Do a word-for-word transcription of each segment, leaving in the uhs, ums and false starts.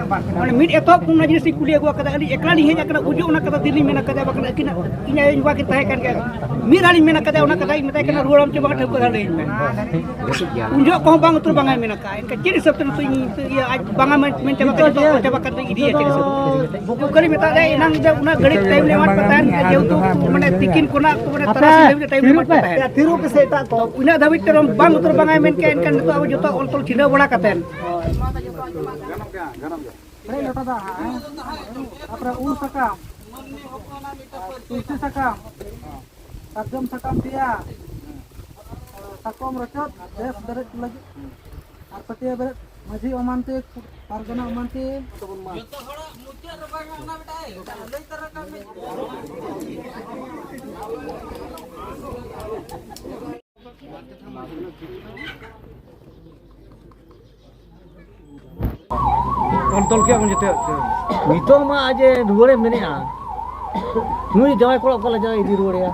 ᱢᱟᱱᱮ ᱢᱤᱫ ᱮᱛᱚᱦᱚᱵ ᱠᱷᱚᱱ ᱚᱱᱟ ᱡᱤᱱᱤᱥ ᱤᱧ ᱠᱩᱞᱤ ᱟᱹᱜᱩ ᱟᱠᱟᱫᱟ, ᱟᱹᱞᱤᱧ ᱮᱠᱞᱟ ᱞᱤᱧ ᱦᱮᱡ ᱟᱠᱟᱱᱟ, ᱩᱡᱩᱜ ᱚᱱᱟ ᱠᱟᱛᱷᱟ ᱫᱤᱱ ᱞᱤᱧ ᱢᱮᱱ ᱟᱠᱟᱫᱟ, ᱵᱟᱠᱷᱟᱱ ᱟᱹᱠᱤᱱᱟᱜ ᱤᱧ ᱟᱭᱳ ᱤᱧ ᱵᱟᱵᱟ ᱠᱤᱱ ᱛᱟᱦᱮᱸ ᱠᱟᱱ ᱜᱮᱭᱟ, ᱢᱤᱫ ᱫᱷᱟᱣ ᱞᱤᱧ ᱢᱮᱱ ᱟᱠᱟᱫᱟ, ᱚᱱᱟ ᱠᱟᱛᱷᱟ ᱤᱧ ᱢᱮᱛᱟᱭ ᱠᱟᱱᱟ, ᱨᱩᱣᱟᱹᱲᱟᱢ ᱪᱮ ᱵᱟᱝ ᱴᱷᱟᱹᱣᱠᱟᱹ ᱫᱷᱟᱨᱟ ᱞᱟᱹᱭᱟᱹᱧ ᱢᱮ᱾ ᱩᱱ ᱡᱚᱦᱚᱜ ᱠᱚᱦᱚᱸ ᱵᱟᱝ ᱩᱛᱟᱹᱨ ᱵᱟᱝᱟᱭ ᱢᱮᱱ ᱟᱠᱟᱫᱼᱟ, ᱮᱱᱠᱷᱟᱱ ᱪᱮᱫ ᱦᱤᱥᱟᱹᱵ ᱛᱮ ᱱᱤᱛᱚᱜ ᱤᱧ ᱱᱤᱛᱚᱜ ᱤᱭᱟᱹ ᱟᱡ ᱵᱟᱝᱟ ᱢᱮᱱ ᱢᱮᱱ ᱪᱟᱵᱟ ᱠᱟᱛᱮ ᱱᱤᱛᱚᱜ ᱚᱞ ᱪᱟᱵᱟ ᱠᱟᱛᱮ ᱤᱫᱤᱭᱟ ᱪᱮᱫ ᱦᱤᱥᱟᱹᱵ ᱛᱮ? ᱚᱠᱟᱨᱮ ᱢᱮᱛᱟᱜ ᱫᱟᱭ ᱮᱱᱟᱝ ᱡᱮ ᱩᱱᱟᱹᱜ ᱜᱷᱟᱹᱲᱤᱡ ᱴᱟᱭᱤᱢ ᱞᱮ ᱮᱢᱟᱫ ᱯᱮ ᱛᱟᱦᱮᱸᱫ, ᱡᱮᱦᱮᱛᱩ ᱢᱟᱱᱮ ᱛᱤᱠᱤᱱ ᱠᱷᱚᱱᱟᱜ ᱢᱟᱱᱮ ᱛᱟᱨᱟᱥᱤᱧ ᱫᱷᱟᱹᱵᱤᱡ ᱴᱟᱭᱤᱢ ᱞᱮ ᱮᱢᱟᱫ ᱯᱮ ᱛᱟᱦᱮᱸᱫ᱾ ᱛᱤᱨᱩ ᱯᱮᱥᱮ ᱮᱴᱟᱜ ᱠᱚ᱾ ᱩᱱᱟᱹᱜ ᱫᱷᱟᱹᱵᱤᱡ ᱛᱮ ᱵᱟᱝ ᱩᱛᱟᱹᱨ ᱵᱟᱝᱟᱭ ᱢᱮᱱ ᱠᱮᱫᱼᱟ, ᱮᱱᱠᱷᱟᱱ ᱱᱤᱛᱚᱜ ᱟᱵᱚ ᱡᱚᱛᱚ ᱚᱞ ᱛᱚᱞ ᱪᱷᱤᱰᱟᱹᱣ ᱵᱟᱲᱟ ᱠᱟᱛᱮᱫ ᱯᱮᱨᱮᱡ ᱞᱚᱴᱟ ᱫᱟᱜ ᱦᱟᱸᱜ, ᱦᱮᱸ? ᱛᱟᱯᱚᱨᱮ ᱩᱞ ᱥᱟᱠᱟᱢ, ᱛᱩᱞᱥᱤ ᱥᱟᱠᱟᱢ, ᱥᱟᱨᱡᱚᱢ ᱥᱟᱠᱟᱢ ᱯᱮᱭᱟ, ᱥᱟᱠᱚᱢ ᱨᱚᱪᱚᱫ, ᱵᱮᱥ ᱵᱮᱨᱮᱫ ᱞᱟᱹᱜᱤᱫ ᱟᱨ ᱯᱟᱹᱴᱭᱟᱹ ᱵᱮᱨᱮᱫ, ᱢᱟᱹᱡᱷᱤ ᱚᱢᱟᱱᱛᱤ, ᱯᱟᱨᱜᱟᱱᱟ ᱚᱢᱟᱱᱛᱤ, ᱛᱟᱵᱚᱱ ᱢᱟ᱾ ᱡᱚᱛᱚ ᱦᱚᱲᱟᱜ ᱢᱩᱪᱟᱹᱫ ᱨᱮ ᱵᱟᱝ ᱚᱱᱟ ᱢᱤᱫᱴᱟᱝ ᱞᱟᱹᱭ ᱛᱟᱨᱟ ᱠᱟᱜ ᱢᱮ᱾ ᱚᱞ ᱛᱚᱞ ᱠᱮᱜᱼᱟ ᱵᱚᱱ ᱡᱚᱛᱚ᱾ ᱱᱤᱛᱚᱜ ᱢᱟ ᱟᱡ ᱮ ᱨᱩᱣᱟᱹᱲᱮ ᱢᱮᱱᱮᱜᱼᱟ, ᱱᱩᱭ ᱡᱟᱶᱟᱭ ᱠᱚᱲᱟ ᱚᱠᱟ ᱞᱮᱠᱟ ᱤᱫᱤ ᱨᱩᱣᱟᱹᱲᱮᱭᱟ?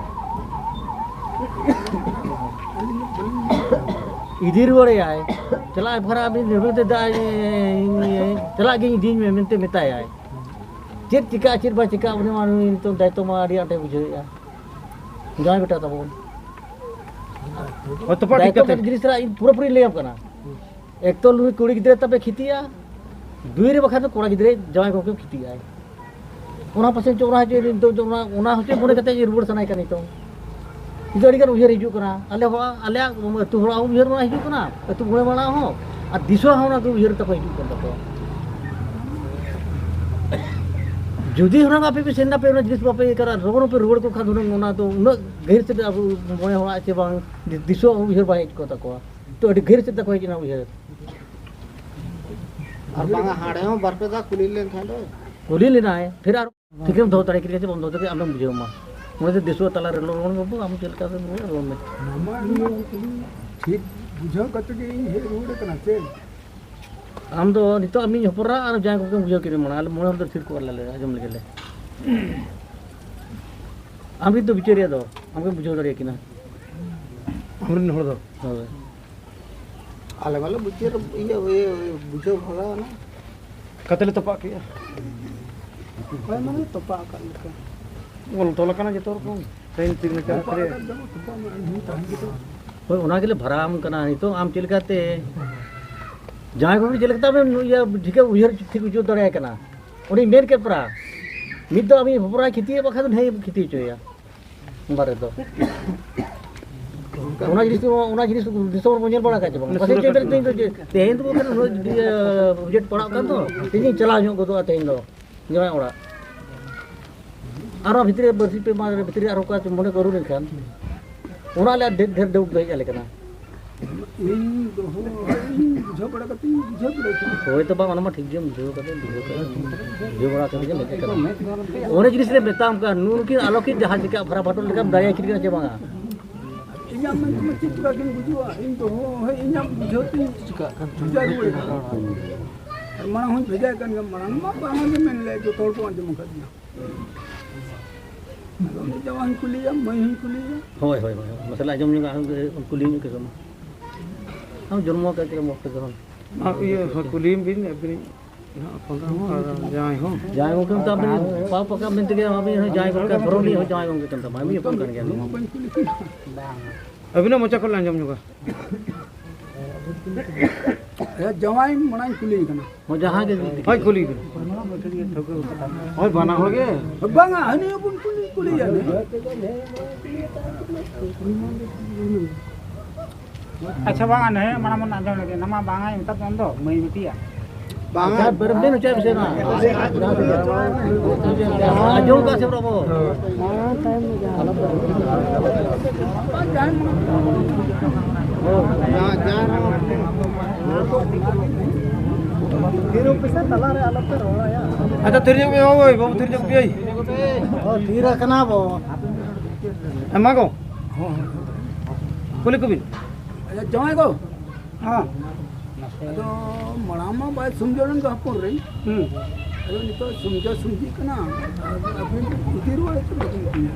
ᱤᱫᱤ ᱨᱩᱣᱟᱹᱲᱮᱭᱟᱭ, ᱪᱟᱞᱟᱜ ᱵᱷᱟᱨᱟ ᱟᱹᱵᱤᱱ ᱱᱤᱨᱵᱟᱹᱫ ᱫᱟᱭ, ᱪᱟᱞᱟᱜ ᱜᱤᱧ ᱤᱫᱤᱧ ᱢᱮ ᱢᱮᱱᱛᱮ ᱢᱮᱛᱟᱭᱟᱭ᱾ ᱪᱮᱫ ᱪᱤᱠᱟᱹᱜᱼᱟ ᱪᱮᱫ ᱵᱟᱭ ᱪᱤᱠᱟᱹᱜᱼᱟ, ᱩᱱᱤ ᱢᱟ ᱱᱩᱭ ᱱᱤᱛᱚᱜ ᱫᱟᱭᱤᱛᱛᱚ ᱢᱟ ᱟᱹᱰᱤ ᱟᱸᱴᱮ ᱵᱩᱡᱷᱟᱹᱣᱮᱫᱼᱟ, ᱡᱟᱶᱟᱭ ᱵᱮᱴᱟ ᱛᱟᱵᱚᱱ᱾ ᱦᱳᱭ, ᱛᱚᱯᱟ ᱴᱷᱤᱠ ᱫᱟᱭᱤᱛᱛᱚ ᱠᱟᱛᱮ᱾ ᱡᱤᱱᱤᱥ ᱨᱮ ᱤᱧ ᱯᱩᱨᱟᱹᱯᱩᱨᱤ ᱞᱟᱹᱭᱟᱢ ᱠᱟᱱᱟ᱾ ᱮᱠ ᱛᱚ ᱱᱩᱭ ᱠᱩᱲᱤ ᱜᱤᱫᱽᱨᱟᱹ ᱛᱟᱯᱮ ᱠᱷᱤᱛᱤᱭᱟ, ᱫᱩᱭ ᱨᱮ ᱵᱟᱠᱷᱟᱱ ᱫᱚ ᱠᱚᱲᱟ ᱜᱤᱫᱽᱨᱟᱹ ᱡᱟᱶᱟᱭ ᱜᱚᱢᱠᱮ ᱠᱷᱤᱛᱤᱭᱟᱭ᱾ ᱚᱱᱟ ᱯᱟᱥᱮ ᱪᱚ ᱚᱱᱟ ᱦᱚᱪᱚᱭ ᱱᱤᱛᱚᱜ ᱫᱚ ᱚᱱᱟ, ᱚᱱᱟ ᱦᱚᱪᱚᱭ ᱢᱚᱱᱮ ᱠᱟᱛᱮ ᱜᱮ ᱨᱩᱣᱟᱹᱲ ᱥᱟᱱᱟᱭ ᱠᱟᱱᱟ ᱱᱤᱛᱚᱜ᱾ ᱱᱤᱛᱚᱜ ᱟᱹᱰᱤ ᱜᱟᱱ ᱩᱭᱦᱟᱹᱨ ᱦᱤᱡᱩᱜ ᱠᱟᱱᱟ, ᱟᱞᱮ ᱦᱚᱲᱟᱜ, ᱟᱞᱮᱭᱟᱜ ᱟᱹᱛᱩ ᱦᱚᱲᱟᱜ ᱦᱚᱸ ᱩᱭᱦᱟᱹᱨ ᱚᱱᱟ ᱦᱤᱡᱩᱜ ᱠᱟᱱᱟ, ᱟᱹᱛᱩ ᱢᱚᱬᱮ ᱢᱟᱲᱟᱝ ᱦᱚᱸ, ᱟᱨ ᱫᱤᱥᱚᱢ ᱦᱚᱸ ᱚᱱᱟ ᱫᱚ ᱩᱭᱦᱟᱹᱨ ᱛᱟᱠᱚ ᱦᱤᱡᱩᱜ ᱠᱟᱱ ᱛᱟᱠᱚᱣᱟ᱾ ᱡᱩᱫᱤ ᱦᱩᱱᱟᱹᱝ ᱟᱯᱮ ᱯᱮ ᱥᱮᱱ ᱱᱟᱯᱮ, ᱚᱱᱟ ᱡᱤᱱᱤᱥ ᱵᱟᱯᱮ ᱤᱭᱟᱹ ᱠᱟᱱᱟ, ᱞᱚᱜᱚᱱ ᱯᱮ ᱨᱩᱣᱟᱹᱲ ᱠᱚ ᱠᱷᱟᱱ ᱦᱩᱱᱟᱹᱝ ᱚᱱᱟ ᱫᱚ ᱩᱱᱟᱹᱜ ᱜᱟᱹᱦᱤᱨ ᱥᱮᱫ ᱟᱵᱚ ᱢᱚᱬᱮ ᱦᱚᱲᱟᱜ ᱪᱮ ᱵᱟᱝ ᱫᱤᱥᱚᱢ ᱩᱭᱦᱟᱹᱨ ᱵᱟᱭ ᱦᱮᱡ ᱠᱚᱜ ᱛᱟᱠᱚᱣᱟ᱾ ᱛᱚ ᱟᱹᱰᱤ ᱜᱟᱹᱦᱤᱨ ᱥᱮᱫ ᱛᱟᱠᱚ ᱦᱮᱡ ᱮᱱᱟ ᱩᱭᱦᱟᱹᱨ᱾ ᱟᱨ ᱵᱟᱝᱟ, ᱦᱟᱸᱰᱮ ᱦᱚᱸ ᱵᱟᱨ ᱯᱮ ᱫᱷᱟᱣ ᱠᱩᱞᱤ ᱞᱮᱱ ᱛᱟᱦᱮᱸ ᱫᱚ᱾ ᱠᱩᱞᱤ ᱞᱮᱱᱟᱭ, ᱯᱷᱤᱨ ᱟᱨ ᱴᱷᱤᱠᱮᱢ ᱫᱚᱦᱚ ᱫᱟᱲᱮ ᱠᱮᱫᱟ ᱥᱮ ᱵᱟᱢ ᱫᱚᱦᱚ ᱫᱟᱲᱮ ᱠᱮᱫᱟ, ᱟᱢᱮᱢ ᱵᱩᱡᱷᱟᱹᱣ ᱢᱟ᱾ ᱚᱸᱰᱮ ᱫᱚ ᱫᱤᱥᱩᱣᱟᱹ ᱛᱟᱞᱟ ᱨᱮ ᱨᱚᱲ ᱵᱟᱹᱵᱩ, ᱟᱢ ᱪᱮᱫ ᱞᱮᱠᱟ ᱨᱮᱢ ᱨᱚᱲᱟ, ᱨᱚᱲ ᱢᱮ᱾ ᱚᱱᱟ ᱢᱟ ᱤᱭᱟᱹ ᱴᱷᱤᱠ ᱵᱩᱡᱷᱟᱹᱣ ᱠᱟᱛᱮ ᱜᱮ ᱤᱧ ᱦᱮᱡ ᱨᱩᱣᱟᱹᱲ ᱠᱟᱱᱟ ᱥᱮ᱾ ᱟᱢ ᱫᱚ ᱱᱤᱛᱚᱜ ᱟᱢᱤᱧ ᱦᱚᱯᱚᱱ ᱮᱨᱟ ᱟᱨ ᱡᱟᱦᱟᱸᱭ ᱠᱚᱜᱮᱢ ᱵᱩᱡᱷᱟᱹᱣ ᱠᱮᱫᱮ ᱢᱟᱲᱟᱝ, ᱟᱞᱮ ᱢᱚᱬᱮ ᱦᱚᱲ ᱫᱚ ᱛᱷᱤᱨ ᱠᱚᱜ ᱟᱞᱮ, ᱟᱸᱡᱚᱢ ᱞᱮᱜᱮ ᱞᱮ᱾ ᱟᱢ ᱜᱮ ᱛᱚ ᱵᱤᱪᱟᱹᱨᱤᱭᱟᱹ ᱫᱚ, ᱟᱢ ᱜᱮᱢ ᱵᱩᱡᱷᱟᱹᱣ ᱫᱟᱲᱮᱭᱟᱠᱤᱱᱟ᱾ ᱟᱢᱨᱮᱱ ᱦᱚᱲ ᱫᱚ? ᱦᱳᱭ᱾ ᱟᱞᱮ ᱢᱟᱞᱮ ᱵᱩᱡᱷᱟᱹᱣ, ᱤᱭᱟᱹ, ᱤᱭᱟᱹ, ᱵᱩᱡᱷᱟᱹᱣ ᱵᱷᱟᱜᱟᱣ ᱮᱱᱟ᱾ ᱠᱟᱛᱮ ᱞᱮ ᱛᱚᱯᱟᱜ ᱠᱮᱜᱼᱟ᱾ ᱦᱳᱭ, ᱢᱟᱱᱮ ᱛᱚᱯᱟᱜ ᱟᱠᱟᱫ ᱞᱮᱠᱟ᱾ ᱚᱞ ᱛᱚᱞ ᱟᱠᱟᱱᱟ ᱡᱚᱛᱚ ᱨᱚᱠᱚᱢ, ᱥᱟᱭᱤᱱ ᱥᱤᱜᱽᱱᱮᱪᱟᱨ ᱛᱚᱯᱟᱜ ᱠᱚᱨᱮ᱾ ᱟᱠᱟᱫ ᱫᱚ ᱛᱚᱯᱟᱜ ᱢᱟ ᱤᱧ ᱦᱚᱸ ᱛᱟᱦᱮᱸ ᱜᱮ᱾ ᱦᱳᱭ, ᱚᱱᱟ ᱜᱮᱞᱮ ᱵᱷᱟᱨᱟᱢ ᱠᱟᱱᱟ ᱱᱤᱛᱚᱜ᱾ ᱟᱢ ᱪᱮᱫ ᱞᱮᱠᱟᱛᱮ ᱡᱟᱦᱟᱸᱭ ᱠᱚᱜᱮ ᱪᱮᱫ ᱞᱮᱠᱟᱛᱮ ᱟᱢᱮᱢ ᱤᱭᱟᱹ ᱴᱷᱤᱠᱮ ᱩᱭᱦᱟᱹᱨ ᱴᱷᱤᱠ ᱦᱚᱪᱚ ᱫᱟᱲᱮᱭᱟᱭ ᱠᱟᱱᱟ? ᱩᱱᱤ ᱢᱮᱱ ᱠᱮᱫ ᱯᱟᱨᱟ, ᱢᱤᱫ ᱫᱚ ᱟᱢᱤᱡ ᱦᱚᱯᱚᱱ ᱮᱨᱟᱭ ᱠᱷᱮᱛᱤᱭᱮᱫ ᱵᱟᱠᱷᱟᱡ ᱫᱚ ᱱᱟᱹᱭ ᱠᱷᱮᱛᱤ ᱦᱚᱪᱚᱭᱮᱭᱟ᱾ ᱵᱟᱨᱮ ᱫᱚ᱾ ᱚᱱᱟ ᱡᱤᱱᱤᱥ ᱫᱚ, ᱚᱱᱟ ᱡᱤᱱᱤᱥ ᱫᱤᱥᱚᱢ ᱨᱮᱵᱚᱱ ᱧᱮᱞ ᱵᱟᱲᱟ ᱟᱠᱟᱫ ᱪᱮ ᱵᱟᱝ? ᱯᱟᱥᱮᱡ ᱪᱮᱫ ᱵᱮᱱ ᱛᱮᱦᱮᱧ ᱫᱚ ᱪᱮᱫ? ᱛᱮᱦᱮᱧ ᱫᱚ ᱵᱟᱠᱷᱟᱱ ᱩᱱᱟᱹᱜ, ᱤᱭᱟᱹ, ᱵᱩᱡᱮᱴ ᱯᱟᱲᱟᱜ ᱠᱟᱱ ᱫᱚ, ᱛᱮᱦᱮᱧ ᱪᱟᱞᱟᱣ ᱧᱚᱜ ᱜᱚᱫᱚᱜᱼᱟ ᱛᱮᱦᱮᱧ ᱫᱚ ᱡᱟᱶᱟᱭ ᱚᱲᱟᱜ᱾ ᱟᱨᱚ ᱵᱷᱤᱛᱨᱤ ᱨᱮ ᱵᱟᱨᱥᱤᱧ ᱯᱮ ᱢᱟᱦᱟ ᱨᱮ ᱵᱷᱤᱛᱨᱤ ᱨᱮ ᱟᱨᱚ ᱚᱠᱟ ᱪᱚ ᱢᱚᱱᱮ ᱠᱚ ᱟᱹᱨᱩ ᱞᱮᱱᱠᱷᱟᱱ, ᱚᱱᱟ ᱟᱞᱮ ᱰᱷᱮᱨ, ᱰᱷᱮᱨ ᱰᱟᱣᱩᱴ ᱫᱚ ᱦᱮᱡ ᱟᱞᱮ ᱠᱟᱱᱟ᱾ ᱤᱧ ᱫᱚᱦᱚ, ᱤᱧ ᱵᱩᱡᱷᱟᱹᱣ ᱵᱟᱲᱟ ᱠᱟᱛᱮ ᱤᱧ ᱵᱩᱡᱷᱟᱹᱣ ᱵᱟᱲᱟ ᱠᱮᱫᱟ᱾ ᱦᱳᱭ ᱛᱚ ᱵᱟᱝ, ᱚᱱᱟ ᱢᱟ ᱴᱷᱤᱠ ᱜᱮᱢ ᱵᱩᱡᱷᱟᱹᱣ ᱠᱟᱫᱟ, ᱵᱩᱡᱷᱟᱹᱣ ᱠᱟᱫᱟ, ᱵᱩᱡᱷᱟᱹᱣ ᱵᱟᱲᱟ ᱠᱟᱛᱮ ᱜᱮ ᱞᱟᱹᱭ ᱠᱟᱱᱟ᱾ ᱚᱱᱟ ᱡᱤᱱᱤᱥ ᱞᱮ ᱢᱮᱛᱟᱢ ᱠᱟᱱ, ᱱᱩᱱᱠᱤᱱ ᱟᱞᱚᱠᱤᱱ ᱡᱟᱦᱟᱸ ᱪᱤᱠᱟ ᱵᱷᱟᱨᱟ ᱵᱷᱟᱴᱳᱞ ᱞᱮᱠᱟᱢ ᱫᱟᱲᱮᱭᱟᱠᱤᱱ ᱠᱟᱱᱟ ᱪᱮ ᱵᱟᱝᱟ? ᱤᱧᱟᱜ ᱢᱮᱱ ᱛᱮᱢᱟ ᱪᱮᱫ ᱪᱤᱠᱟ ᱠᱤᱱ ᱵᱩᱡᱷᱟᱹᱣᱟ, ᱤᱧ ᱫᱚᱦᱚ, ᱦᱳᱭ, ᱤᱧᱟᱜ ᱵᱩᱡᱷᱟᱹᱣ ᱛᱤᱧ ᱪᱤᱠᱟᱜ ᱠᱟᱱ ᱪᱚ᱾ ᱵᱩᱡᱷᱟᱹᱣ ᱨᱩᱣᱟᱹᱲ ᱠᱟᱱᱟ᱾ ᱟᱨ ᱢᱟᱲᱟᱝ ᱦᱚᱸᱧ ᱵᱷᱮᱡᱟᱭ ᱠᱟᱱ ᱜᱮᱭᱟ, ᱢᱟᱲᱟᱝ ᱢᱟ ᱵᱟᱝ ᱜᱮ ᱢᱮᱱ ᱞᱮᱫ, ᱡᱚᱛᱚ ᱦᱚᱲ ᱠᱚ ᱟᱸᱡᱚᱢ ᱟᱠᱟᱫᱤᱧᱟ᱾ ᱟᱫᱚ ᱩᱱᱤ ᱡᱟᱶᱟᱭ ᱦᱚᱸᱧ ᱠᱩᱞᱤᱭᱟ, ᱢᱟᱹᱭ ᱦᱚᱸᱧ ᱠᱩᱞᱤᱭᱟ᱾ ᱦᱳᱭ, ᱦᱳᱭ, ᱦᱳᱭ, ᱢᱟᱥᱮ ᱞᱮ ᱟᱸᱡᱚᱢ ᱧᱚᱜᱟ, ᱠᱩᱞᱤ ᱧᱚᱜ ᱠᱮ ᱜᱮ ᱢᱟ᱾ ᱟᱢ ᱡᱚᱱᱢᱚ ᱟᱠᱟᱫ ᱠᱤᱱᱟ ᱚᱠᱛᱚ ᱡᱚᱠᱷᱚᱱ᱾ ᱟᱨ ᱤᱭᱟᱹ, ᱦᱳᱭ, ᱠᱩᱞᱤᱭᱮᱢ ᱵᱤᱱ, ᱟᱹᱵᱤᱱᱤᱡ ᱦᱟᱸᱜ ᱦᱚᱯᱚᱱ ᱮᱨᱟ ᱦᱚᱸ ᱟᱨ ᱡᱟᱶᱟᱭ ᱦᱚᱸ᱾ ᱡᱟᱶᱟᱭ ᱜᱚᱢᱠᱮ ᱢᱮᱛᱟᱭ ᱵᱤᱱ, ᱯᱟᱯ ᱟᱠᱟᱫ ᱢᱮᱱᱛᱮ ᱜᱮ ᱟᱹᱵᱤᱱ ᱦᱚᱸ ᱡᱟᱶᱟᱭ ᱜᱚᱢᱠᱮ, ᱫᱷᱚᱨᱚᱢ ᱨᱤᱱᱤᱡ ᱦᱚᱸ ᱡᱟᱶᱟᱭ ᱜᱚᱢᱠᱮ ᱠᱟᱱ ᱛᱟᱢᱟ, ᱟᱹᱵᱤᱱ ᱦᱚᱯᱚᱱ ᱠᱟᱱ ᱜᱮᱭᱟ ᱵᱤᱱ᱾ ᱵᱟᱹᱧ ᱠᱩᱞᱤ ᱠᱟᱱᱟ᱾ ᱟᱹᱵᱤᱱᱟᱜ ᱢᱚᱪᱟ ᱠᱷᱚᱱ ᱞᱮ ᱟᱸᱡᱚᱢ ᱧᱚᱜᱟ᱾ ᱦᱮᱸ, ᱡᱟᱶᱟᱭ ᱢᱟᱲᱟᱝ ᱠᱩᱞᱤᱭᱮ ᱠᱟᱱᱟ᱾ ᱦᱳᱭ, ᱡᱟᱦᱟᱸ ᱜᱮ᱾ ᱦᱳᱭ, ᱠᱩᱞᱤ ᱵᱤᱱ᱾ ᱦᱳᱭ, ᱵᱟᱱᱟ ᱦᱚᱲ ᱜᱮ᱾ ᱵᱟᱝᱟ, ᱦᱟᱹᱱᱤ ᱦᱚᱸᱵᱚᱱ ᱠᱩᱞᱤ, ᱠᱩᱞᱤᱭᱟ ᱱᱮ᱾ ᱟᱪᱪᱷᱟ, ᱵᱟᱝᱟ, ᱱᱮ ᱢᱟᱲᱟᱝ ᱵᱚᱱ ᱟᱸᱡᱚᱢ ᱞᱮᱜᱮ, ᱱᱚᱣᱟ ᱢᱟ ᱵᱟᱝᱟ, ᱢᱮᱛᱟᱜ ᱵᱚᱱ ᱫᱚ, ᱢᱟᱹᱭ ᱵᱤᱴᱤᱭᱟ᱾ ᱵᱟᱝᱟ᱾ ᱟᱪᱪᱷᱟ, ᱵᱮᱨᱮᱢ ᱵᱮᱱ ᱦᱚᱪᱚᱭ ᱢᱮᱥᱮ ᱱᱟ᱾ ᱟᱸᱡᱚᱢ ᱠᱟᱜ ᱥᱮ ᱵᱟᱵᱚ? ᱟᱪᱪᱷᱟ, ᱛᱷᱤᱨ ᱧᱚᱜ ᱢᱮ, ᱳᱭ ᱵᱟᱹᱵᱩ, ᱛᱷᱤᱨ ᱧᱚᱜ ᱯᱮᱭᱟᱭ᱾ ᱚ, ᱛᱷᱤᱨ ᱟᱠᱟᱱᱟ ᱵᱚ᱾ ᱮᱢᱟ ᱠᱚ᱾ ᱠᱩᱞᱤ ᱠᱚᱵᱤᱱ᱾ ᱟᱪᱪᱷᱟ, ᱡᱟᱶᱟᱭ ᱜᱚ᱾ ᱦᱮᱸ᱾ ᱟᱫᱚ ᱢᱟᱲᱟᱝ ᱢᱟ ᱵᱟᱭ ᱥᱚᱢᱡᱷᱟᱹᱣ ᱞᱮᱱ ᱜᱮ ᱦᱚᱯᱚᱱ ᱨᱮ᱾ ᱦᱩᱸ᱾ ᱟᱫᱚ ᱱᱤᱛᱚᱜ ᱥᱚᱢᱡᱷᱟᱹᱣ ᱥᱚᱢᱡᱷᱤ ᱠᱟᱱᱟ᱾ ᱟᱫᱚ ᱟᱹᱵᱤᱱ ᱤᱫᱤ ᱨᱩᱣᱟᱹᱲ ᱦᱚᱪᱚ ᱵᱟᱹᱵᱤᱱ ᱤᱫᱤᱭᱟ᱾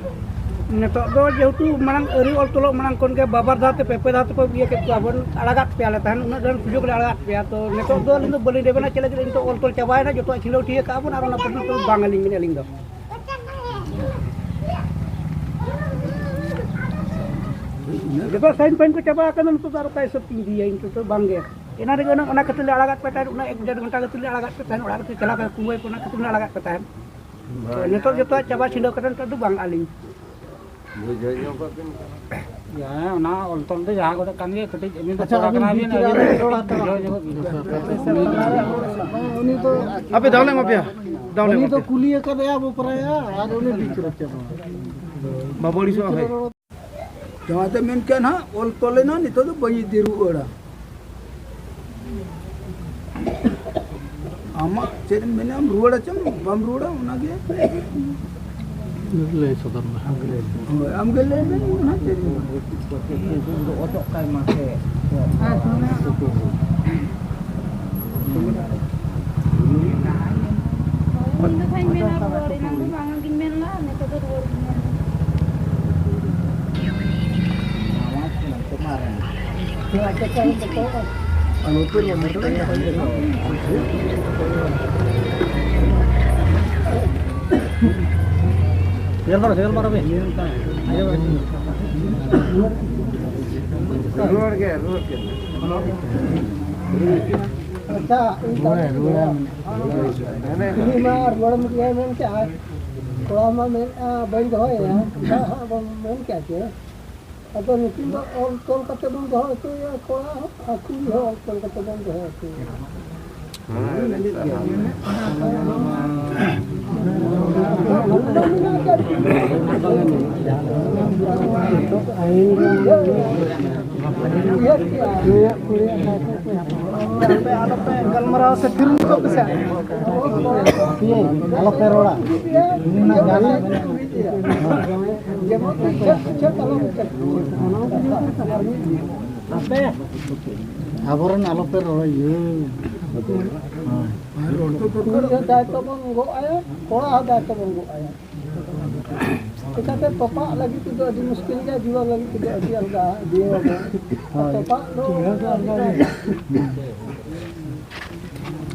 ᱱᱤᱛᱚᱜ ᱫᱚ ᱡᱮᱦᱮᱛᱩ ᱢᱟᱲᱟᱝ ᱟᱹᱣᱨᱤ ᱚᱞ ᱛᱚᱞᱚᱜ ᱢᱟᱲᱟᱝ ᱠᱷᱚᱱ ᱜᱮ ᱵᱟᱵᱟᱨ ᱫᱷᱟᱣ ᱛᱮ ᱯᱮ ᱯᱮ ᱫᱷᱟᱣ ᱛᱮᱠᱚ ᱤᱭᱟᱹ ᱠᱮᱫ ᱠᱚᱣᱟ ᱵᱚᱱ, ᱟᱲᱟᱜᱟᱫ ᱯᱮᱭᱟ ᱞᱮ ᱛᱟᱦᱮᱸᱫ, ᱩᱱᱟᱹᱜ ᱜᱟᱱ ᱥᱩᱡᱳᱜᱽ ᱞᱮ ᱟᱲᱟᱜᱟᱫ ᱯᱮᱭᱟ᱾ ᱛᱚ ᱱᱤᱛᱚᱜ ᱫᱚ ᱟᱹᱞᱤᱧ ᱫᱚ ᱵᱟᱹᱞᱤᱧ ᱨᱮᱵᱮᱱᱟ ᱪᱮᱫ ᱞᱟᱹᱜᱤᱫ, ᱱᱤᱛᱚᱜ ᱚᱞ ᱛᱚᱞ ᱪᱟᱵᱟᱭᱮᱱᱟ, ᱡᱚᱛᱚᱣᱟᱜ ᱪᱷᱤᱰᱟᱹᱣ ᱴᱷᱤᱠ ᱟᱠᱟᱫ ᱵᱚᱱ, ᱟᱨ ᱚᱱᱟ ᱯᱚᱨᱡᱚᱱᱛᱚ ᱵᱟᱝ ᱟᱹᱞᱤᱧ ᱢᱮᱱᱮᱫ ᱟᱹᱞᱤᱧ ᱫᱚ᱾ ᱡᱚᱛᱚ ᱥᱟᱭᱤᱱ ᱯᱷᱟᱭᱤᱱ ᱠᱚ ᱪᱟᱵᱟ ᱟᱠᱟᱱᱟ, ᱱᱤᱛᱚᱜ ᱫᱚ ᱟᱨ ᱚᱠᱟ ᱦᱤᱥᱟᱹᱵ ᱛᱤᱧ ᱤᱫᱤᱭᱟ, ᱱᱤᱛᱚᱜ ᱫᱚ ᱵᱟᱝ ᱜᱮ᱾ ᱮᱱᱟ ᱨᱮᱜᱮ ᱚᱱᱟ, ᱚᱱᱟ ᱠᱷᱟᱹᱛᱤᱨ ᱞᱮ ᱟᱲᱟᱜᱟᱫ ᱯᱮ ᱛᱟᱦᱮᱸᱫ, ᱚᱱᱟ ᱮᱠ ᱰᱮᱲ ᱜᱷᱚᱱᱴᱟ ᱠᱷᱟᱹᱛᱤᱨ ᱞᱮ ᱟᱲᱟᱜᱟᱫ ᱯᱮ ᱛᱟᱦᱮᱸᱫ, ᱚᱲᱟᱜ ᱨᱮ ᱪᱟᱞᱟᱣ ᱠᱟᱛᱮ ᱠᱩᱢᱵᱟᱹᱭ ᱠᱚ, ᱚᱱᱟ ᱠᱷᱟᱹᱛᱤᱨ ᱞᱮ ᱟᱲᱟᱜᱟᱫ ᱯᱮ ᱛᱟᱦᱮᱸᱫ᱾ ᱛᱚ ᱱᱤᱛᱚᱜ ᱡᱚᱛᱚᱣᱟᱜ ᱪᱟᱵᱟ ᱪᱷᱤᱰᱟᱹᱣ ᱠᱟᱛᱮ ᱱᱤᱛᱚᱜ ᱫᱚ ᱵᱟᱝ ᱟᱹᱞᱤᱧ᱾ ᱵᱩᱡᱷᱟᱹᱣ ᱧᱚᱜᱚᱜ ᱵᱤᱱ ᱠᱟᱱᱟ᱾ ᱦᱮᱸ, ᱚᱱᱟ ᱚᱞ ᱛᱚᱞ ᱫᱚ ᱡᱟᱦᱟᱸ ᱜᱚᱫᱚᱜ ᱠᱟᱱ ᱜᱮᱭᱟ, ᱠᱟᱹᱴᱤᱡ ᱟᱹᱵᱤᱱ ᱫᱚ ᱟᱪᱪᱷᱟ, ᱠᱚᱲᱟ ᱟᱹᱵᱤᱱ ᱠᱟᱱᱟ ᱵᱤᱱ, ᱵᱷᱤᱛᱨᱤ ᱨᱮ ᱟᱹᱵᱤᱱ ᱨᱚᱲ ᱦᱟᱛᱟᱲᱟ᱾ ᱵᱩᱡᱷᱟᱹᱣ ᱧᱚᱜᱚᱜ ᱵᱤᱱ᱾ ᱩᱱᱤ ᱫᱚ ᱟᱯᱮ ᱫᱟᱣ ᱞᱮ ᱮᱢᱟ ᱯᱮᱭᱟ, ᱫᱟᱣ ᱞᱮ ᱩᱱᱤ ᱮᱢᱟ ᱫᱚ ᱯᱮᱭᱟ᱾ ᱠᱩᱞᱤ ᱟᱠᱟᱫᱮᱭᱟ ᱟᱵᱚ ᱯᱨᱟᱭᱟ, ᱟᱨ ᱩᱱᱤ ᱵᱤᱪ ᱨᱮ ᱪᱟᱵᱟ᱾ ᱵᱟᱵᱚ ᱟᱹᱲᱤᱥᱚᱜᱼᱟ ᱵᱷᱟᱹᱭ᱾ ᱡᱟᱦᱟᱸ ᱛᱮ ᱢᱮᱱ ᱠᱮᱫ ᱦᱟᱸᱜ, ᱚᱞ ᱛᱚᱞ ᱮᱱᱟ, ᱱᱤᱛᱚᱜ ᱫᱚ ᱵᱟᱹᱧ ᱤᱫᱤ ᱨᱩᱣᱟᱹᱲᱟ᱾ ᱟᱢᱟᱜ ᱪᱮᱫ ᱮᱢ ᱢᱮᱱᱟ, ᱟᱢ ᱨᱩᱣᱟᱹᱲᱟ ᱪᱮᱢ ᱵᱟᱢ ᱨᱩᱣᱟᱹᱲᱟ, ᱚᱱᱟᱜᱮ᱾ ᱞᱟᱹᱭ ᱥᱚᱫᱚᱨ ᱢᱮ᱾ ᱦᱳᱭ, ᱟᱢᱜᱮ ᱞᱟᱹᱭ ᱢᱮ, ᱚᱱᱟ ᱪᱮᱫ ᱮᱢ ᱢᱮᱱᱟ? ᱚᱪᱚᱜ ᱠᱟᱭ ᱢᱟ ᱥᱮ᱾ ᱤᱧ ᱫᱚ ᱛᱟᱦᱮᱸᱧ ᱢᱮᱱᱟ ᱨᱩᱣᱟᱹᱲ, ᱮᱱᱟᱝ ᱫᱚ ᱵᱟᱝ ᱜᱤᱧ ᱢᱮᱱ ᱞᱟᱜᱼᱟ, ᱱᱤᱛᱚᱜ ᱫᱚ ᱨᱩᱣᱟᱹᱲ ᱜᱤᱧ ᱢᱮᱱ ᱞᱟᱜᱼᱟ᱾ ᱧᱮᱞ ᱵᱟᱲᱟ, ᱧᱮᱞ ᱵᱟᱲᱟ ᱵᱤᱱ᱾ ᱨᱩᱣᱟᱹᱲ ᱜᱮ, ᱨᱩᱣᱟᱹᱲ ᱜᱮ᱾ ᱟᱪᱪᱷᱟ, ᱤᱧ ᱨᱩᱣᱟᱹᱲ, ᱨᱩᱣᱟᱹᱲ᱾ ᱩᱱᱤ ᱢᱟ ᱨᱩᱣᱟᱹᱲ ᱢᱮ ᱢᱮᱱ ᱠᱮᱜᱼᱟ, ᱠᱚᱲᱟ ᱢᱟ ᱢᱮᱱᱮᱜᱼᱟ, ᱵᱟᱹᱧ ᱫᱚᱦᱚᱭᱟ, ᱚᱱᱠᱟ ᱦᱟᱸᱜ ᱵᱚᱱ ᱢᱮᱱ ᱠᱮᱜᱼᱟ ᱪᱮ? ᱟᱫᱚ ᱱᱩᱠᱤᱱ ᱫᱚ ᱚᱞ ᱛᱚᱞ ᱠᱟᱛᱮ ᱵᱚᱱ ᱫᱚᱦᱚ ᱦᱚᱪᱚᱭᱮᱭᱟ, ᱠᱚᱲᱟ ᱦᱚᱸ ᱟᱨ ᱠᱩᱲᱤ ᱦᱚᱸ ᱚᱞ ᱛᱚᱞ ᱠᱟᱛᱮ ᱵᱚᱱ ᱫᱚᱦᱚ ᱦᱚᱪᱚᱭᱮᱭᱟ᱾ ᱟᱯᱮ ᱟᱞᱚᱯᱮ ᱜᱟᱞᱢᱟᱨᱟᱣ ᱥᱮ ᱛᱷᱤᱨ ᱧᱚᱜᱚᱜ ᱯᱮᱥᱮ᱾ ᱟᱞᱚᱯᱮ ᱨᱚᱲᱟ᱾ ᱡᱮᱢᱚᱱ ᱯᱤᱪᱷᱟᱹ ᱯᱤᱪᱷᱟᱹ ᱟᱞᱚ ᱯᱤᱪᱷᱟᱹ᱾ ᱟᱵᱚᱨᱮᱱ ᱟᱞᱚᱯᱮ ᱨᱚᱲᱟ, ᱤᱭᱟᱹ᱾ ᱠᱩᱲᱤ ᱦᱚᱸ ᱫᱟᱭ ᱛᱟᱵᱚᱱ ᱜᱚᱜ ᱟᱭᱟ, ᱠᱚᱲᱟ ᱦᱚᱸ ᱫᱟᱭ ᱛᱟᱵᱚᱱ ᱜᱚᱜ ᱟᱭᱟ᱾ ᱪᱤᱠᱟᱹᱛᱮ ᱛᱚᱯᱟᱜ ᱞᱟᱹᱜᱤᱫ ᱛᱮᱫᱚ ᱟᱹᱰᱤ ᱢᱩᱥᱠᱤᱞ ᱜᱮᱭᱟ, ᱡᱩᱣᱟᱹ ᱞᱟᱹᱜᱤᱫ ᱛᱮᱫᱚ ᱟᱹᱰᱤ ᱟᱞᱜᱟ, ᱡᱩᱣᱟᱹ ᱫᱚ᱾ ᱦᱳᱭ᱾ ᱛᱚᱯᱟᱜ ᱫᱚ ᱪᱩᱲᱟᱹ ᱫᱚ ᱟᱞᱜᱟ ᱜᱮᱭᱟ᱾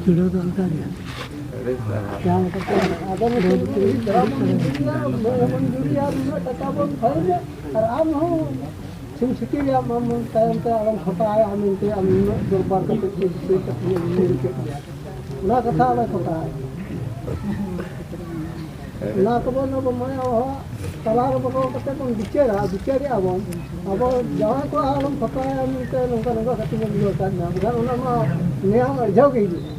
ᱪᱩᱲᱟᱹ ᱫᱚ ᱟᱞᱜᱟ ᱜᱮᱭᱟ᱾ ᱡᱟᱦᱟᱸ ᱞᱮᱠᱟᱛᱮ ᱟᱫᱚ ᱱᱩᱠᱩ ᱫᱷᱚᱨᱚᱢ ᱵᱚᱱ ᱡᱩᱨᱤᱭᱟ, ᱵᱚᱱ ᱡᱩᱨᱤᱭᱟ, ᱱᱩᱱᱟᱹᱜ ᱴᱟᱠᱟ ᱵᱚᱱ ᱠᱷᱚᱭ ᱢᱮ, ᱟᱨ ᱟᱢ ᱦᱚᱸ ᱥᱤᱢ ᱥᱤᱠᱲᱤ ᱨᱮᱭᱟᱜ ᱢᱟ ᱢᱚᱱ ᱛᱟᱭᱚᱢ ᱛᱮ ᱟᱨᱚᱢ ᱠᱷᱚᱴᱟᱭᱟ ᱢᱮᱱᱛᱮ ᱟᱢ ᱱᱩᱱᱟᱹᱜ ᱫᱚᱨᱵᱟᱨ ᱠᱟᱛᱮ ᱪᱮᱫ ᱪᱤᱠᱟᱹ ᱠᱟᱛᱮ ᱧᱮᱞ ᱠᱮᱫ ᱜᱮᱭᱟ᱾ ᱚᱱᱟ ᱠᱟᱛᱷᱟ ᱟᱞᱮ ᱠᱷᱚᱴᱟᱭᱟ᱾ ᱚᱱᱟ ᱠᱚᱵᱚᱱ ᱟᱵᱚ ᱢᱟᱭᱟ ᱦᱚᱲᱟᱜ ᱛᱟᱞᱟ ᱨᱮ ᱵᱚᱞᱚ ᱠᱟᱛᱮ ᱵᱚᱱ ᱵᱤᱪᱟᱹᱨᱟ, ᱵᱤᱪᱟᱹᱨᱮᱜᱼᱟ ᱵᱚᱱ᱾ ᱟᱵᱚ ᱡᱟᱶᱟᱭ ᱠᱚᱲᱟ ᱟᱞᱚᱢ ᱠᱷᱚᱴᱟᱭᱟ ᱢᱮᱱᱛᱮ ᱱᱚᱝᱠᱟ ᱱᱚᱝᱠᱟ ᱠᱟᱛᱮ ᱵᱚᱱ ᱤᱭᱟᱹ ᱟᱠᱟᱫ ᱢᱮᱭᱟ, ᱵᱟᱠᱷᱟᱱ ᱚᱱᱟ ᱢᱟ ᱱᱮᱭᱟᱢ ᱟᱨᱡᱟᱣ ᱜᱮ ᱦᱤᱡᱩᱜᱼᱟ᱾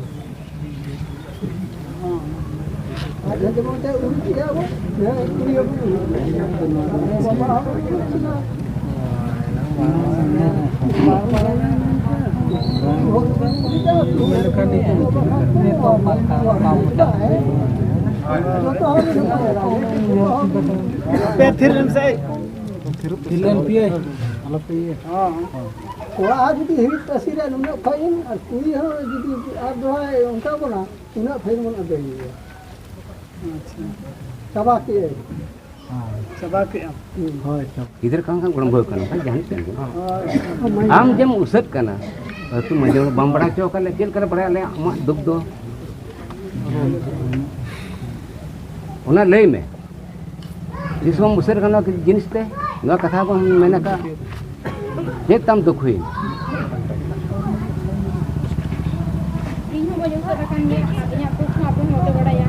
ᱟᱨ ᱡᱮᱢᱚᱱ ᱛᱮ ᱩᱰᱩᱠ ᱠᱮᱜᱼᱟ ᱵᱚᱱ, ᱦᱮᱸ, ᱠᱩᱲᱤ ᱦᱚᱯᱚᱱ ᱩᱰᱩᱠ ᱠᱮᱜᱼᱟ᱾ ᱵᱟᱵᱟ ᱦᱚᱸ ᱩᱰᱩᱠ ᱠᱮᱜᱼᱟ᱾ ᱯᱮ ᱛᱷᱤᱨ ᱞᱮᱱ ᱥᱮ᱾ ᱛᱷᱤᱨ ᱞᱮᱱ ᱯᱮ᱾ ᱟᱞᱚ ᱯᱮ ᱤᱭᱟᱹ᱾ ᱠᱚᱲᱟ ᱦᱚᱸ ᱡᱩᱫᱤ ᱦᱤᱨᱤᱡ ᱯᱟᱹᱥᱤᱨ ᱨᱮ ᱱᱩᱱᱟᱹᱜ ᱠᱷᱚᱡ ᱤᱧ, ᱟᱨ ᱠᱩᱲᱤ ᱦᱚᱸ ᱡᱩᱫᱤ ᱟᱨ ᱫᱚᱦᱲᱟᱭ ᱚᱱᱠᱟ ᱵᱚᱱᱟ, ᱩᱱᱟᱹᱜ ᱯᱷᱮᱨ ᱵᱚᱱ ᱟᱹᱫᱟᱹᱭ ᱜᱮᱭᱟ᱾ ᱟᱪᱪᱷᱟ᱾ ᱪᱟᱵᱟ ᱠᱮᱜᱼᱟᱭ᱾ ᱪᱟᱵᱟ ᱠᱮᱜᱼᱟᱢ᱾ ᱦᱩᱸ᱾ ᱦᱳᱭ, ᱪᱟᱵᱟ᱾ ᱜᱤᱫᱽᱨᱟᱹ ᱠᱟᱱ ᱠᱷᱟᱱ ᱜᱚᱲᱚᱢ ᱵᱟᱹᱦᱩ ᱠᱟᱱᱟ, ᱡᱟᱦᱟᱸ ᱠᱟᱱ ᱜᱮ᱾ ᱦᱳᱭ᱾ ᱟᱢ ᱡᱮᱢ ᱩᱥᱟᱹᱫ ᱠᱟᱱᱟ, ᱟᱹᱛᱩ ᱢᱟᱹᱡᱷᱤ ᱦᱚᱲ ᱵᱟᱢ ᱵᱟᱲᱟᱭ ᱦᱚᱪᱚ ᱟᱠᱟᱫ ᱞᱮᱭᱟ, ᱪᱮᱫ ᱞᱮᱠᱟᱨᱮ ᱵᱟᱲᱟᱭ ᱟᱞᱮᱭᱟ ᱟᱢᱟᱜ ᱫᱩᱠ ᱫᱚ? ᱚᱱᱟ ᱞᱟᱹᱭ ᱢᱮ᱾ ᱛᱤᱥ ᱦᱚᱸ ᱩᱥᱟᱹᱫ ᱠᱟᱱᱟ ᱡᱤᱱᱤᱥ ᱛᱮ? ᱱᱚᱣᱟ ᱠᱟᱛᱷᱟ ᱵᱚᱱ ᱢᱮᱱ ᱟᱠᱟᱫ᱾ ᱪᱮᱫ ᱛᱟᱢ ᱫᱩᱠ ᱦᱩᱭ? ᱤᱧ ᱦᱚᱸ ᱵᱟᱹᱧ ᱩᱥᱟᱹᱫ ᱟᱠᱟᱱ ᱜᱮᱭᱟ, ᱟᱨ ᱤᱧᱟᱹᱜ ᱫᱩᱠ ᱦᱚᱸ ᱟᱯᱮ ᱦᱚᱸ ᱵᱟᱯᱮ ᱵᱟᱲᱟᱭᱟ᱾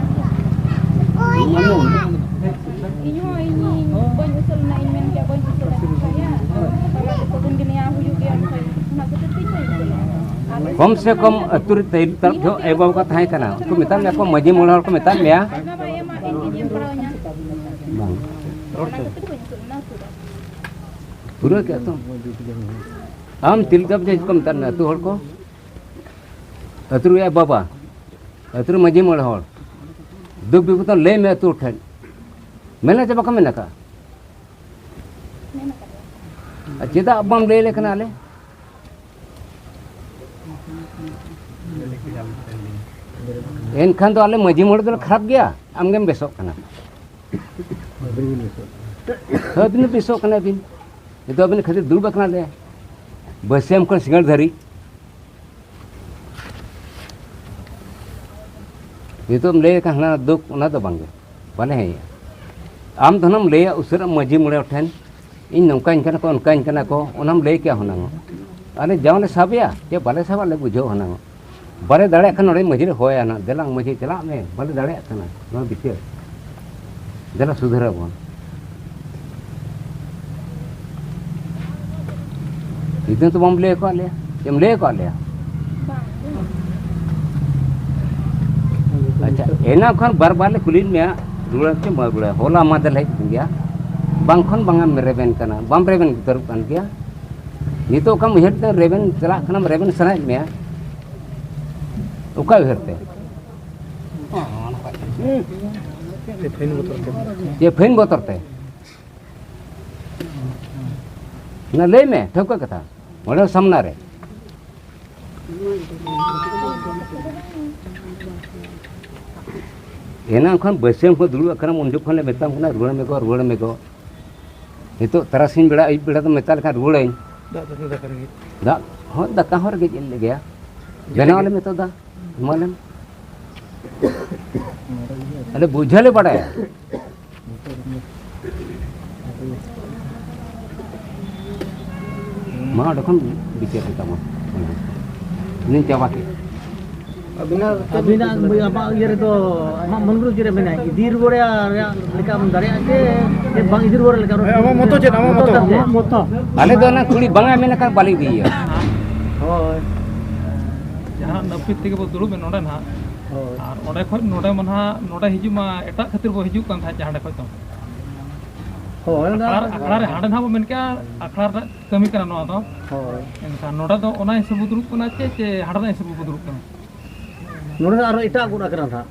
ᱤᱧ ᱦᱚᱸ ᱤᱧ ᱵᱟᱹᱧ ᱩᱥᱟᱹᱫ ᱞᱮᱱᱟ, ᱤᱧ ᱢᱮᱱ ᱠᱮᱭᱟ ᱵᱟᱹᱧ ᱩᱥᱟᱹᱫ ᱟᱠᱟᱱ ᱜᱮᱭᱟ᱾ ᱵᱟᱵᱟ ᱛᱟᱠᱚ ᱵᱚᱱ ᱜᱮ ᱱᱮᱭᱟᱣ ᱦᱩᱭᱩᱜ ᱜᱮᱭᱟ, ᱚᱱᱠᱟ ᱚᱱᱟ ᱠᱷᱟᱹᱛᱤᱨ ᱛᱮ ᱤᱧ ᱵᱟᱹᱧ ᱩᱥᱟᱹᱫ ᱞᱮᱱᱟ᱾ ᱟᱞᱮ ᱠᱚᱢ ᱥᱮ ᱠᱚᱢ ᱟᱹᱛᱩ ᱨᱮ ᱛᱟᱭᱚᱢ ᱛᱟᱨᱟᱯ ᱡᱚᱦᱚᱜ ᱟᱭᱳ ᱵᱟᱵᱟ ᱠᱚ ᱛᱟᱦᱮᱸ ᱠᱟᱱᱟ, ᱩᱱᱠᱩ ᱢᱮᱛᱟᱜ ᱢᱮᱭᱟ ᱠᱚ, ᱢᱟᱹᱡᱷᱤ ᱢᱚᱬᱮ ᱦᱚᱲ ᱠᱚ ᱢᱮᱛᱟᱜ ᱢᱮᱭᱟ? ᱚᱱᱟ ᱢᱟ ᱮᱢᱟ ᱤᱧ ᱜᱮ ᱮᱢ ᱯᱟᱲᱟᱣ ᱤᱧᱟ᱾ ᱵᱟᱝ᱾ ᱚᱱᱟ ᱠᱷᱟᱹᱛᱤᱨ ᱵᱟᱹᱧ ᱩᱥᱟᱹᱫ ᱞᱮᱱᱟ ᱟᱹᱛᱩ ᱨᱮ᱾ ᱯᱩᱨᱟᱹ ᱠᱮᱫ ᱛᱚ᱾ ᱟᱢ ᱛᱤᱞᱠᱟᱹ ᱯᱟᱹᱴᱤ ᱠᱚ ᱢᱮᱛᱟᱜ ᱢᱮ, ᱟᱹᱛᱩ ᱦᱚᱲ ᱠᱚ, ᱟᱹᱛᱩ ᱨᱮᱭᱟᱜ ᱵᱟᱵᱟ, ᱟᱹᱛᱩ ᱨᱮ ᱢᱟᱹᱡᱷᱤ ᱢᱚᱬᱮ ᱦᱚᱲ, ᱫᱩᱠ ᱵᱤᱯᱚᱫ ᱞᱟᱹᱭ ᱢᱮ ᱟᱹᱛᱩ ᱦᱚᱲ ᱴᱷᱮᱱ᱾ ᱢᱮᱱᱟ ᱪᱮ ᱵᱟᱠᱚ ᱢᱮᱱ ᱟᱠᱟᱫᱼᱟ? ᱟᱨ ᱪᱮᱫᱟᱜ ᱵᱟᱢ ᱞᱟᱹᱭ ᱟᱞᱮ ᱠᱟᱱᱟ ᱟᱞᱮ? ᱮᱱᱠᱷᱟᱱ ᱫᱚ ᱟᱞᱮ ᱢᱟᱹᱡᱷᱤ ᱢᱚᱬᱮ ᱫᱚᱞᱮ ᱠᱷᱟᱨᱟᱯ ᱜᱮᱭᱟ, ᱟᱢᱜᱮᱢ ᱵᱮᱥᱚᱜ ᱠᱟᱱᱟ᱾ ᱟᱹᱵᱤᱱ ᱵᱤᱥᱚᱜ ᱠᱟᱱᱟ ᱵᱤᱱ᱾ ᱱᱤᱛᱚᱜ ᱟᱹᱵᱤᱱ ᱠᱷᱟᱹᱛᱤᱨ ᱫᱩᱲᱩᱵ ᱟᱠᱟᱱᱟ ᱞᱮ᱾ ᱵᱟᱹᱥᱭᱟᱹᱢ ᱠᱷᱚᱱ ᱥᱤᱸᱜᱟᱹᱲ ᱫᱷᱟᱹᱨᱤᱡ᱾ ᱱᱤᱛᱚᱜ ᱮᱢ ᱞᱟᱹᱭ ᱞᱮᱠᱷᱟᱱ ᱦᱟᱱᱟ ᱫᱩᱠ, ᱚᱱᱟ ᱫᱚ ᱵᱟᱝᱜᱮ, ᱵᱟᱞᱮ ᱦᱮᱸᱭᱟ᱾ ᱟᱢ ᱫᱚ ᱦᱟᱱᱟᱢ ᱞᱟᱹᱭᱟ ᱩᱥᱟᱹᱨᱟ ᱢᱟᱹᱡᱷᱤ ᱢᱚᱬᱮ ᱦᱚᱲ ᱴᱷᱮᱱ, "ᱤᱧ ᱱᱚᱝᱠᱟᱧ ᱠᱟᱱᱟ ᱠᱚ, ᱚᱱᱠᱟᱧ ᱠᱟᱱᱟ ᱠᱚ", ᱚᱱᱟᱢ ᱞᱟᱹᱭ ᱠᱮᱭᱟ ᱦᱩᱱᱟᱹᱝ᱾ ᱟᱞᱮ ᱡᱟᱶ ᱞᱮ ᱥᱟᱵᱮᱭᱟ ᱪᱮ ᱵᱟᱞᱮ ᱥᱟᱵᱟ, ᱟᱞᱮ ᱵᱩᱡᱷᱟᱹᱣ ᱦᱩᱱᱟᱹᱝ᱾ ᱵᱟᱞᱮ ᱫᱟᱲᱮᱭᱟᱜ ᱠᱷᱟᱱ ᱱᱚᱰᱮ ᱢᱟᱹᱡᱷᱤ ᱞᱮ ᱦᱚᱦᱚᱭᱟ ᱦᱟᱸᱜ, "ᱫᱮᱞᱟ ᱢᱟᱹᱡᱷᱤ ᱪᱟᱞᱟᱜ ᱢᱮ, ᱵᱟᱞᱮ ᱫᱟᱲᱮᱭᱟᱜ ᱠᱟᱱᱟ ᱱᱚᱣᱟ ᱵᱤᱪᱟᱹᱨ, ᱫᱮᱞᱟ ᱥᱩᱫᱷᱟᱹᱨ ᱟᱵᱚᱱ᱾" ᱱᱤᱛᱚᱜ ᱛᱚ ᱵᱟᱢ ᱞᱟᱹᱭ ᱟᱠᱟᱫ ᱞᱮᱭᱟ, ᱪᱮᱫ ᱮᱢ ᱞᱟᱹᱭ ᱟᱠᱟᱫ ᱞᱮᱭᱟ? ᱟᱪᱪᱷᱟ, ᱮᱱᱟᱝ ᱠᱷᱚᱱ ᱵᱟᱨ ᱵᱟᱨ ᱞᱮ ᱠᱩᱞᱤᱭᱮᱫ ᱢᱮᱭᱟ, ᱨᱩᱣᱟᱹᱲ ᱪᱮ ᱵᱟᱢ ᱨᱩᱣᱟᱹᱲᱟ? ᱦᱚᱞᱟ ᱢᱟᱫᱷᱮᱨ ᱞᱮ ᱦᱮᱡ ᱠᱟᱱ ᱜᱮᱭᱟ, ᱵᱟᱝ ᱠᱷᱚᱱ ᱵᱟᱝ ᱮᱢ ᱨᱮᱵᱮᱱ ᱠᱟᱱᱟ, ᱵᱟᱢ ᱨᱮᱵᱮᱱ ᱩᱛᱟᱹᱨᱚᱜ ᱠᱟᱱ ᱜᱮᱭᱟ᱾ ᱱᱤᱛᱚᱜ ᱚᱠᱟᱢ ᱩᱭᱦᱟᱹᱨ ᱛᱮ ᱨᱮᱵᱮᱱ ᱪᱟᱞᱟᱜ ᱠᱟᱱᱟᱢ, ᱨᱮᱵᱮᱱ ᱥᱟᱱᱟᱭᱮᱫ ᱢᱮᱭᱟ, ᱚᱠᱟ ᱩᱭᱦᱟᱹᱨ ᱛᱮ? ᱯᱷᱟᱹᱭᱤᱱ ᱵᱚᱛᱚᱨ ᱛᱮ᱾ ᱪᱮ ᱯᱷᱟᱹᱭᱤᱱ ᱵᱚᱛᱚᱨ ᱛᱮ? ᱚᱱᱟ ᱞᱟᱹᱭ ᱢᱮ, ᱴᱷᱟᱹᱣᱠᱟᱹ ᱠᱟᱛᱷᱟ, ᱚᱸᱰᱮ ᱥᱟᱢᱱᱟ ᱨᱮ᱾ ᱮᱱᱟᱝ ᱠᱷᱚᱱ ᱵᱟᱹᱥᱭᱟᱹᱢ ᱠᱷᱚᱱ ᱫᱩᱲᱩᱵ ᱟᱠᱟᱱᱟᱢ, ᱩᱱ ᱡᱚᱠᱷᱚᱱ ᱞᱮ ᱢᱮᱛᱟᱢ ᱠᱟᱱᱟ, "ᱨᱩᱣᱟᱹᱲ ᱢᱮ ᱜᱚ, ᱨᱩᱣᱟᱹᱲ ᱢᱮ ᱜᱚ᱾" ᱱᱤᱛᱚᱜ ᱛᱟᱨᱟᱥᱤᱧ ᱵᱮᱲᱟ, ᱟᱹᱭᱩᱵ ᱵᱮᱲᱟ ᱫᱚ ᱢᱮᱛᱟ ᱞᱮᱠᱷᱟᱱ ᱨᱩᱣᱟᱹᱲᱟᱹᱧ᱾ ᱫᱟᱜ ᱫᱟᱠᱟ ᱫᱟᱠᱟ ᱨᱮᱸᱜᱮᱡ᱾ ᱫᱟᱜ ᱦᱚᱸ, ᱫᱟᱠᱟ ᱦᱚᱸ ᱨᱮᱸᱜᱮᱡ ᱮᱱ ᱜᱮᱭᱟ᱾ ᱵᱮᱱᱟᱣ ᱟᱞᱮ ᱢᱮ ᱛᱚ ᱫᱟ, ᱮᱢᱟ ᱞᱮᱢ᱾ ᱟᱞᱮ ᱵᱩᱡᱷᱟᱹᱣ ᱞᱮ ᱵᱟᱲᱟᱭᱟ᱾ ᱢᱟ ᱚᱸᱰᱮ ᱠᱷᱚᱱ ᱵᱤᱪᱟᱹᱨ ᱦᱟᱛᱟᱣ ᱢᱟ᱾ ᱩᱱᱤᱧ ᱪᱟᱵᱟ ᱠᱮᱫ᱾ ᱟᱹᱵᱤᱱᱟᱜ, ᱟᱹᱵᱤᱱᱟᱜ, ᱟᱢᱟᱜ ᱤᱭᱟᱹ ᱨᱮᱫᱚ, ᱟᱢᱟᱜ ᱢᱚᱱ ᱨᱮ ᱪᱮᱫ ᱨᱮ ᱢᱮᱱᱟᱜᱼᱟ? ᱤᱫᱤ ᱨᱩᱣᱟᱹᱲ ᱨᱮᱭᱟᱜ ᱞᱮᱠᱟᱢ ᱫᱟᱲᱮᱭᱟᱜᱼᱟ ᱪᱮ, ᱪᱮ ᱵᱟᱝ ᱤᱫᱤ ᱨᱩᱣᱟᱹᱲ ᱞᱮᱠᱟ? ᱦᱮᱸ, ᱟᱢᱟᱜ ᱢᱚᱛᱚ ᱪᱮᱫ? ᱟᱢᱟᱜ ᱢᱚᱛᱚ᱾ ᱢᱚᱛᱚ ᱛᱟᱢ ᱪᱮᱫ? ᱟᱢᱟᱜ ᱢᱚᱛᱚ᱾ ᱟᱞᱮ ᱫᱚ ᱚᱱᱟ ᱠᱩᱲᱤ ᱵᱟᱝ ᱮ ᱢᱮᱱ ᱞᱮᱠᱷᱟᱱ ᱵᱟᱞᱮ ᱤᱫᱤᱭᱮᱭᱟ᱾ ᱦᱳᱭ᱾ ᱡᱟᱦᱟᱸ ᱱᱟᱹᱯᱤᱛ ᱛᱮᱜᱮ ᱵᱚ ᱫᱩᱲᱩᱵ ᱮᱱ ᱱᱚᱰᱮ ᱱᱟᱦᱟᱜ᱾ ᱦᱳᱭ᱾ ᱟᱨ ᱚᱸᱰᱮ ᱠᱷᱚᱡ ᱱᱚᱰᱮ ᱢᱟ ᱱᱟᱦᱟᱜ, ᱱᱚᱰᱮ ᱦᱤᱡᱩᱜ ᱢᱟ ᱮᱴᱟᱜ ᱠᱷᱟᱹᱛᱤᱨ ᱵᱚ ᱦᱤᱡᱩᱜ ᱠᱟᱱ ᱛᱟᱦᱮᱸᱫ ᱡᱟᱦᱟᱸ ᱠᱷᱚᱡ ᱫᱚ᱾ ᱦᱳᱭ, ᱚᱱᱟ ᱟᱠᱷᱲᱟ, ᱟᱠᱷᱲᱟ ᱨᱮ ᱦᱟᱸᱰᱮ ᱱᱟᱦᱟᱜ ᱵᱚ ᱢᱮᱱ ᱠᱮᱜᱼᱟ, ᱟᱠᱷᱲᱟ ᱨᱮᱱᱟᱜ ᱠᱟᱹᱢᱤ ᱠᱟᱱᱟ ᱱᱚᱣᱟ ᱫᱚ᱾ ᱦᱳᱭ᱾ ᱮᱱᱠᱷᱟᱱ ᱱᱚᱰᱮ ᱫᱚ ᱚᱱᱟ ᱦᱤᱥᱟᱹᱵ ᱵᱚ ᱫᱩᱲᱩᱵ ᱠᱟᱱᱟ ᱪᱮ, ᱪᱮ ᱦᱟᱸᱰᱮᱱᱟᱜ ᱦᱤᱥᱟᱹᱵ ᱵᱚ ᱫᱩᱲᱩᱵ ᱠᱟᱱᱟ? ᱱᱚᱰᱮ ᱫᱚ ᱟᱨᱦᱚᱸ ᱮᱴᱟᱜ ᱜᱚᱴ ᱟᱠᱟᱱᱟ ᱱᱟᱦᱟᱜ᱾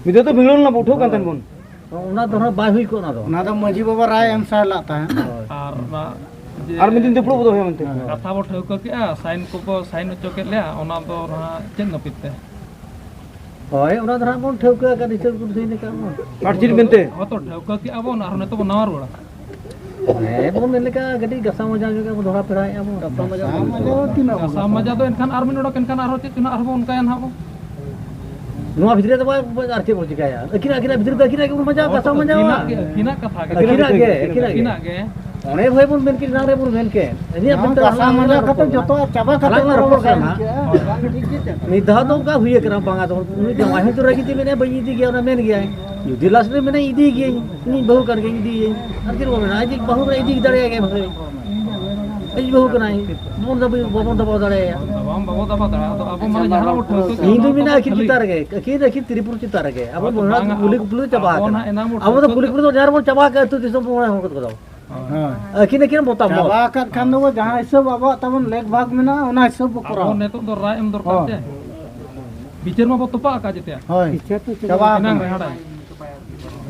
ᱢᱤᱫ ᱫᱷᱟᱣ ᱫᱚ ᱵᱤᱞᱚᱱ ᱞᱮᱱᱟ, ᱩᱴᱷᱟᱹᱣ ᱠᱟᱱ ᱛᱟᱦᱮᱱ ᱵᱚᱱ᱾ ᱚᱱᱟ ᱫᱚ ᱱᱟᱦᱟᱜ ᱵᱟᱭ ᱦᱩᱭ ᱠᱚᱜᱼᱟ ᱚᱱᱟ ᱫᱚ᱾ ᱚᱱᱟ ᱫᱚ ᱢᱟᱹᱡᱷᱤ ᱵᱟᱵᱟ ᱨᱟᱭ ᱮᱢ ᱥᱟᱭ ᱞᱟᱜ ᱛᱟᱦᱮᱸᱫ᱾ ᱦᱳᱭ᱾ ᱟᱨ ᱚᱱᱟ ᱡᱮ ᱟᱨ ᱢᱤᱫ ᱫᱤᱱ ᱫᱩᱯᱲᱩᱵ ᱵᱚ ᱫᱚᱦᱚᱭᱟ ᱢᱮᱱᱛᱮ᱾ ᱠᱟᱛᱷᱟ ᱵᱚ ᱴᱷᱟᱹᱣᱠᱟᱹ ᱠᱮᱜᱼᱟ, ᱥᱟᱭᱤᱱ ᱠᱚᱠᱚ ᱥᱟᱭᱤᱱ ᱦᱚᱪᱚ ᱠᱮᱫ ᱞᱮᱭᱟ, ᱚᱱᱟ ᱫᱚ ᱱᱟᱦᱟᱜ ᱪᱮᱫ ᱱᱟᱹᱯᱤᱛ ᱛᱮ? ᱦᱳᱭ, ᱚᱱᱟ ᱫᱚ ᱦᱟᱸᱜ ᱵᱚᱱ ᱴᱷᱟᱹᱣᱠᱟᱹ ᱟᱠᱟᱫ, ᱦᱤᱥᱟᱹᱵ ᱠᱚ ᱥᱟᱹᱦᱤ ᱞᱮᱠᱟ ᱵᱚᱱ᱾ ᱟᱨ ᱪᱮᱫ ᱢᱮᱱᱛᱮ? ᱦᱚᱸ ᱛᱚ, ᱴᱷᱟᱹᱣᱠᱟᱹ ᱠᱮᱜᱼᱟ ᱵᱚᱱ, ᱟᱨ ᱱᱤᱛᱚᱜ ᱵᱚᱱ ᱱᱟᱣᱟ ᱨᱩᱣᱟᱹᱲᱟ᱾ ᱦᱮᱸ, ᱵᱚᱱ ᱢᱮᱱ ᱞᱮᱠᱟ ᱠᱟᱹᱴᱤᱡ ᱜᱷᱟᱥᱟᱣ ᱢᱟᱡᱟᱣ ᱧᱚᱜ ᱜᱮ ᱵᱚᱱ ᱫᱚᱦᱲᱟ ᱯᱮᱲᱟᱭᱮᱜᱼᱟ ᱵᱚᱱ, ᱜᱷᱟᱥᱟᱣ ᱢᱟᱡᱟᱣ᱾ ᱜᱷᱟᱥᱟᱣ ᱢᱟᱡᱟᱣ ᱫᱚ ᱮᱱᱠᱷᱟᱱ ᱟᱨ ᱢᱤᱫ ᱚᱰᱚᱠ, ᱮᱱᱠᱷᱟᱱ ᱟᱨᱦᱚᱸ ᱪᱮᱫ ᱪᱚ ᱱᱟᱜ ᱟᱨᱦᱚᱸ ᱵᱚᱱ ᱚᱱᱠᱟᱭᱟ ᱱᱟᱦᱟᱜ ᱵᱚᱱ᱾ ᱱᱚᱣᱟ ᱵᱷᱤᱛᱨᱤ ᱨᱮ ᱫᱚ ᱵᱟᱭ, ᱟᱨ ᱪᱮᱫ ᱵᱚᱱ ᱪᱤᱠᱟᱹᱭᱟ? ᱟᱹᱠᱤᱱᱟᱜ, ᱟᱹᱠᱤᱱᱟᱜ ᱵᱷᱤᱛᱨᱤ ᱫᱚ ᱟᱹᱠᱤᱱᱟᱜ ᱜᱮᱵᱚᱱ ᱢᱟᱡᱟᱣ, ᱦᱚᱸ ᱛᱚ, ᱜᱷᱟᱥᱟᱣ ᱢᱟᱡᱟᱣᱟ᱾ ᱟᱹᱠᱤᱱᱟᱜ ᱜᱮ, ᱟᱹᱠᱤᱱᱟᱜ ᱠᱟᱛᱷᱟ ᱜᱮ᱾ ᱟᱹᱠᱤᱱᱟᱜ ᱜᱮ, ᱟᱹᱠᱤᱱᱟᱜ ᱜᱮ᱾ ᱟᱹᱠᱤᱱᱟᱜ ᱜᱮ᱾ ᱚᱱᱮ ᱵᱷᱟᱹᱭ ᱵᱚᱱ ᱢᱮᱱ ᱠᱮᱫ, ᱮᱱᱟᱝ ᱨᱮᱵᱚᱱ ᱢᱮᱱ ᱠᱮᱫ᱾ ᱟᱹᱞᱤᱧᱟᱜ ᱱᱚᱣᱟ ᱢᱮᱱᱛᱮ ᱜᱷᱟᱥᱟᱣ ᱟᱞᱟᱝ ᱢᱟᱡᱟᱣ ᱞᱟᱝ ᱠᱟᱛᱮ ᱨᱚᱯᱚᱲ ᱡᱚᱛᱚᱣᱟᱜ ᱪᱟᱵᱟ ᱠᱟᱛᱮ ᱟᱞᱟᱝ ᱞᱟᱝ ᱵᱚᱱ ᱨᱚᱯᱚᱲ ᱨᱚᱯᱚᱲ ᱠᱟᱱᱟ᱾ ᱠᱟᱱᱟ᱾ ᱢᱤᱫ ᱫᱷᱟᱣ ᱫᱚ ᱚᱱᱠᱟ ᱦᱩᱭ ᱟᱠᱟᱱᱟ, ᱵᱟᱝᱟ ᱫᱚ ᱩᱱᱤ ᱡᱟᱶᱟᱭ ᱦᱚᱸ ᱛᱚ ᱨᱟᱹᱜᱤ ᱛᱮ ᱢᱮᱱᱟᱭ, "ᱵᱟᱹᱧ ᱤᱫᱤ ᱜᱮᱭᱟ", ᱚᱱᱟ ᱢᱮᱱ ᱜᱮᱭᱟᱭ᱾ ᱡᱩᱫᱤ ᱞᱟᱥᱴ ᱨᱮ ᱢᱮᱱᱟᱭ, "ᱤᱫᱤ ᱜᱤᱭᱟᱹᱧ, ᱤᱧᱤᱡ ᱵᱟᱹᱦᱩ ᱠᱟᱱ ᱜᱤᱭᱟᱹᱧ, ᱤᱫᱤᱭᱟᱹᱧ", ᱟᱨ ᱪᱮᱫ ᱵᱚᱱ ᱢᱮᱱᱟ? ᱟᱡᱤᱡ ᱵᱟᱹᱦᱩ ᱠᱟᱱᱟᱭ, ᱤᱫᱤ ᱫᱟᱲᱮᱭᱟᱜ ᱜᱮᱭᱟᱭ ᱵᱷᱟᱹᱭ᱾ ᱟᱡᱤᱡ ᱵᱟᱹᱦᱩ ᱠᱟᱱᱟᱭ, ᱵᱚᱱ ᱫᱟᱵᱟᱣ, ᱵᱟᱵᱚᱱ ᱫᱟᱵᱟᱣ ᱫᱟᱲᱮᱭᱟᱭᱟ᱾ ᱵᱟᱵᱚᱱ ᱫᱟᱵᱟᱣ ᱫᱟᱲᱮᱭᱟᱜᱼᱟ᱾ ᱟᱫᱚ ᱟᱵᱚ ᱢᱟᱱᱮ ᱡᱟᱦᱟᱸ ᱵᱚᱱ ᱴᱷᱟᱹᱣᱠᱟᱹ ᱠᱮᱫᱟ, ᱤᱧ ᱫᱩᱧ ᱚᱱᱟ ᱢᱮᱱᱟ, ᱠᱚᱫᱚ ᱟᱹᱠᱤᱱ ᱠᱷᱟᱹᱞᱤ ᱪᱮᱛᱟᱱ ᱨᱮᱜᱮ, ᱟᱹᱠᱤᱱ, ᱟᱹᱠᱤᱱ ᱛᱤᱨᱤᱯᱩᱨ ᱪᱮᱛᱟᱱ ᱨᱮᱜᱮ᱾ ᱟᱵᱚ ᱟᱫᱚ ᱢᱚᱦᱲᱟ ᱵᱟᱝᱟ, ᱠᱩᱞᱤ ᱠᱩᱯᱞᱤ ᱪᱟᱵᱟ ᱟᱵᱚ ᱟᱠᱟᱫ᱾ ᱱᱟᱦᱟᱜ ᱮᱱᱟᱝ ᱵᱚᱱ ᱟᱵᱚ ᱫᱚ ᱴᱷᱟᱹᱣᱠᱟᱹ ᱠᱩᱞᱤ ᱠᱮᱫᱟ᱾ ᱠᱩᱯᱞᱤ ᱫᱚ ᱡᱟᱦᱟᱸ ᱨᱮᱵᱚᱱ ᱪᱟᱵᱟ ᱟᱠᱟᱫ, ᱟᱹᱛᱩ ᱫᱤᱥᱚᱢ ᱵᱚᱱ ᱦᱚᱲ ᱠᱚᱫᱚ᱾ ᱦᱮᱸ᱾ ᱟᱹᱠᱤᱱ ᱟᱹᱠᱤᱱ ᱵᱚᱛᱟᱢ ᱪᱟᱵᱟ ᱵᱚᱥ᱾ ᱟᱠᱟᱫ ᱠᱷᱟᱱ ᱫᱚ ᱡᱟᱦᱟᱸ ᱦᱤᱥᱟᱹᱵ ᱟᱵᱚᱣᱟᱜ ᱛᱟᱵᱚᱱ ᱞᱮᱠ ᱵᱷᱟᱜᱽ ᱢᱮᱱᱟᱜᱼᱟ, ᱚᱱᱟ ᱦᱤᱥᱟᱹᱵ ᱵᱚ ᱟᱵᱚ ᱠᱚᱨᱟᱣᱟ᱾ ᱱᱤᱛᱚᱜ ᱫᱚ ᱨᱟᱭ ᱮᱢ ᱫᱚᱨᱠᱟᱨ ᱦᱚᱸ᱾ ᱪᱮ? ᱵᱤᱪᱟᱹᱨ ᱢᱟ ᱵᱚ ᱛᱚᱯᱟᱜ ᱟᱠᱟᱫ ᱡᱮᱛᱮᱭᱟᱜ᱾ ᱦᱳᱭ᱾ ᱵᱤᱪᱟᱹᱨ ᱛᱚ ᱪᱟᱵᱟ ᱮᱱᱟᱝ ᱟᱠᱟᱱᱟ᱾ ᱨᱮ ᱦᱟᱸᱰᱟᱭ᱾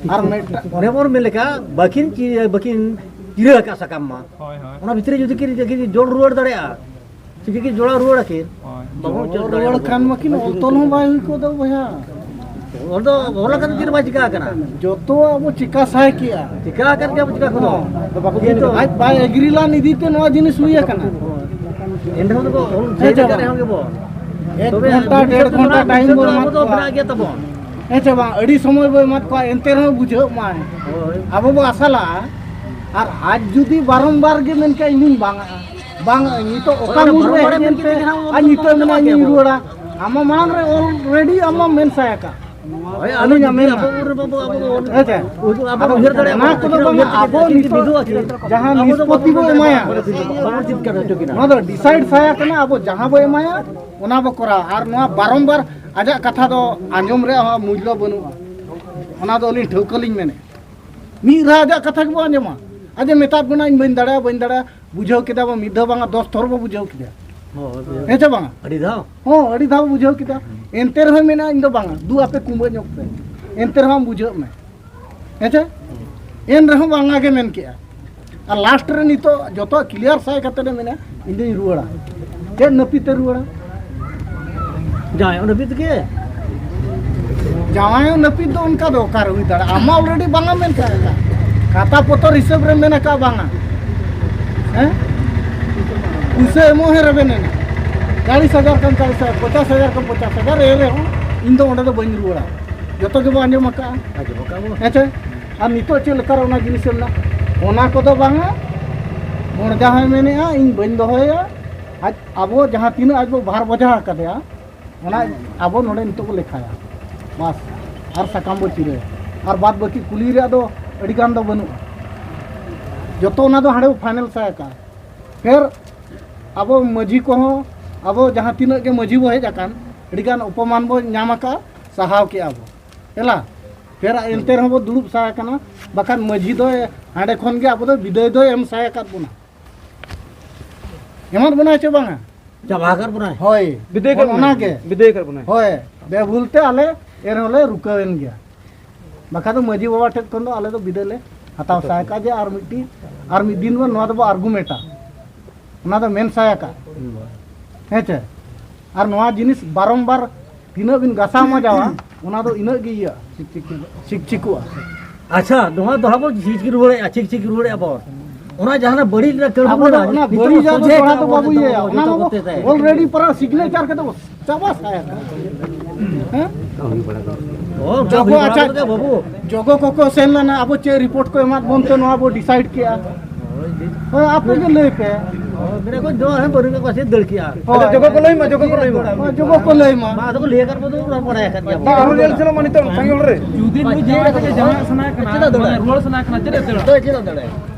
ᱟᱨ ᱢᱤᱫᱴᱟᱝ ᱚᱱᱮ ᱵᱚᱱ ᱢᱮᱱ ᱞᱮᱠᱟ, ᱵᱟᱹᱠᱤᱱ ᱪᱤ-, ᱵᱟᱹᱠᱤᱱ ᱪᱤᱨᱟᱹ ᱟᱠᱟᱫ ᱥᱟᱠᱟᱢ ᱢᱟ᱾ ᱦᱳᱭ, ᱦᱳᱭ᱾ ᱚᱱᱟ ᱵᱷᱤᱛᱨᱤ ᱡᱩᱫᱤ ᱠᱤᱱ, ᱠᱤᱱ ᱡᱚᱲ ᱨᱩᱣᱟᱹᱲ ᱫᱟᱲᱮᱭᱟᱜᱼᱟ, ᱪᱤᱠᱟᱹ ᱠᱤᱱ ᱡᱚᱲᱟᱣ ᱨᱩᱣᱟᱹᱲ ᱟᱹᱠᱤᱱ? ᱦᱳᱭ᱾ ᱵᱟᱵᱚᱱ ᱡᱚᱲᱟᱣ ᱨᱩᱣᱟᱹᱲ ᱠᱷᱟᱱ ᱢᱟᱠᱤᱱ ᱚᱞ ᱛᱚᱞ ᱦᱚᱸ ᱵᱟᱭ ᱦᱩᱭ ᱠᱚᱜ ᱫᱚ ᱵᱚᱭᱦᱟ᱾ ᱚᱞ ᱫᱚ ᱚᱞ ᱟᱠᱟᱱ ᱪᱮᱫ ᱵᱟᱭ ᱪᱤᱠᱟ ᱟᱠᱟᱱᱟ? ᱡᱚᱛᱚ ᱟᱵᱚ ᱪᱤᱠᱟ ᱥᱟᱭ ᱠᱮᱜᱼᱟ᱾ ᱪᱤᱠᱟ ᱟᱠᱟᱱ ᱜᱮᱭᱟ ᱵᱚ ᱪᱤᱠᱟ ᱠᱚᱫᱚ᱾ ᱟᱫᱚ ᱵᱟᱠᱚ ᱠᱤᱱᱛᱩ ᱟᱡ ᱵᱟᱭ ᱮᱜᱽᱨᱤ ᱞᱟᱱ ᱤᱫᱤ ᱛᱮ ᱱᱚᱣᱟ ᱡᱤᱱᱤᱥ ᱦᱩᱭ ᱟᱠᱟᱱᱟ᱾ ᱮᱱ ᱨᱮᱦᱚᱸ ᱫᱚᱠᱚ ᱚᱞ ᱦᱮᱸ ᱥᱮ ᱥᱟᱹᱦᱤ ᱵᱟᱝ? ᱨᱮᱦᱚᱸ ᱜᱮᱵᱚ᱾ ᱮᱠ ᱛᱚᱵᱮ ᱜᱷᱚᱱᱴᱟ, ᱵᱤᱪᱟᱹᱨ ᱰᱮᱲ ᱫᱚ ᱜᱷᱚᱱᱴᱟ ᱱᱟᱦᱟᱜ ᱴᱟᱭᱤᱢ ᱵᱤᱪᱟᱹᱨ ᱵᱚ ᱫᱚ ᱮᱢᱟ ᱟᱵᱚ ᱫᱚ ᱠᱚᱣᱟ᱾ ᱢᱮᱱᱟᱜ ᱜᱮᱭᱟ ᱛᱟᱵᱚᱱ᱾ ᱦᱮᱸ ᱪᱮ ᱵᱟᱝ? ᱟᱹᱰᱤ ᱥᱚᱢᱚᱭ ᱵᱚ ᱮᱢᱟᱫ ᱠᱚᱣᱟ, ᱮᱱᱛᱮ ᱨᱮᱦᱚᱸ ᱵᱩᱡᱷᱟᱹᱜ ᱢᱟᱭ᱾ ᱦᱳᱭ᱾ ᱟᱵᱚ ᱵᱚ ᱟᱥᱟᱞᱟᱜᱼᱟ, ᱟᱨ ᱟᱡ ᱡᱩᱫᱤ ᱵᱟᱨᱚᱢᱵᱟᱨ ᱜᱮ ᱢᱮᱱ ᱠᱮᱭᱟ, "ᱤᱧ ᱫᱩᱧ ᱵᱟᱝᱟᱜᱼᱟ, ᱵᱟᱝᱟᱜᱼᱟ, ᱱᱤᱛᱚᱜ ᱚᱠᱟ ᱦᱳᱭ, ᱢᱩᱰ ᱨᱮ ᱵᱟᱨᱚᱢᱵᱟᱨ ᱦᱮᱡ ᱮᱢ ᱮᱱᱛᱮ ᱠᱮᱫ ᱜᱮ ᱱᱟᱦᱟᱜ ᱟᱨ ᱩᱱ ᱱᱤᱛᱚᱜ ᱫᱚ ᱢᱮᱱᱟ ᱪᱟᱵᱟ ᱤᱧ ᱠᱮᱭᱟ ᱵᱚ᱾ ᱨᱩᱣᱟᱹᱲᱟ?" ᱟᱢ ᱢᱟ ᱢᱟᱲᱟᱝ ᱨᱮ already ᱟᱢ ᱢᱟ ᱢᱮᱱ ᱥᱟᱭ ᱟᱠᱟᱫ᱾ ᱦᱳᱭ, ᱟᱞᱮ ᱟᱹᱞᱤᱧᱟᱜ ᱡᱩᱫᱤ ᱢᱮᱱ ᱟᱵᱚ ᱩᱱ ᱨᱮ ᱵᱟᱵᱚ ᱟᱵᱚ ᱦᱮᱸ ᱪᱮ? ᱟᱵᱚ ᱟᱵᱚ ᱩᱭᱦᱟᱹᱨ ᱫᱟᱲᱮᱭᱟᱜᱼᱟ, ᱚᱱᱟ ᱠᱚᱫᱚ ᱵᱟᱝ, ᱟᱵᱚ ᱱᱤᱛᱚᱜ ᱡᱟᱦᱟᱸ ᱟᱵᱚ ᱫᱚ ᱱᱤᱥᱯᱚᱛᱤ ᱵᱚ ᱮᱢᱟᱭᱟ, ᱵᱟᱵᱚᱱ ᱪᱤᱱᱛᱟᱹ ᱦᱚᱪᱚ ᱠᱤᱱᱟ᱾ ᱱᱚᱣᱟ ᱫᱚ decide ᱥᱟᱭ ᱟᱠᱟᱱᱟ, ᱟᱵᱚ ᱡᱟᱦᱟᱸ ᱵᱚ ᱮᱢᱟᱭᱟ, ᱚᱱᱟ ᱵᱚ ᱠᱚᱨᱟᱣᱟ᱾ ᱟᱨ ᱱᱚᱣᱟ ᱵᱟᱨᱚᱢᱵᱟᱨ ᱟᱡᱟᱜ ᱠᱟᱛᱷᱟ ᱫᱚ ᱟᱸᱡᱚᱢ ᱨᱮᱭᱟᱜ ᱦᱚᱸ ᱢᱩᱞᱞᱚ ᱵᱟᱹᱱᱩᱜᱼᱟ, ᱚᱱᱟ ᱫᱚ ᱟᱹᱞᱤᱧ ᱴᱷᱟᱹᱣᱠᱟᱹ ᱞᱤᱧ ᱢᱮᱱᱮᱫ᱾ ᱢᱤᱫ ᱫᱷᱟᱣ ᱟᱡᱟᱜ ᱠᱟᱛᱷᱟ ᱜᱮᱵᱚ ᱟᱸᱡᱚᱢᱟ᱾ ᱟᱡ ᱮ ᱢᱮᱛᱟᱫ ᱵᱚᱱᱟ, "ᱤᱧ ᱵᱟᱹᱧ ᱫᱟᱲᱮᱭᱟᱜᱼᱟ, ᱵᱟᱹᱧ ᱫᱟᱲᱮᱭᱟᱜᱼᱟ", ᱵᱩᱡᱷᱟᱹᱣ ᱠᱮᱫᱟ ᱵᱚ, ᱢᱤᱫ ᱫᱷᱟᱣ ᱵᱟᱝᱟ ᱫᱚᱥ ᱛᱷᱚᱨ ᱵᱚ ᱵᱩᱡᱷᱟᱹᱣ ᱠᱮᱫᱟ᱾ ᱦᱳᱭ, ᱦᱮᱸ ᱪᱮ ᱵᱟᱝᱟ? ᱟᱹᱰᱤ ᱫᱷᱟᱣ? ᱦᱚᱸ, ᱟᱹᱰᱤ ᱫᱷᱟᱣ ᱵᱩᱡᱷᱟᱹᱣ ᱠᱮᱫᱟ᱾ ᱮᱱᱛᱮ ᱨᱮᱦᱚᱸᱭ ᱢᱮᱱᱟ, "ᱤᱧ ᱫᱚ ᱵᱟᱝᱟ, ᱫᱩ ᱟᱯᱮ ᱠᱩᱢᱵᱟᱹ ᱧᱚᱜ ᱯᱮ, ᱮᱱᱛᱮ ᱨᱮᱦᱚᱸ ᱟᱢ ᱵᱩᱡᱷᱟᱹᱜ ᱢᱮ", ᱦᱮᱸ ᱪᱮ? ᱮᱱ ᱨᱮᱦᱚᱸ ᱵᱟᱝᱟ ᱜᱮ ᱢᱮᱱ ᱠᱮᱜᱼᱟ᱾ ᱟᱨ ᱞᱟᱥᱴ ᱨᱮ ᱱᱤᱛᱚᱜ ᱡᱚᱛᱚ ᱠᱞᱤᱭᱟᱨ ᱥᱟᱭ ᱠᱟᱛᱮ ᱮ ᱢᱮᱱᱟ, "ᱤᱧ ᱫᱩᱧ ᱨᱩᱣᱟᱹᱲᱟ"᱾ ᱪᱮᱫ ᱱᱟᱹᱯᱤᱛ ᱮ ᱨᱩᱣᱟᱹᱲᱟ? ᱡᱟᱦᱟᱸᱭ ᱚᱸᱰᱮ ᱵᱤᱫ ᱜᱮ᱾ ᱡᱟᱶᱟᱭ ᱱᱟᱹᱯᱤᱛ ᱫᱚ ᱚᱱᱠᱟ ᱫᱚ ᱚᱠᱟᱨᱮ ᱦᱩᱭ ᱫᱟᱲᱮᱭᱟᱜᱼᱟ? ᱟᱢ ᱢᱟ already ᱵᱟᱝᱟ ᱢᱮᱱ ᱠᱟᱜ ᱠᱟᱱ᱾ ᱠᱷᱟᱛᱟ ᱯᱚᱛᱚᱨ ᱦᱤᱥᱟᱹᱵ ᱨᱮ ᱢᱮᱱ ᱟᱠᱟᱫ ᱵᱟᱝᱟ᱾ ᱦᱮᱸ? ᱯᱩᱭᱥᱟᱹ ᱮᱢᱚᱜ ᱦᱮᱸ ᱨᱮᱵᱮᱱ ᱮᱱᱟ᱾ ᱪᱟᱞᱤᱥ ᱦᱟᱡᱟᱨ ᱠᱷᱟᱱ ᱪᱟᱞᱤᱥ ᱦᱟᱡᱟᱨ, ᱯᱚᱪᱟᱥ ᱦᱟᱡᱟᱨ ᱠᱷᱟᱱ ᱯᱚᱪᱟᱥ ᱦᱟᱡᱟᱨ, ᱮᱱ ᱨᱮᱦᱚᱸ ᱤᱧ ᱫᱚ ᱚᱸᱰᱮ ᱫᱚ ᱵᱟᱹᱧ ᱨᱩᱣᱟᱹᱲᱟ᱾ ᱡᱚᱛᱚ ᱜᱮᱵᱚ ᱟᱸᱡᱚᱢ ᱟᱠᱟᱫᱼᱟ᱾ ᱟᱸᱡᱚᱢ ᱟᱠᱟᱫ ᱵᱚ᱾ ᱦᱮᱸ ᱪᱮ? ᱟᱨ ᱱᱤᱛᱚᱜ ᱪᱮᱫ ᱞᱮᱠᱟᱨᱮ ᱚᱱᱟ ᱡᱤᱱᱤᱥ ᱢᱮᱱᱟᱜᱼᱟ? ᱚᱱᱟ ᱠᱚᱫᱚ ᱵᱟᱝᱟ᱾ ᱵᱚᱲᱫᱟ ᱦᱚᱸᱭ ᱢᱮᱱᱮᱫᱼᱟ, ᱤᱧ ᱵᱟᱹᱧ ᱫᱚᱦᱚᱭᱟ᱾ ᱟᱡ, ᱟᱵᱚ ᱡᱟᱦᱟᱸ ᱛᱤᱱᱟᱹᱜ ᱟᱡ ᱵᱚ ᱵᱷᱟᱨ ᱵᱚᱡᱷᱟ ᱟᱠᱟᱫᱮᱭᱟ, ᱚᱱᱟ ᱟᱵᱚ ᱱᱚᱰᱮ ᱱᱤᱛᱚᱜ ᱵᱚ ᱞᱮᱠᱷᱟᱭᱟ᱾ ᱵᱟᱥ, ᱟᱨ ᱥᱟᱠᱟᱢ ᱵᱚ ᱪᱤᱨᱟᱹᱭᱟ᱾ ᱟᱨ ᱵᱟᱫ ᱵᱟᱹᱠᱤ ᱠᱩᱞᱤ ᱨᱮᱭᱟᱜ ᱫᱚ ᱟᱹᱰᱤ ᱜᱟᱱ ᱫᱚ ᱵᱟᱹᱱᱩᱜᱼᱟ᱾ ᱡᱚᱛᱚ ᱚᱱᱟ ᱫᱚ ᱦᱟᱸᱰᱮ ᱵᱚ final ᱥᱟᱭ ᱟᱠᱟᱫᱼᱟ᱾ ᱯᱷᱮᱨ ᱟᱵᱚ ᱢᱟᱹᱡᱷᱤ ᱠᱚᱦᱚᱸ, ᱟᱵᱚ ᱡᱟᱦᱟᱸ ᱛᱤᱱᱟᱹᱜ ᱜᱮ ᱢᱟᱹᱡᱷᱤ ᱵᱚ ᱦᱮᱡ ᱟᱠᱟᱱ, ᱟᱹᱰᱤ ᱜᱟᱱ ᱚᱯᱚᱢᱟᱱ ᱵᱚ ᱧᱟᱢ ᱟᱠᱟᱫᱼᱟ, ᱥᱟᱦᱟᱣ ᱠᱮᱜᱼᱟ ᱵᱚ᱾ ᱦᱮᱞᱟ, ᱯᱷᱮᱨ ᱮᱱᱛᱮ ᱨᱮᱦᱚᱸ ᱵᱚ ᱫᱩᱲᱩᱵ ᱥᱟᱭ ᱟᱠᱟᱱᱟ᱾ ᱵᱟᱠᱷᱟᱱ ᱢᱟᱹᱡᱷᱤ ᱫᱚ ᱦᱟᱸᱰᱮ ᱠᱷᱚᱱ ᱜᱮ ᱟᱵᱚ ᱫᱚ ᱵᱤᱫᱟᱹᱭ ᱫᱚᱭ ᱮᱢ ᱥᱟᱭ ᱟᱠᱟᱫ ᱵᱚᱱᱟ᱾ ᱮᱢᱟᱫ ᱵᱚᱱᱟᱭ ᱪᱮ ᱵᱟᱝᱟ? ᱪᱟᱵᱟ ᱟᱠᱟᱫ ᱵᱚᱱᱟᱭ᱾ ᱦᱳᱭ᱾ ᱵᱤᱫᱟᱹᱭ ᱠᱟᱜ ᱚᱱᱟ ᱵᱚᱱᱟᱭ᱾ ᱜᱮ᱾ ᱵᱤᱫᱟᱹᱭ ᱠᱟᱜ ᱵᱚᱱᱟᱭ᱾ ᱦᱳᱭ᱾ ᱵᱮᱵᱷᱩᱞ ᱛᱮ ᱟᱞᱮ ᱮᱱ ᱨᱮᱦᱚᱸ ᱞᱮ ᱨᱩᱠᱟᱹᱣᱮᱱ ᱜᱮᱭᱟ᱾ ᱵᱟᱠᱷᱟᱡ ᱫᱚ ᱢᱟᱹᱡᱷᱤ ᱵᱟᱵᱟ ᱴᱷᱮᱱ ᱠᱷᱚᱱ ᱫᱚ ᱟᱞᱮ ᱫᱚ ᱵᱤᱫᱟᱹᱭ ᱞᱮ ᱦᱟᱛᱟᱣ ᱥᱟᱭ ᱠᱟᱜᱼᱟ ᱡᱮ ᱟᱨ ᱢᱤᱫᱴᱤᱡ, ᱟᱨ ᱢᱤᱫ ᱫᱤᱱ ᱵᱚᱱ ᱱᱚᱣᱟ ᱫᱚᱵᱚ argumentᱟ᱾ ᱚᱱᱟ ᱫᱚ ᱢᱮᱱ ᱥᱟᱭ ᱟᱠᱟᱫ᱾ ᱦᱮᱸ ᱪᱮ? ᱟᱨ ᱱᱚᱣᱟ ᱡᱤᱱᱤᱥ ᱵᱟᱨᱚᱢᱵᱟᱨ ᱛᱤᱱᱟᱹᱜ ᱵᱤᱱ ᱜᱟᱥᱟᱣ ᱢᱟᱡᱟᱣᱟ, ᱚᱱᱟ ᱫᱚ ᱤᱱᱟᱹᱜ ᱜᱮ ᱤᱭᱟᱹᱜᱼᱟ, ᱪᱤᱠᱪᱤᱠᱚᱜᱼᱟ᱾ ᱟᱪᱪᱷᱟ, ᱱᱚᱣᱟ ᱫᱚ ᱦᱟᱸᱜ ᱵᱚ ᱪᱤᱠ ᱨᱩᱣᱟᱹᱲᱮᱜᱼᱟ, ᱪᱤᱠ ᱪᱤᱠ ᱨᱩᱣᱟᱹᱲᱮᱜᱼᱟ ᱵᱚ᱾ ᱚᱱᱟ ᱡᱟᱦᱟᱱᱟᱜ ᱵᱟᱹᱲᱤᱡ ᱨᱮᱱᱟᱜ ᱠᱟᱹᱢᱤ ᱟᱵᱚ ᱫᱚ ᱢᱮᱱᱟᱜᱼᱟ, ᱚᱱᱟ ᱱᱤᱛᱚᱜ ᱵᱟᱹᱲᱤᱡ ᱫᱚ ᱟᱵᱚ ᱥᱚᱡᱷᱮ ᱫᱚᱦᱲᱟ ᱠᱟᱜᱼᱟ ᱫᱚ ᱵᱚ ᱵᱟᱵᱚ ᱡᱚᱛᱚ ᱤᱭᱟᱹᱭᱟ, ᱠᱚ, ᱚᱱᱟ ᱡᱚᱛᱚ ᱢᱟᱵᱚ ᱠᱚᱛᱮ ᱛᱮ᱾ Already ᱯᱟᱨᱟ signature ᱠᱟᱛᱮ ᱵᱚ ᱪᱟᱵᱟ ᱥᱟᱭᱟ᱾ ᱦᱮᱸ? ᱚ, ᱚᱱᱠᱟ ᱡᱚᱜᱚ ᱦᱩᱭ ᱵᱟᱲᱟ ᱟᱪᱪᱷᱟ, ᱠᱟᱛᱮ ᱜᱮ ᱵᱟᱹᱵᱩ᱾ ᱡᱚᱜᱚ ᱠᱚᱠᱚ ᱥᱮᱱ ᱞᱮᱱᱟ, ᱟᱵᱚ ᱪᱮᱫ report ᱠᱚ ᱮᱢᱟᱫ ᱵᱚᱱ ᱛᱮ ᱱᱚᱣᱟ ᱵᱚ decide ᱠᱮᱜᱼᱟ? ᱦᱳᱭ, ᱟᱯᱮ ᱜᱮ ᱞᱟᱹᱭ ᱯᱮ᱾ ᱦᱳᱭ, ᱢᱮᱱᱟ ᱠᱚ ᱫᱚ ᱦᱮᱸ ᱵᱟᱹᱨᱩ ᱠᱚ ᱥᱮ ᱫᱟᱹᱲ ᱠᱮᱜᱼᱟ᱾ ᱦᱳᱭ᱾ ᱟᱪᱪᱷᱟ, ᱡᱚᱜᱚ ᱠᱚ ᱞᱟᱹᱭ ᱢᱟ, ᱡᱚᱜᱚ ᱠᱚ ᱞᱟᱹᱭ ᱢᱟ᱾ ᱦᱳᱭ, ᱡᱚᱜᱚ ᱠᱚ ᱞᱟᱹᱭ ᱢᱟ᱾ ᱢᱟ, ᱟᱫᱚ ᱠᱚ ᱞᱟᱹᱭ ᱟᱠᱟᱫ ᱵᱚ ᱫᱚ ᱵᱟᱲᱟᱭ ᱟᱠᱟᱫ ᱜᱮᱭᱟ ᱵᱚ᱾ ᱵᱟ, ᱟᱨᱦᱚᱸ ᱧᱮᱞ ᱥᱟᱱᱟ ᱢᱟ ᱱᱤᱛᱚᱜ ᱥᱟᱸᱜᱮ ᱦᱚᱲ ᱨᱮ᱾ ᱡᱩᱫᱤ ᱱᱩᱭ ᱡᱟᱶᱟᱭ ᱠᱟᱛᱮ ᱡᱟᱶᱟᱭᱚᱜ ᱥᱟᱱᱟᱭᱮ ᱠᱟᱱᱟ, ᱪᱮᱫᱟᱜ ᱫᱟᱹᱲᱟᱭ? ᱢᱟᱱᱮ ᱨᱩᱣᱟᱹᱲ ᱥᱟᱱᱟᱭᱮ ᱠᱟᱱᱟ, ᱪᱮᱫᱟᱜ ᱫᱟᱹᱲᱟᱭ? ᱫᱟᱹᱲ ᱪᱮᱫᱟᱜ ᱫᱟᱹᱲᱟᱭ?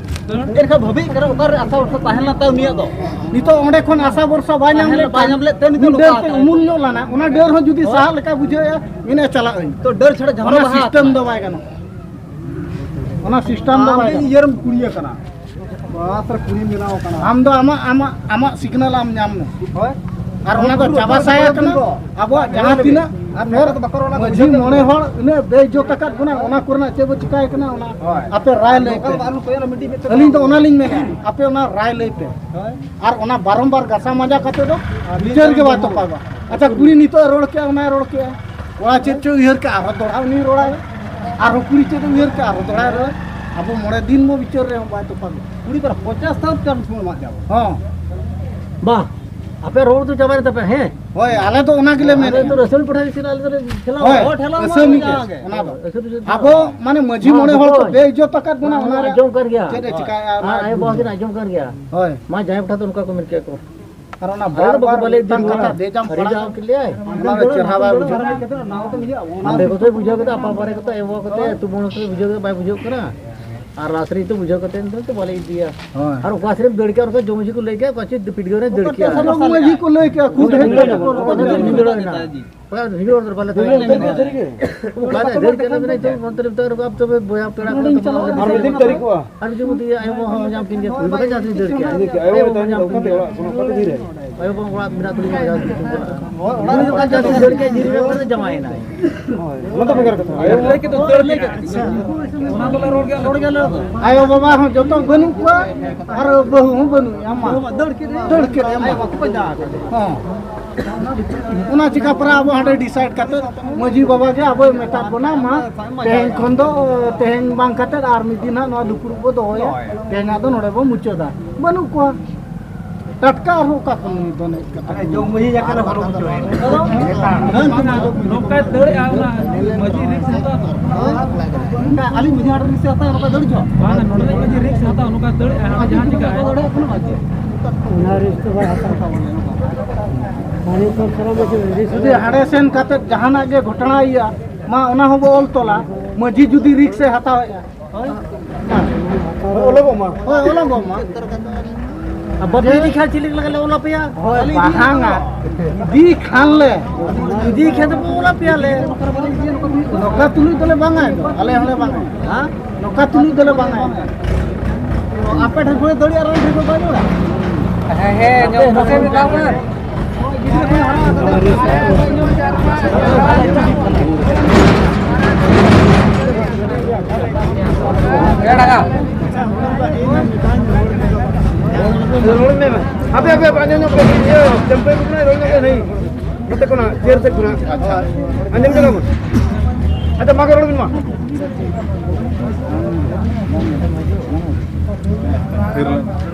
ᱮᱱᱠᱷᱟᱱ ᱵᱷᱟᱹᱵᱤ ᱠᱟᱱᱟ, ᱚᱠᱟᱨᱮ ᱟᱥᱟ ᱵᱷᱚᱨᱥᱟ ᱛᱟᱦᱮᱸ ᱞᱮᱱᱟ ᱛᱟᱭ ᱩᱱᱤᱭᱟᱜ ᱫᱚ? ᱱᱤᱛᱚᱜ ᱚᱸᱰᱮ ᱠᱷᱚᱱ ᱟᱥᱟ ᱵᱷᱚᱨᱥᱟ ᱵᱟᱭ ᱧᱟᱢ ᱛᱟᱦᱮᱸ ᱞᱮᱫ ᱞᱮᱱᱟ, ᱵᱟᱭ ᱠᱷᱟᱱ, ᱧᱟᱢ ᱞᱮᱫ ᱛᱮ ᱱᱤᱛᱚᱜ ᱢᱤᱫ ᱰᱟᱹᱨ ᱱᱚᱝᱠᱟ ᱛᱮ ᱟᱠᱟᱱᱟ᱾ ᱩᱢᱩᱞ ᱧᱚᱜ ᱞᱮᱱᱟ, ᱚᱱᱟ ᱰᱟᱹᱨ ᱦᱚᱸ ᱡᱩᱫᱤ ᱦᱳᱭ᱾ ᱥᱟᱦᱟᱜ ᱞᱮᱠᱟ ᱵᱩᱡᱷᱟᱹᱣᱮᱫᱼᱟ, ᱢᱮᱱᱮᱫ ᱪᱟᱞᱟᱜ ᱟᱹᱧ᱾ ᱛᱚ ᱰᱟᱹᱨ ᱪᱷᱟᱲᱟ ᱡᱷᱟᱢᱞᱟ ᱚᱱᱟ ᱵᱟᱦᱟ system ᱟᱠᱟᱱᱟ᱾ ᱫᱚ ᱵᱟᱭ ᱜᱟᱱᱚᱜᱼᱟ᱾ ᱚᱱᱟ system ᱫᱚ ᱟᱢ ᱵᱟᱭ ᱜᱮ ᱜᱟᱱᱚᱜᱼᱟ᱾ ᱤᱭᱟᱹᱨᱮᱢ ᱠᱩᱲᱤ ᱟᱠᱟᱱᱟ᱾ ᱵᱟᱥ ᱨᱮ ᱠᱩᱲᱤ ᱵᱮᱱᱟᱣ ᱟᱠᱟᱱᱟ᱾ ᱟᱢ ᱫᱚ ᱟᱢᱟᱜ, ᱟᱢᱟᱜ, ᱟᱢᱟᱜ signal ᱟᱢ ᱧᱟᱢ ᱢᱮ᱾ ᱦᱳᱭ᱾ ᱟᱨ ᱚᱱᱟ ᱫᱚ ᱟᱵᱚ ᱪᱟᱵᱟ ᱥᱟᱭ ᱟᱠᱟᱱᱟ᱾ ᱫᱚ ᱟᱵᱚᱣᱟᱜ ᱡᱟᱦᱟᱸ ᱛᱤᱱᱟᱹᱜ ᱟᱨ ᱱᱮᱛᱟᱨ ᱫᱚ ᱵᱟᱠᱚ ᱨᱚᱲᱟ, ᱢᱟᱹᱡᱷᱤ ᱵᱩᱡᱷᱟᱹᱣ ᱢᱚᱬᱮ ᱦᱚᱲ ᱤᱱᱟᱹᱜ ᱵᱮᱤᱡᱽᱡᱚᱛ ᱟᱠᱟᱫ ᱵᱚᱱᱟ, ᱚᱱᱟ ᱠᱚᱨᱮᱱᱟᱜ ᱪᱮᱫ ᱵᱚ ᱪᱤᱠᱟᱭ ᱠᱟᱱᱟ, ᱚᱱᱟ ᱦᱳᱭ᱾ ᱟᱯᱮ ᱨᱟᱭ ᱞᱟᱹᱭ ᱯᱮ᱾ ᱱᱚᱝᱠᱟ ᱫᱚ ᱟᱞᱚ ᱠᱚᱭᱚᱜ ᱢᱤᱫᱴᱤᱡ ᱢᱤᱫᱴᱤᱡ ᱟᱹᱞᱤᱧ ᱫᱚ ᱚᱱᱟᱞᱤᱧ ᱢᱮᱱᱟ, ᱟᱯᱮ ᱚᱱᱟ ᱨᱟᱭ ᱞᱟᱹᱭ ᱯᱮ᱾ ᱦᱳᱭ᱾ ᱟᱨ ᱚᱱᱟ ᱵᱟᱨᱚᱢᱵᱟᱨ ᱜᱟᱥᱟᱣ ᱢᱟᱡᱟ ᱠᱟᱛᱮ ᱫᱚ ᱟᱨ ᱵᱤᱪᱟᱹᱨ ᱜᱮ ᱵᱟᱭ ᱛᱚᱯᱟᱜᱚᱜᱼᱟ᱾ ᱟᱪᱪᱷᱟ, ᱠᱩᱲᱤ ᱱᱤᱛᱚᱜ ᱮ ᱨᱚᱲ ᱠᱮᱜᱼᱟ, ᱚᱱᱟᱭ ᱨᱚᱲ ᱠᱮᱜᱼᱟ᱾ ᱠᱚᱲᱟ ᱪᱮᱫ ᱪᱚᱭ ᱩᱭᱦᱟᱹᱨ ᱠᱟᱜᱼᱟ, ᱟᱨᱦᱚᱸ ᱫᱚᱲᱦᱟ ᱩᱱᱤ ᱨᱚᱲᱟᱭ, ᱟᱨᱦᱚᱸ ᱠᱩᱲᱤ ᱪᱮᱫ ᱮ ᱩᱭᱦᱟᱹᱨ ᱠᱟᱜᱼᱟ, ᱟᱨᱦᱚᱸ ᱫᱚᱲᱦᱟᱭ ᱨᱚᱲᱟᱭ᱾ ᱟᱵᱚ ᱢᱚᱬᱮ ᱫᱤᱱ ᱵᱚ ᱵᱤᱪᱟᱹᱨ ᱨᱮᱦᱚᱸ ᱵᱟᱭ ᱛᱚᱯᱟᱜ᱾ ᱠᱩᱲᱤ ᱵᱟᱨ ᱯᱚᱧᱪᱟᱥ ᱛᱟᱣ ᱠᱟᱱ ᱥᱚᱢᱚᱭ ᱮᱢᱟᱜ ᱡᱟᱵᱚ᱾ ᱦᱚᱸ᱾ ᱵᱟᱝ, ᱟᱯᱮ ᱨᱚᱲ ᱫᱚ ᱪᱟᱵᱟᱭ ᱛᱟᱯᱮ, ᱦᱮᱸ? ᱦᱳᱭ, ᱟᱞᱮ ᱫᱚ ᱚᱱᱟ ᱜᱮᱞᱮ ᱟᱞᱮ ᱢᱮᱱᱮᱫᱼᱟ᱾ ᱫᱚ ᱨᱟᱹᱥᱩᱱ ᱯᱟᱴᱷᱟ ᱜᱮ ᱥᱮ ᱟᱞᱮ ᱫᱚᱞᱮ ᱴᱷᱮᱞᱟᱣᱟ᱾ ᱦᱳᱭ, ᱦᱚᱸ, ᱴᱷᱮᱞᱟᱣ ᱨᱟᱹᱥᱩᱱ ᱢᱟ ᱜᱮ, ᱡᱟᱦᱟᱸ ᱜᱮ᱾ ᱚᱱᱟ ᱫᱚ᱾ ᱨᱟᱹᱥᱩᱱ ᱨᱟᱹᱥᱩᱱ ᱟᱵᱚ ᱢᱟᱱᱮ ᱢᱟᱹᱡᱷᱤ ᱢᱚᱬᱮ ᱦᱚᱲ ᱠᱚ ᱦᱳᱭ᱾ ᱵᱮᱼᱤᱡᱽᱡᱚᱛ ᱟᱠᱟᱫ ᱵᱚᱱᱟ, ᱦᱚᱸ, ᱚᱱᱟ ᱨᱮ ᱟᱸᱡᱚᱢ ᱠᱟᱱ ᱜᱮᱭᱟ᱾ ᱪᱮᱫ ᱮ ᱪᱤᱠᱟᱹᱭᱟ? ᱟᱨ ᱟᱭᱳ ᱵᱟᱵᱟ ᱠᱤᱱ ᱟᱸᱡᱚᱢ ᱠᱟᱱ ᱜᱮᱭᱟ᱾ ᱦᱳᱭ᱾ ᱢᱟ ᱡᱟᱦᱟᱸᱭ ᱠᱚᱴᱷᱟ ᱫᱚ ᱚᱱᱠᱟ ᱠᱚ ᱢᱮᱱ ᱠᱮᱫ ᱠᱚ᱾ ᱟᱨ ᱚᱱᱟ ᱟᱞᱮ ᱵᱟᱨ ᱫᱚ ᱵᱟᱠᱚ ᱵᱟᱨ ᱵᱟᱞᱮ ᱢᱤᱫᱴᱟᱝ ᱤᱫᱤ ᱠᱟᱛᱷᱟ ᱠᱚᱣᱟ᱾ ᱵᱮᱡᱟᱢ ᱟᱹᱰᱤ ᱯᱟᱲᱟᱜ ᱡᱟᱦᱟᱸ ᱠᱮᱫ ᱞᱮᱭᱟᱭ᱾ ᱚᱱᱟ ᱫᱚ ᱪᱮᱦᱨᱟ ᱵᱟᱭ ᱵᱩᱡᱷᱟᱹᱜ ᱠᱟᱱᱟ᱾ ᱟᱯᱮ ᱠᱚᱯᱮ ᱵᱩᱡᱷᱟᱹᱣ ᱠᱮᱫᱟ, ᱟᱯᱟ ᱵᱟᱨᱮ ᱠᱚᱛᱮ, ᱮ ᱵᱟᱵᱟ ᱠᱚᱛᱮ, ᱟᱹᱛᱩ ᱵᱚᱸᱜᱟ ᱠᱚᱛᱮ ᱵᱩᱡᱷᱟᱹᱣ ᱠᱮᱫᱟ, ᱵᱟᱭ ᱵᱩᱡᱷᱟᱹᱣ ᱠᱟᱱᱟ᱾ ᱟᱨ ᱨᱟᱥ ᱨᱮ ᱱᱤᱛᱚᱜ ᱵᱩᱡᱷᱟᱹᱣ ᱠᱟᱛᱮ ᱱᱤᱛᱚᱜ ᱫᱚ ᱵᱟᱞᱮ ᱤᱫᱤᱭᱟ᱾ ᱦᱳᱭ᱾ ᱟᱨ ᱚᱠᱟ ᱥᱮᱫ ᱮᱢ ᱫᱟᱹᱲ ᱠᱮᱜᱼᱟ, ᱚᱱᱠᱟ ᱡᱚᱢ ᱦᱚᱪᱚ ᱠᱚ ᱞᱟᱹᱭ ᱠᱮᱜᱼᱟ, ᱚᱠᱟ ᱪᱮᱫ ᱯᱤᱴ ᱜᱟᱹᱣᱨᱤ ᱫᱟᱹᱲ ᱠᱮᱜᱼᱟ᱾ ᱥᱟᱱᱟᱢ ᱢᱟᱹᱡᱷᱤ ᱠᱚ ᱞᱟᱹᱭ ᱠᱮᱜᱼᱟ, ᱠᱷᱩᱫ ᱦᱮᱡ ᱠᱟᱛᱮ ᱠᱚ ᱨᱚᱲ ᱠᱮᱫᱟ᱾ ᱵᱟᱞᱮ ᱵᱷᱤᱲ ᱦᱚᱲ ᱫᱚ ᱵᱟᱞᱮ ᱛᱟᱦᱮᱸ ᱠᱟᱱᱟ᱾ ᱚᱠᱟ ᱨᱮ ᱫᱟᱹᱲ ᱠᱮᱜᱼᱟ ᱵᱮᱱ ᱱᱤᱛᱚᱜ ᱚᱱᱛᱮ ᱨᱮ ᱱᱤᱛᱚᱜ ᱟᱯᱮ ᱫᱚ ᱵᱚᱭᱦᱟ ᱯᱮᱲᱟ ᱠᱚ ᱛᱟᱵᱚᱱᱟ, ᱟᱨ ᱢᱤᱫ ᱫᱤᱱ ᱛᱟᱹᱨᱤᱠᱷ ᱠᱚᱜᱼᱟ᱾ ᱟᱨ ᱡᱩᱫᱤ ᱟᱭᱳ ᱵᱟᱵᱟ ᱦᱚᱸ ᱧᱟᱢ ᱠᱤᱱ ᱜᱮᱭᱟ, ᱠᱩᱲᱤ ᱵᱟᱠᱷᱟᱡ ᱡᱟᱦᱟᱸ ᱛᱤᱱᱟᱹᱜ ᱫᱟᱹᱲ ᱠᱮᱜᱼᱟ᱾ ᱟᱭᱳ ᱵᱟᱵᱟ ᱧᱟᱢ ᱠᱤᱱ ᱜᱮᱭᱟ᱾ ᱟᱭᱳ ᱵᱟᱵᱟ ᱚᱲᱟᱜ ᱢᱮᱱᱟᱜ ᱛᱟᱹᱞᱤᱧᱟ, ᱡᱟᱦᱟᱸ ᱛᱤᱱᱟᱹᱜ ᱫᱟᱹᱲ ᱠᱮᱜᱼᱟ, ᱡᱤᱨᱤ ᱨᱮ ᱡᱟᱶᱟᱭᱮᱱᱟᱭ᱾ ᱦᱳᱭ, ᱚᱱᱟ ᱫᱚ ᱵᱷᱮᱜᱟᱨ ᱠᱟᱛᱷᱟ᱾ ᱟᱭᱳ ᱵᱟᱵᱟ ᱦᱚᱸ ᱡᱚᱛᱚ ᱵᱟᱹᱱᱩᱜ ᱠᱚᱣᱟ ᱟᱨ ᱵᱟᱹᱦᱩ ᱦᱚᱸ ᱵᱟᱹᱱᱩᱜ ᱮᱭᱟ᱾ ᱢᱟ᱾ ᱫᱟᱹᱲ ᱠᱮᱫ, ᱫᱟᱹᱲ ᱠᱮᱫ᱾ ᱦᱚᱸ᱾ ᱚᱱᱟ ᱪᱤᱠᱟ ᱯᱟᱨᱟ ᱟᱵᱚ ᱦᱟᱸᱰᱮ decide ᱠᱟᱛᱮ ᱢᱟᱹᱡᱷᱤ ᱵᱟᱵᱟ ᱜᱮ ᱟᱵᱚᱭ ᱢᱮᱛᱟᱫ ᱵᱚᱱᱟ, ᱢᱟ ᱛᱮᱦᱮᱧ ᱠᱷᱚᱱ ᱫᱚ, ᱛᱮᱦᱮᱧ ᱵᱟᱝ ᱠᱟᱛᱮ ᱟᱨ ᱢᱤᱫ ᱫᱤᱱ ᱦᱟᱸᱜ ᱱᱚᱣᱟ ᱫᱩᱯᱲᱩᱵ ᱵᱚ ᱫᱚᱦᱚᱭᱟ᱾ ᱛᱮᱦᱮᱧᱟᱜ ᱫᱚ ᱱᱚᱰᱮ ᱵᱚ ᱢᱩᱪᱟᱹᱫᱟ᱾ ᱵᱟᱹᱱᱩᱜ ᱠᱚᱣᱟ᱾ ᱴᱟᱴᱠᱟ ᱟᱨᱦᱚᱸ ᱚᱠᱟ ᱠᱷᱚᱱ ᱱᱩᱭ ᱫᱚ ᱦᱮᱡ ᱠᱟᱛᱮ? ᱟᱞᱮ ᱡᱚᱜᱽ ᱢᱟᱹᱡᱷᱤ ᱡᱟᱠᱟ ᱞᱮ ᱦᱚᱨᱚ ᱦᱚᱪᱚᱭᱮᱱᱟ᱾ ᱱᱚᱝᱠᱟᱭ ᱫᱟᱹᱲᱮᱜᱼᱟ, ᱚᱱᱟ ᱢᱟᱹᱡᱷᱤ risk ᱦᱟᱛᱟᱣ ᱫᱚ᱾ ᱚᱱᱠᱟ ᱟᱹᱞᱤᱧ ᱢᱟᱹᱡᱷᱤ ᱦᱟᱲᱟᱢ risk ᱦᱟᱛᱟᱣ, ᱱᱚᱝᱠᱟ ᱫᱟᱹᱲ ᱪᱚ? ᱵᱟᱝ, ᱱᱚᱰᱮ ᱫᱚ ᱢᱟᱹᱡᱷᱤ risk ᱦᱟᱛᱟᱣ, ᱱᱚᱝᱠᱟ ᱫᱟᱹᱲᱮᱜᱼᱟ, ᱦᱟᱸᱰᱮ ᱡᱟᱦᱟᱸ ᱪᱤᱠᱟᱹᱜᱼᱟ᱾ ᱚᱱᱟ risk ᱫᱚ ᱵᱟᱭ ᱦᱟᱛᱟᱣᱟ᱾ ᱢᱟᱱᱤ ᱠᱚᱢ ᱥᱮ ᱠᱚᱢ ᱢᱟᱹᱡᱷᱤ risk ᱡᱩᱫᱤ ᱦᱟᱸᱰᱮ ᱥᱮᱱ ᱠᱟᱛᱮ ᱡᱟᱦᱟᱱᱟᱜ ᱜᱮ ᱜᱷᱚᱴᱚᱱᱟ ᱦᱩᱭᱩᱜᱼᱟ, ᱢᱟ ᱚᱱᱟ ᱦᱚᱸᱵᱚ ᱚᱞ ᱛᱚᱞᱟ, ᱢᱟᱹᱡᱷᱤ ᱡᱩᱫᱤ risk ᱮ ᱦᱟᱛᱟᱣᱮᱫᱼᱟ᱾ ᱦᱳᱭ᱾ ᱚᱞᱚᱜᱚᱜ ᱢᱟ᱾ ᱦᱳᱭ, ᱚᱞᱚᱜᱚᱜ ᱢᱟ᱾ ᱟᱨ ᱵᱟᱯᱮ ᱤᱫᱤ ᱠᱷᱟᱱ ᱪᱮᱫ ᱞᱮᱠᱟ ᱞᱮ ᱚᱞ ᱟᱯᱮᱭᱟ? ᱦᱳᱭ, ᱵᱟᱦᱟᱝᱟ᱾ ᱤᱫᱤ ᱠᱷᱟᱱ ᱞᱮ᱾ ᱤᱫᱤ ᱠᱷᱟᱱ ᱫᱚ ᱚᱞ ᱟᱯᱮᱭᱟᱞᱮ᱾ ᱱᱚᱝᱠᱟ ᱛᱩᱞᱩᱡ ᱫᱚᱞᱮ ᱵᱟᱝᱟ, ᱟᱞᱮ ᱦᱚᱸᱞᱮ ᱵᱟᱝᱟ᱾ ᱦᱮᱸ? ᱱᱚᱝᱠᱟ ᱛᱩᱞᱩᱡ ᱫᱚᱞᱮ ᱵᱟᱝᱟ᱾ ᱟᱯᱮ ᱴᱷᱮᱱ ᱠᱷᱚᱱ ᱫᱟᱹᱲ ᱟᱨ ᱟᱞᱮ ᱴᱷᱮᱱ ᱠᱷᱚᱱ ᱵᱟᱭ ᱫᱟᱹᱲᱟ? ᱦᱮᱸ, ᱦᱮᱸ, ᱧᱚᱜ ᱯᱟᱥᱮ ᱢᱮ ᱛᱟᱵᱚᱱ᱾ ᱦᱟᱯᱮ, ᱦᱟᱯᱮ, ᱦᱟᱯᱮ, ᱟᱸᱡᱚᱢ ᱧᱚᱜ ᱯᱮ, ᱤᱭᱟᱹ, ᱪᱟᱹᱢᱯᱟᱹᱭ ᱠᱚ ᱠᱟᱱᱟᱭ, ᱨᱚᱲ ᱧᱚᱜ ᱯᱮ, ᱱᱩᱭ, ᱱᱚᱛᱮ ᱠᱷᱚᱱᱟᱜ᱾ ᱟᱪᱪᱷᱟ᱾ ᱟᱸᱡᱚᱢ ᱠᱮᱫᱟ ᱵᱚᱱ? ᱟᱪᱪᱷᱟ, ᱢᱟ ᱨᱚᱲ ᱵᱤᱱ ᱢᱟ᱾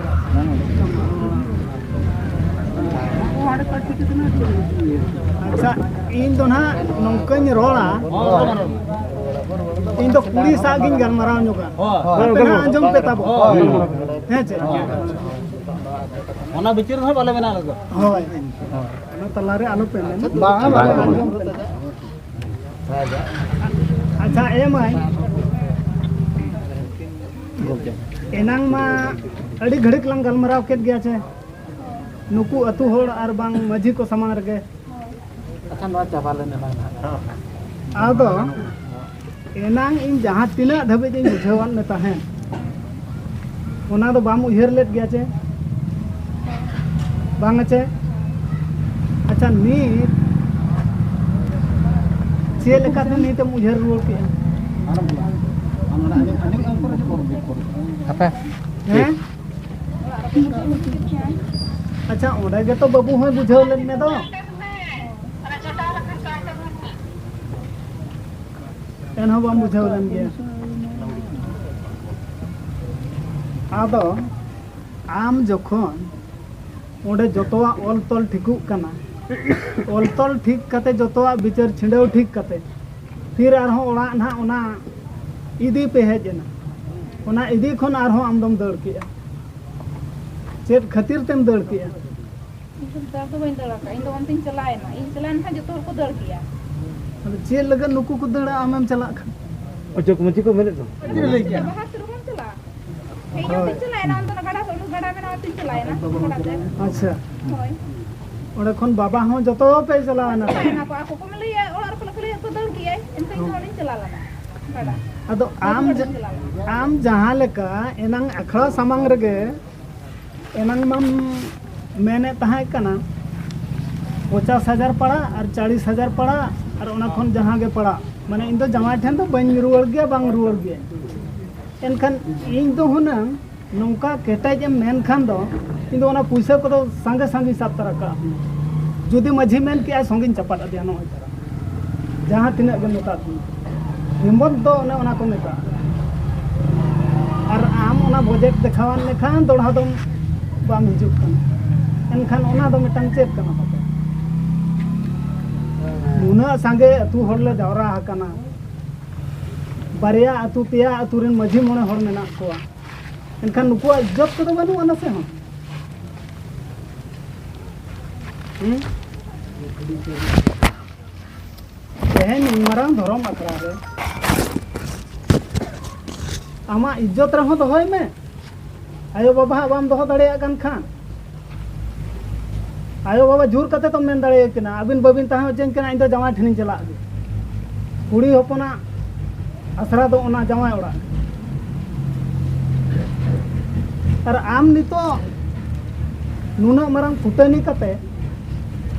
ᱟᱪᱪᱷᱟ, ᱤᱧ ᱫᱚ ᱱᱟᱦᱟᱜ ᱱᱚᱝᱠᱟᱧ ᱨᱚᱲᱟ, ᱤᱧ ᱫᱚ ᱠᱩᱲᱤ ᱥᱟᱶ ᱜᱤᱧ ᱜᱟᱞᱢᱟᱨᱟᱣ ᱧᱚᱜᱟ᱾ ᱦᱳᱭ᱾ ᱟᱯᱮ ᱱᱟᱦᱟᱜ ᱟᱸᱡᱚᱢ ᱯᱮ ᱛᱟᱵᱚ᱾ ᱦᱳᱭ᱾ ᱦᱮᱸ ᱪᱮ? ᱚᱱᱟ ᱵᱤᱪᱟᱹᱨ ᱦᱚᱸ ᱵᱟᱞᱮ ᱵᱮᱱᱟᱣ ᱞᱟᱹᱜᱤᱫ᱾ ᱦᱳᱭ᱾ ᱚᱱᱟ ᱛᱟᱞᱟᱨᱮ ᱟᱞᱚ ᱯᱮ ᱢᱮᱱ᱾ ᱵᱟᱝᱟ, ᱵᱟᱝᱟ᱾ ᱟᱪᱪᱷᱟ, ᱮ ᱢᱟᱹᱭ, ᱮᱱᱟᱝ ᱢᱟ ᱟᱹᱰᱤ ᱜᱷᱟᱹᱲᱤᱠ ᱞᱟᱝ ᱜᱟᱞᱢᱟᱨᱟᱣ ᱠᱮᱫ ᱜᱮᱭᱟ ᱪᱮ, ᱱᱩᱠᱩ ᱟᱹᱛᱩ ᱦᱚᱲ ᱟᱨ ᱵᱟᱝ ᱢᱟᱹᱡᱷᱤ ᱠᱚ ᱥᱟᱢᱟᱝ ᱨᱮᱜᱮ᱾ ᱟᱪᱪᱷᱟ, ᱱᱚᱣᱟ ᱪᱟᱵᱟ ᱞᱮᱱ ᱮᱱᱟᱝ ᱱᱟᱦᱟᱜ᱾ ᱟᱫᱚ ᱮᱱᱟᱝ ᱤᱧ ᱡᱟᱦᱟᱸ ᱛᱤᱱᱟᱹᱜ ᱫᱷᱟᱹᱵᱤᱡ ᱤᱧ ᱵᱩᱡᱷᱟᱹᱣᱟᱫ ᱢᱮ ᱛᱟᱦᱮᱸᱫ, ᱚᱱᱟ ᱫᱚ ᱵᱟᱢ ᱩᱭᱦᱟᱹᱨ ᱞᱮᱫ ᱜᱮᱭᱟ ᱪᱮ? ᱵᱟᱝᱟ ᱪᱮ? ᱟᱪᱪᱷᱟ, ᱱᱤᱛ ᱪᱮᱫ ᱞᱮᱠᱟᱛᱮ ᱱᱤᱛᱮᱢ ᱩᱭᱦᱟᱹᱨ ᱨᱩᱣᱟᱹᱲ ᱠᱮᱜᱼᱟ? ᱦᱟᱯᱮ᱾ ᱦᱮᱸ? ᱟᱪᱪᱷᱟ, ᱚᱸᱰᱮ ᱜᱮᱛᱚ ᱵᱟᱹᱵᱩ ᱦᱚᱸᱭ ᱵᱩᱡᱷᱟᱹᱣ ᱞᱮᱫ ᱢᱮ ᱫᱚ᱾ ᱮᱱᱦᱚᱸ ᱵᱟᱢ ᱵᱩᱡᱷᱟᱹᱣ ᱞᱮᱱ ᱜᱮᱭᱟ᱾ ᱟᱫᱚ ᱟᱢ ᱡᱚᱠᱷᱚᱱ ᱚᱸᱰᱮ ᱡᱚᱛᱚᱣᱟᱜ ᱚᱞ ᱛᱚᱞ ᱴᱷᱤᱠᱚᱜ ᱠᱟᱱᱟ, ᱚᱞ ᱛᱚᱞ ᱴᱷᱤᱠ ᱠᱟᱛᱮ, ᱡᱚᱛᱚᱣᱟᱜ ᱵᱤᱪᱟᱹᱨ ᱪᱷᱤᱰᱟᱹᱣ ᱴᱷᱤᱠ ᱠᱟᱛᱮ, ᱯᱷᱤᱨ ᱟᱨᱦᱚᱸ ᱚᱲᱟᱜ ᱱᱟᱦᱟᱜ ᱚᱱᱟ ᱤᱫᱤ ᱯᱮ ᱦᱮᱡ ᱮᱱᱟ, ᱚᱱᱟ ᱤᱫᱤ ᱠᱷᱚᱱ ᱟᱨᱦᱚᱸ ᱟᱢ ᱫᱚᱢ ᱫᱟᱹᱲ ᱠᱮᱜᱼᱟ᱾ ᱪᱮᱫ ᱠᱷᱟᱹᱛᱤᱨ ᱛᱮᱢ ᱫᱟᱹᱲ ᱠᱮᱜᱼᱟ? ᱤᱧ ᱫᱚ ᱫᱟᱹᱲ ᱫᱚ ᱵᱟᱹᱧ ᱫᱟᱹᱲ ᱟᱠᱟᱫᱼᱟ, ᱤᱧ ᱫᱚ ᱚᱱᱛᱮᱧ ᱪᱟᱞᱟᱣ ᱮᱱᱟ, ᱤᱧ ᱪᱟᱞᱟᱣ ᱮᱱ ᱠᱷᱟᱱ ᱡᱚᱛᱚ ᱦᱚᱲ ᱠᱚ ᱫᱟᱹᱲ ᱠᱮᱜᱼᱟ᱾ ᱟᱫᱚ ᱪᱮᱫ ᱞᱟᱹᱜᱤᱫ ᱱᱩᱠᱩ ᱠᱚ ᱫᱟᱹᱲᱟ, ᱟᱢᱮᱢ ᱪᱟᱞᱟᱜ ᱠᱷᱟᱱ? ᱚᱪᱚᱜ ᱢᱟᱹᱡᱷᱤ ᱠᱚ ᱢᱮᱱᱮᱫ ᱫᱚ᱾ ᱪᱮᱫ ᱮ ᱞᱟᱹᱭ ᱠᱮᱜᱼᱟ? ᱵᱟᱦᱟ ᱥᱮᱫ ᱨᱮᱵᱚᱱ ᱪᱟᱞᱟᱜᱼᱟ᱾ ᱤᱧ ᱦᱳᱭ᱾ ᱚᱱᱛᱮᱧ ᱪᱟᱞᱟᱣ ᱮᱱᱟ, ᱚᱱᱛᱮ ᱜᱟᱰᱟ ᱥᱮᱫ, ᱜᱟᱰᱟ ᱢᱮᱱᱟᱜᱼᱟ, ᱚᱱᱛᱮᱧ ᱪᱟᱞᱟᱣ ᱮᱱᱟ, ᱜᱟᱰᱟ ᱛᱮ᱾ ᱟᱪᱪᱷᱟ᱾ ᱦᱳᱭ᱾ ᱚᱸᱰᱮ ᱠᱷᱚᱱ ᱵᱟᱵᱟ ᱦᱚᱸ ᱡᱚᱛᱚ ᱯᱮ ᱪᱟᱞᱟᱣ ᱮᱱᱟ? ᱪᱟᱞᱟᱣ ᱮᱱᱟ ᱠᱚ, ᱟᱠᱚ ᱠᱚ ᱞᱟᱹᱭᱟ, ᱚᱲᱟᱜ ᱨᱮᱠᱚ ᱠᱷᱟᱹᱞᱤ ᱠᱚ ᱫᱟᱹᱲ ᱠᱮᱜᱼᱟᱭ, ᱮᱱᱛᱮ ᱤᱧ ᱦᱚᱸ ᱚᱸᱰᱮᱧ ᱪᱟᱞᱟᱣ ᱞᱮᱱᱟ᱾ ᱜᱟᱰᱟ᱾ ᱟᱫᱚ ᱟᱢ ᱡᱟ-, ᱟᱢ ᱡᱟᱦᱟᱸ ᱞᱮᱠᱟ ᱮᱱᱟᱝ ᱟᱠᱷᱲᱟ ᱥᱟᱢᱟᱝ ᱨᱮᱜᱮ ᱮᱱᱟᱝ ᱢᱟᱢ ᱢᱮᱱᱮᱫ ᱛᱟᱦᱮᱸ ᱠᱟᱱᱟ, ᱯᱚᱧᱪᱟᱥ ᱦᱟᱡᱟᱨ ᱯᱟᱲᱟᱜ ᱟᱨ ᱪᱟᱞᱤᱥ ᱦᱟᱡᱟᱨ ᱯᱟᱲᱟᱜ ᱟᱨ ᱚᱱᱟ ᱠᱷᱚᱱ ᱡᱟᱦᱟᱸ ᱜᱮ ᱯᱟᱲᱟᱜ, ᱢᱟᱱᱮ, ᱤᱧ ᱫᱚ ᱡᱟᱶᱟᱭ ᱴᱷᱮᱱ ᱫᱚ ᱵᱟᱹᱧ ᱨᱩᱣᱟᱹᱲ ᱜᱮᱭᱟ, ᱵᱟᱝ ᱨᱩᱣᱟᱹᱲ ᱜᱮᱭᱟ᱾ ᱮᱱᱠᱷᱟᱱ ᱤᱧ ᱫᱚ ᱦᱩᱱᱟᱹᱝ ᱱᱚᱝᱠᱟ ᱠᱮᱴᱮᱡ ᱮᱢ ᱢᱮᱱ ᱠᱷᱟᱱ ᱫᱚ, ᱤᱧ ᱫᱚ ᱚᱱᱟ ᱯᱩᱭᱥᱟᱹ ᱠᱚᱫᱚ ᱥᱟᱸᱜᱮ ᱥᱟᱸᱜᱮ ᱥᱟᱵ ᱛᱟᱨᱟ ᱠᱟᱜᱼᱟ᱾ ᱡᱩᱫᱤ ᱢᱟᱹᱡᱷᱤ ᱢᱮᱱ ᱠᱮᱜᱼᱟᱭ, ᱥᱚᱝᱜᱤᱧ ᱪᱟᱯᱟᱫ ᱟᱫᱮᱭᱟ ᱱᱚᱜᱼᱚᱭ ᱛᱟᱨᱟ᱾ ᱡᱟᱦᱟᱸ ᱛᱤᱱᱟᱹᱜ ᱜᱮ ᱢᱮᱛᱟᱜ ᱠᱚ, ᱦᱤᱢᱢᱚᱛ ᱫᱚ ᱚᱱᱮ ᱚᱱᱟ ᱠᱚ ᱢᱮᱛᱟᱜᱼᱟ᱾ ᱟᱨ ᱟᱢ ᱚᱱᱟ ᱵᱚᱡᱮᱴ ᱫᱮᱠᱷᱟᱣᱟᱱ ᱞᱮᱠᱷᱟᱱ ᱫᱚᱲᱦᱟ ᱫᱚᱢ ᱵᱟᱢ ᱦᱤᱡᱩᱜ ᱠᱟᱱᱟ᱾ ᱮᱱᱠᱷᱟᱱ ᱚᱱᱟ ᱫᱚ ᱢᱤᱫᱴᱟᱝ ᱪᱮᱫ ᱠᱟᱱᱟ ᱛᱟᱯᱮ? ᱱᱩᱱᱟᱹᱜ ᱥᱟᱸᱜᱮ ᱟᱹᱛᱩ ᱦᱚᱲ ᱞᱮ ᱡᱟᱣᱨᱟ ᱟᱠᱟᱱᱟ, ᱵᱟᱨᱭᱟ ᱟᱹᱛᱩ ᱯᱮᱭᱟ ᱟᱹᱛᱩ ᱨᱮᱱ ᱢᱟᱹᱡᱷᱤ ᱢᱚᱬᱮ ᱦᱚᱲ ᱢᱮᱱᱟᱜ ᱠᱚᱣᱟ, ᱮᱱᱠᱷᱟᱱ ᱱᱩᱠᱩᱣᱟᱜ ᱤᱡᱽᱡᱚᱛ ᱠᱚᱫᱚ ᱵᱟᱹᱱᱩᱜᱼᱟ ᱱᱟᱥᱮ ᱦᱚᱸ? ᱦᱩᱸ? ᱛᱮᱦᱮᱧ ᱱᱩᱱ ᱢᱟᱨᱟᱝ ᱫᱷᱚᱨᱚᱢ ᱟᱠᱷᱲᱟ ᱨᱮ ᱟᱢᱟᱜ ᱤᱡᱽᱡᱚᱛ ᱨᱮᱦᱚᱸ ᱫᱚᱦᱚᱭ ᱢᱮ, ᱟᱭᱳ ᱵᱟᱵᱟ ᱦᱟᱜ ᱵᱟᱢ ᱫᱚᱦᱚ ᱫᱟᱲᱮᱭᱟᱜ ᱠᱟᱱ ᱠᱷᱟᱱ᱾ ᱟᱭᱳ ᱵᱟᱵᱟ ᱡᱳᱨ ᱠᱟᱛᱮ ᱛᱚᱢ ᱢᱮᱱ ᱫᱟᱲᱮᱭᱟᱠᱤᱱᱟ, "ᱟᱹᱵᱤᱱ ᱵᱟᱹᱵᱤᱱ ᱛᱟᱦᱮᱸ ᱦᱚᱪᱚᱧ ᱠᱟᱱᱟ, ᱤᱧ ᱫᱚ ᱡᱟᱶᱟᱭ ᱴᱷᱮᱱᱤᱧ ᱪᱟᱞᱟᱜ ᱜᱮ᱾" ᱠᱩᱲᱤ ᱦᱚᱯᱚᱱᱟᱜ ᱟᱥᱨᱟ ᱫᱚ ᱚᱱᱟ ᱡᱟᱶᱟᱭ ᱚᱲᱟᱜ᱾ ᱟᱨ ᱟᱢ ᱱᱤᱛᱚᱜ ᱱᱩᱱᱟᱹᱜ ᱢᱟᱨᱟᱝ ᱠᱩᱴᱟᱹᱱᱤ ᱠᱟᱛᱮ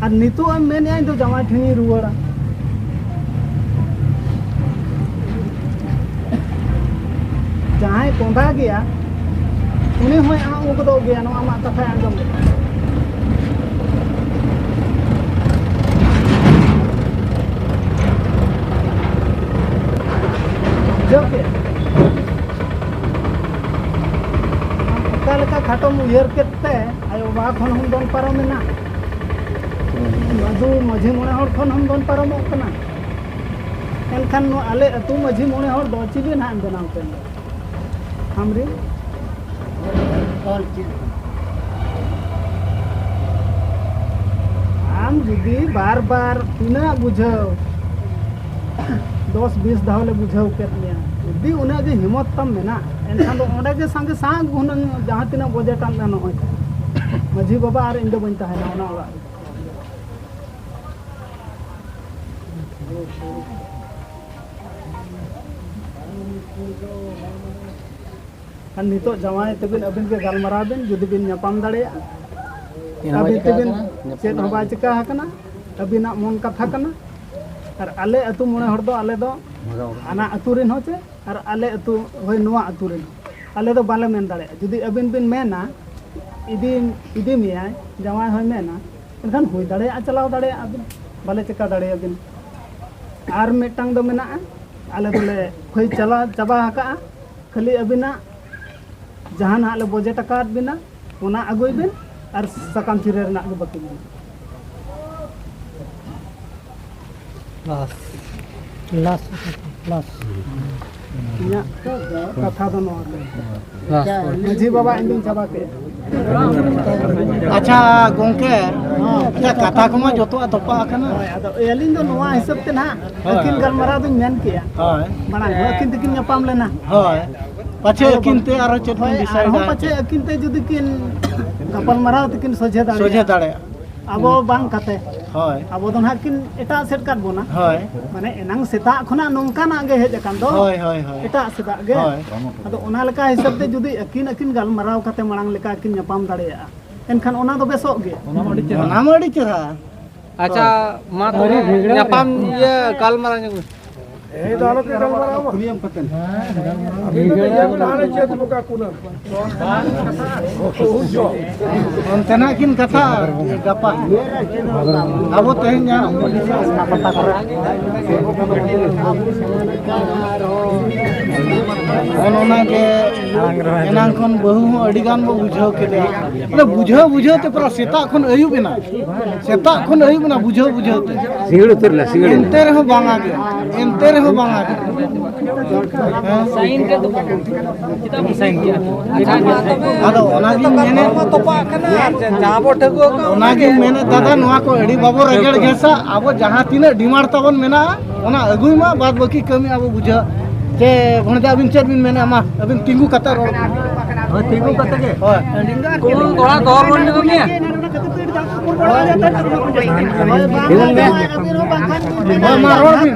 ᱟᱨ ᱱᱤᱛᱚᱜ ᱮᱢ ᱢᱮᱱᱮᱜᱼᱟ, "ᱤᱧ ᱫᱚ ᱡᱟᱶᱟᱭ ᱴᱷᱮᱱᱤᱧ ᱨᱩᱣᱟᱹᱲᱟ᱾" ᱡᱟᱦᱟᱸᱭ ᱠᱚᱸᱫᱟ ᱜᱮᱭᱟ, ᱩᱱᱤ ᱦᱚᱸᱭ ᱟᱸᱜ ᱜᱚᱫᱚᱜ ᱜᱮᱭᱟ, ᱱᱚᱣᱟ ᱟᱢᱟᱜ ᱠᱟᱛᱷᱟᱭ ᱟᱸᱡᱚᱢ ᱞᱮᱠᱷᱟᱱ᱾ ᱵᱩᱡᱷᱟᱹᱣ ᱠᱮᱫ? ᱚᱠᱟ ᱞᱮᱠᱟ ᱠᱷᱟᱴᱚᱢ ᱩᱭᱦᱟᱹᱨ ᱠᱮᱫ ᱛᱮ ᱟᱭᱳ ᱵᱟᱵᱟ ᱠᱷᱚᱱ ᱦᱚᱸᱢ ᱫᱚᱱ ᱯᱟᱨᱚᱢᱮᱱᱟ, ᱢᱟᱹᱫᱩ ᱢᱟᱹᱡᱷᱤ ᱢᱚᱬᱮ ᱦᱚᱲ ᱠᱷᱚᱱ ᱦᱚᱸᱢ ᱫᱚᱱ ᱯᱟᱨᱚᱢᱚᱜ ᱠᱟᱱᱟ᱾ ᱮᱱᱠᱷᱟᱱ ᱱᱚᱣᱟ ᱟᱞᱮ ᱟᱹᱛᱩ ᱢᱟᱹᱡᱷᱤ ᱢᱚᱬᱮ ᱦᱚᱲ ᱫᱚ ᱪᱤᱞᱤ ᱱᱟᱦᱟᱜ ᱮᱢ ᱵᱮᱱᱟᱣ ᱠᱮᱫ ᱫᱚ? ᱟᱢᱨᱮᱱ ᱚᱞ ᱪᱤᱠᱤ᱾ ᱟᱢ ᱡᱩᱫᱤ ᱵᱟᱨ ᱵᱟᱨ ᱛᱤᱱᱟᱹᱜ ᱵᱩᱡᱷᱟᱹᱣ, ᱫᱚᱥ ᱵᱤᱥ ᱫᱷᱟᱣ ᱞᱮ ᱵᱩᱡᱷᱟᱹᱣ ᱠᱮᱫ ᱢᱮᱭᱟ, ᱡᱩᱫᱤ ᱩᱱᱟᱹᱜ ᱜᱮ ᱦᱤᱢᱚᱛ ᱛᱟᱢ ᱢᱮᱱᱟᱜ, ᱮᱱᱠᱷᱟᱱ ᱫᱚ ᱚᱸᱰᱮ ᱜᱮ ᱥᱟᱸᱜᱮ ᱥᱟᱸᱜ ᱦᱩᱱᱟᱹᱝ ᱡᱟᱦᱟᱸ ᱛᱤᱱᱟᱹᱜ ᱵᱚᱡᱮᱴ ᱟᱢ ᱢᱮ, ᱱᱚᱜᱼᱚᱭ ᱢᱟᱹᱡᱷᱤ ᱵᱟᱵᱟ ᱟᱨ ᱤᱧ ᱫᱚ ᱵᱟᱹᱧ ᱛᱟᱦᱮᱱᱟ ᱚᱱᱟ ᱚᱲᱟᱜ ᱨᱮ᱾ ᱟᱨ ᱱᱤᱛᱚᱜ ᱡᱟᱶᱟᱭ ᱛᱮᱵᱤᱱ ᱟᱹᱵᱤᱱ ᱜᱮ ᱜᱟᱞᱢᱟᱨᱟᱣ ᱵᱤᱱ, ᱡᱩᱫᱤ ᱵᱤᱱ ᱧᱟᱯᱟᱢ ᱫᱟᱲᱮᱭᱟᱜᱼᱟ᱾ ᱪᱮᱫ ᱦᱚᱸ ᱵᱟᱭ ᱟᱹᱵᱤᱱ ᱪᱤᱠᱟ ᱛᱮᱵᱤᱱ ᱟᱠᱟᱱᱟ, ᱧᱟᱯᱟᱢ ᱪᱮᱫ ᱦᱚᱸ ᱵᱟᱭ ᱪᱤᱠᱟ ᱟᱠᱟᱱᱟ, ᱟᱹᱵᱤᱱᱟᱜ ᱢᱚᱱ ᱠᱟᱛᱷᱟ ᱠᱟᱱᱟ᱾ ᱟᱨ ᱟᱞᱮ ᱟᱹᱛᱩ ᱢᱚᱬᱮ ᱦᱚᱲ ᱫᱚ ᱟᱞᱮ ᱫᱚ ᱦᱟᱱᱟ ᱟᱹᱛᱩ ᱨᱮᱱ ᱦᱚᱸ ᱪᱮ ᱟᱨ ᱟᱞᱮ ᱟᱹᱛᱩ, ᱦᱳᱭ, ᱱᱚᱣᱟ ᱟᱹᱛᱩ ᱨᱮᱱ ᱦᱚᱸ ᱟᱞᱮ ᱫᱚ ᱵᱟᱞᱮ ᱢᱮᱱ ᱫᱟᱲᱮᱭᱟᱜᱼᱟ᱾ ᱡᱩᱫᱤ ᱟᱹᱵᱤᱱ ᱵᱤᱱ ᱢᱮᱱᱟ, "ᱤᱫᱤ, ᱤᱫᱤ ᱢᱮᱭᱟᱭ", ᱡᱟᱶᱟᱭ ᱦᱚᱸᱭ ᱢᱮᱱᱟ, ᱮᱱᱠᱷᱟᱱ ᱦᱩᱭ ᱫᱟᱲᱮᱭᱟᱜᱼᱟ, ᱪᱟᱞᱟᱣ ᱫᱟᱲᱮᱭᱟᱜᱼᱟ ᱵᱤᱱ, ᱵᱟᱞᱮ ᱪᱮᱠᱟ ᱫᱟᱲᱮᱭᱟᱵᱤᱱ᱾ ᱟᱨ ᱢᱤᱫᱴᱟᱝ ᱫᱚ ᱢᱮᱱᱟᱜᱼᱟ, ᱟᱞᱮ ᱫᱚᱞᱮ ᱯᱷᱟᱹᱭ ᱪᱟᱞᱟᱣ ᱪᱟᱵᱟ ᱟᱠᱟᱜᱼᱟ, ᱠᱷᱟᱹᱞᱤ ᱟᱹᱵᱤᱱᱟᱜ ᱡᱟᱦᱟᱸ ᱱᱟᱦᱟᱜ ᱞᱮ ᱵᱚᱡᱮᱴ ᱟᱠᱟᱫ ᱵᱤᱱᱟ, ᱚᱱᱟ ᱟᱹᱜᱩᱭ ᱵᱤᱱ ᱟᱨ ᱥᱟᱠᱟᱢ ᱥᱤᱨᱟᱹ ᱨᱮᱱᱟᱜ ᱜᱮ ᱵᱟᱹᱠᱤ ᱢᱮᱱᱟᱜᱼᱟ᱾ ᱞᱟᱥ᱾ ᱞᱟᱥ᱾ ᱞᱟᱥ᱾ ᱤᱧᱟᱹᱜ ᱠᱟᱛᱷᱟ ᱫᱚ ᱱᱚᱣᱟ ᱠᱟᱱᱟ᱾ ᱞᱟᱥ᱾ ᱢᱟᱹᱡᱷᱤ ᱵᱟᱵᱟ, ᱤᱧ ᱫᱩᱧ ᱪᱟᱵᱟ ᱠᱮᱫ᱾ ᱟᱪᱪᱷᱟ ᱜᱚᱝᱠᱮ, ᱟᱪᱪᱷᱟ, ᱠᱟᱛᱷᱟ ᱠᱚᱢᱟ ᱡᱚᱛᱚᱣᱟᱜ ᱛᱚᱯᱟᱜ ᱟᱠᱟᱱᱟ᱾ ᱦᱳᱭ, ᱟᱫᱚ ᱟᱹᱞᱤᱧ ᱫᱚ ᱱᱚᱣᱟ ᱦᱤᱥᱟᱹᱵ ᱛᱮ ᱱᱟᱦᱟᱜ ᱦᱳᱭ᱾ ᱟᱹᱠᱤᱱ ᱜᱟᱞᱢᱟᱨᱟᱣ ᱫᱚᱧ ᱢᱮᱱ ᱠᱮᱜᱼᱟ᱾ ᱦᱳᱭ᱾ ᱢᱟᱲᱟᱝ ᱦᱚᱸ ᱟᱹᱠᱤᱱ ᱛᱮᱠᱤᱱ ᱧᱟᱯᱟᱢ ᱞᱮᱱᱟ᱾ ᱦᱳᱭ᱾ ᱯᱟᱪᱷᱮ ᱟᱫᱚ ᱟᱹᱠᱤᱱ ᱛᱮ ᱟᱨᱚ ᱪᱮᱫ ᱠᱤᱱ ᱦᱳᱭ, ᱰᱤᱥᱟᱭᱤᱰᱟ᱾ ᱟᱨᱦᱚᱸ ᱯᱟᱪᱷᱮ ᱟᱹᱠᱤᱱ ᱛᱮ ᱡᱩᱫᱤ ᱠᱤᱱ ᱜᱟᱯᱟᱞ ᱢᱟᱨᱟᱣ ᱛᱮᱠᱤᱱ ᱥᱚᱡᱷᱮ ᱫᱟᱲᱮᱭᱟᱜᱼᱟ᱾ ᱥᱚᱡᱷᱮ ᱫᱟᱲᱮᱭᱟᱜᱼᱟ᱾ ᱟᱵᱚ ᱵᱟᱝ ᱠᱟᱛᱮ᱾ ᱦᱳᱭ᱾ ᱟᱵᱚ ᱫᱚ ᱱᱟᱦᱟᱜ ᱠᱤᱱ ᱮᱴᱟᱜ ᱥᱮᱫ ᱠᱟᱫ ᱵᱚᱱᱟ᱾ ᱦᱳᱭ᱾ ᱢᱟᱱᱮ ᱮᱱᱟᱝ ᱥᱮᱛᱟᱜ ᱠᱷᱚᱱᱟᱜ ᱱᱚᱝᱠᱟᱱᱟᱜ ᱜᱮ ᱦᱮᱡ ᱟᱠᱟᱱ ᱫᱚ᱾ ᱦᱳᱭ, ᱦᱳᱭ, ᱦᱳᱭ᱾ ᱮᱴᱟᱜ ᱥᱮᱛᱟᱜ ᱜᱮ᱾ ᱦᱳᱭ᱾ ᱟᱫᱚ ᱚᱱᱟ ᱞᱮᱠᱟ ᱦᱤᱥᱟᱹᱵ ᱛᱮ ᱡᱩᱫᱤ ᱟᱹᱠᱤᱱ, ᱟᱹᱠᱤᱱ ᱜᱟᱞᱢᱟᱨᱟᱣ ᱠᱟᱛᱮ ᱢᱟᱲᱟᱝ ᱞᱮᱠᱟ ᱠᱤᱱ ᱧᱟᱯᱟᱢ ᱫᱟᱲᱮᱭᱟᱜᱼᱟ, ᱮᱱᱠᱷᱟᱱ ᱚᱱᱟ ᱫᱚ ᱵᱮᱥᱚᱜ ᱜᱮ᱾ ᱚᱱᱟ ᱢᱟ ᱟᱹᱰᱤ ᱪᱮᱦᱨᱟ᱾ ᱚᱱᱟ ᱢᱟ ᱟᱹᱰᱤ ᱪᱮᱦᱨᱟ᱾ ᱟᱪᱪᱷᱟ, ᱢᱟ ᱛᱚᱵᱮ ᱧᱟᱯᱟᱢ ᱤᱭᱟᱹ ᱜᱟᱞᱢᱟᱨᱟᱣ ᱧᱚᱜ ᱢᱮ᱾ ᱮᱭ ᱫᱚ ᱟᱞᱚ ᱯᱮ ᱜᱟᱞᱢᱟᱨᱟᱣᱟ᱾ ᱟᱹᱵᱤᱱ ᱫᱚ ᱧᱮᱞ ᱵᱤᱱ ᱦᱟᱱᱮ ᱪᱮᱫ ᱵᱚᱠᱟ ᱠᱩᱱᱟᱹ᱾ ᱚᱱᱛᱮᱱᱟᱜ ᱠᱤᱱ ᱠᱟᱛᱷᱟ ᱜᱟᱯᱟ᱾ ᱟᱵᱚ ᱛᱮᱦᱮᱧ ᱡᱟᱦᱟᱸ ᱚᱱ ᱚᱱᱟ ᱜᱮ ᱮᱱᱟᱝ ᱠᱷᱚᱱ ᱵᱟᱹᱦᱩ ᱦᱚᱸ ᱟᱹᱰᱤ ᱜᱟᱱ ᱵᱚ ᱵᱩᱡᱷᱟᱹᱣ ᱠᱮᱫᱮᱭᱟ᱾ ᱢᱟᱱᱮ ᱵᱩᱡᱷᱟᱹᱣ ᱵᱩᱡᱷᱟᱹᱣ ᱛᱮ ᱯᱩᱨᱟᱹ ᱥᱮᱛᱟᱜ ᱠᱷᱚᱱ ᱟᱹᱭᱩᱵ ᱮᱱᱟ᱾ ᱥᱮᱛᱟᱜ ᱠᱷᱚᱱ ᱟᱹᱭᱩᱵ ᱮᱱᱟ ᱵᱩᱡᱷᱟᱹᱣ ᱵᱩᱡᱷᱟᱹᱣ ᱛᱮ᱾ ᱥᱤᱸᱜᱟᱹᱲ ᱩᱛᱟᱹᱨ ᱮᱱᱟ, ᱥᱤᱸᱜᱟᱹᱲ ᱮᱱᱟ᱾ ᱮᱱᱛᱮ ᱨᱮᱦᱚᱸ ᱵᱟᱝ ᱟᱜᱮ, ᱮᱱᱛᱮ ᱨᱮᱦᱚᱸ ᱵᱟᱝ ᱟᱜᱮ᱾ ᱦᱮᱸ? ᱥᱟᱭᱤᱱ ᱠᱮᱫ ᱫᱚ ᱵᱟᱝ᱾ ᱪᱮᱫᱟᱜ ᱵᱚᱱ ᱥᱟᱭᱤᱱ ᱠᱮᱫᱟ? ᱟᱪᱪᱷᱟ, ᱢᱟ ᱛᱚᱵᱮ᱾ ᱟᱫᱚ ᱚᱱᱟᱜᱤᱧ ᱢᱮᱱᱮᱫ, ᱢᱟ ᱛᱚᱯᱟᱜ ᱠᱟᱱᱟ, ᱟᱨ ᱡᱟᱦᱟᱸ ᱵᱚ ᱴᱷᱟᱹᱣᱠᱟᱹ ᱟᱠᱟᱫ ᱚᱱᱟᱜᱤᱧ ᱚᱱᱟᱜᱮ᱾ ᱢᱮᱱᱮᱫ ᱫᱟᱫᱟ, ᱱᱚᱣᱟ ᱠᱚ ᱟᱹᱰᱤ ᱵᱟᱵᱚ ᱨᱮᱜᱮᱲ ᱜᱷᱮᱥᱟ, ᱟᱵᱚ ᱡᱟᱦᱟᱸ ᱛᱤᱱᱟᱹᱜ ᱰᱤᱢᱟᱱᱰ ᱛᱟᱵᱚᱱ ᱢᱮᱱᱟᱜᱼᱟ, ᱚᱱᱟ ᱟᱹᱜᱩᱭ ᱢᱟ, ᱵᱟᱫ ᱵᱟᱹᱠᱤ ᱠᱟᱹᱢᱤ ᱟᱵᱚ ᱵᱩᱡᱷᱟᱹᱣ᱾ ᱪᱮ ᱵᱷᱚᱱᱡᱟ, ᱟᱹᱵᱤᱱ ᱪᱮᱫ ᱵᱤᱱ ᱢᱮᱱᱟ? ᱢᱟ ᱟᱹᱵᱤᱱ ᱛᱤᱸᱜᱩ ᱠᱟᱛᱮ ᱨᱚᱲ ᱵᱤᱱ᱾ ᱦᱳᱭ, ᱛᱤᱸᱜᱩ ᱠᱟᱛᱮ ᱜᱮ᱾ ᱦᱳᱭ᱾ ᱠᱚᱲᱟ ᱫᱚᱦᱚ ᱵᱚᱱ ᱠᱟᱹᱢᱤᱭᱟ᱾ ᱦᱳᱭ, ᱢᱟ ᱨᱚᱲ ᱵᱤᱱ᱾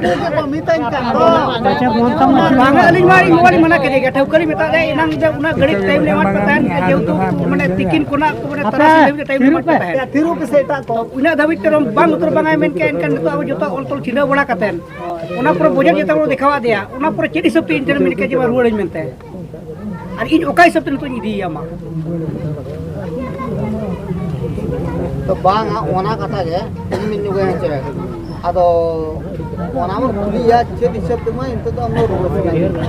ᱵᱟᱝᱟ, ᱟᱹᱞᱤᱧ ᱢᱟ ᱤᱧ ᱵᱟᱵᱟ ᱞᱤᱧ ᱢᱟᱱᱟ ᱠᱮᱫᱮ ᱜᱮ, ᱴᱷᱟᱹᱣᱠᱟᱹ ᱞᱤᱧ ᱢᱮᱛᱟᱜ ᱫᱮ, ᱮᱱᱟᱝ ᱡᱮ ᱩᱱᱟᱹᱜ ᱜᱷᱟᱹᱲᱤᱡ ᱴᱟᱭᱤᱢ ᱞᱮ ᱮᱢᱟᱫ ᱯᱮ ᱛᱟᱦᱮᱸᱱ, ᱡᱮᱦᱮᱛᱩ ᱢᱟᱱᱮ ᱛᱤᱠᱤᱱ ᱠᱷᱚᱱᱟᱜ ᱢᱟᱱᱮ ᱛᱟᱨᱟᱥᱤᱧ ᱫᱷᱟᱹᱵᱤᱡ ᱴᱟᱭᱤᱢ ᱞᱮ ᱮᱢᱟᱫ ᱯᱮ ᱛᱟᱦᱮᱸᱱ᱾ ᱛᱷᱤᱨᱚᱜ ᱯᱮᱥᱮ ᱮᱴᱟᱜ ᱠᱚ᱾ ᱤᱱᱟᱹᱜ ᱫᱷᱟᱹᱵᱤᱡ ᱛᱮ ᱵᱟᱝ ᱩᱛᱟᱹᱨ ᱵᱟᱝᱟᱭ ᱢᱮᱱ ᱠᱮᱜᱼᱟ, ᱮᱱᱠᱷᱟᱱ ᱱᱤᱛᱚᱜ ᱟᱵᱚ ᱡᱚᱛᱚ ᱚᱞ ᱛᱚᱞ ᱪᱷᱤᱰᱟᱹᱣ ᱵᱟᱲᱟ ᱠᱟᱛᱮᱫ, ᱚᱱᱟ ᱯᱚᱨᱮ ᱵᱚᱡᱮᱴ ᱡᱮᱛᱮ ᱵᱚᱱ ᱫᱮᱠᱷᱟᱣ ᱟᱫᱮᱭᱟ, ᱚᱱᱟ ᱯᱚᱨᱮ ᱪᱮᱫ ᱦᱤᱥᱟᱹᱵ ᱛᱮ ᱤᱧ ᱴᱷᱮᱱ ᱢᱮᱱ ᱠᱮᱫ ᱡᱮ ᱢᱟ ᱨᱩᱣᱟᱹᱲᱟᱹᱧ ᱢᱮᱱᱛᱮ, ᱟᱨ ᱤᱧ ᱚᱠᱟ ᱦᱤᱥᱟᱹᱵ ᱛᱮ ᱱᱤᱛᱚᱜ ᱤᱧ ᱤᱫᱤᱭᱮᱭᱟ ᱢᱟ? ᱛᱚ ᱵᱟᱝᱟ, ᱚᱱᱟ ᱠᱟᱛᱷᱟ ᱜᱮ ᱤᱧ ᱢᱤᱫ ᱧᱚᱜ ᱦᱚᱪᱚᱭᱟ᱾ ᱟᱫᱚ ᱚᱱᱟ ᱵᱚᱱ ᱠᱩᱞᱤᱭᱟ, ᱪᱮᱫ ᱦᱤᱥᱟᱹᱵ ᱛᱮᱢᱟ ᱱᱤᱛᱚᱜ ᱫᱚ ᱟᱢ ᱫᱚ ᱨᱩᱣᱟᱹᱲ ᱥᱟᱱᱟᱭᱮᱫ ᱢᱮᱭᱟ?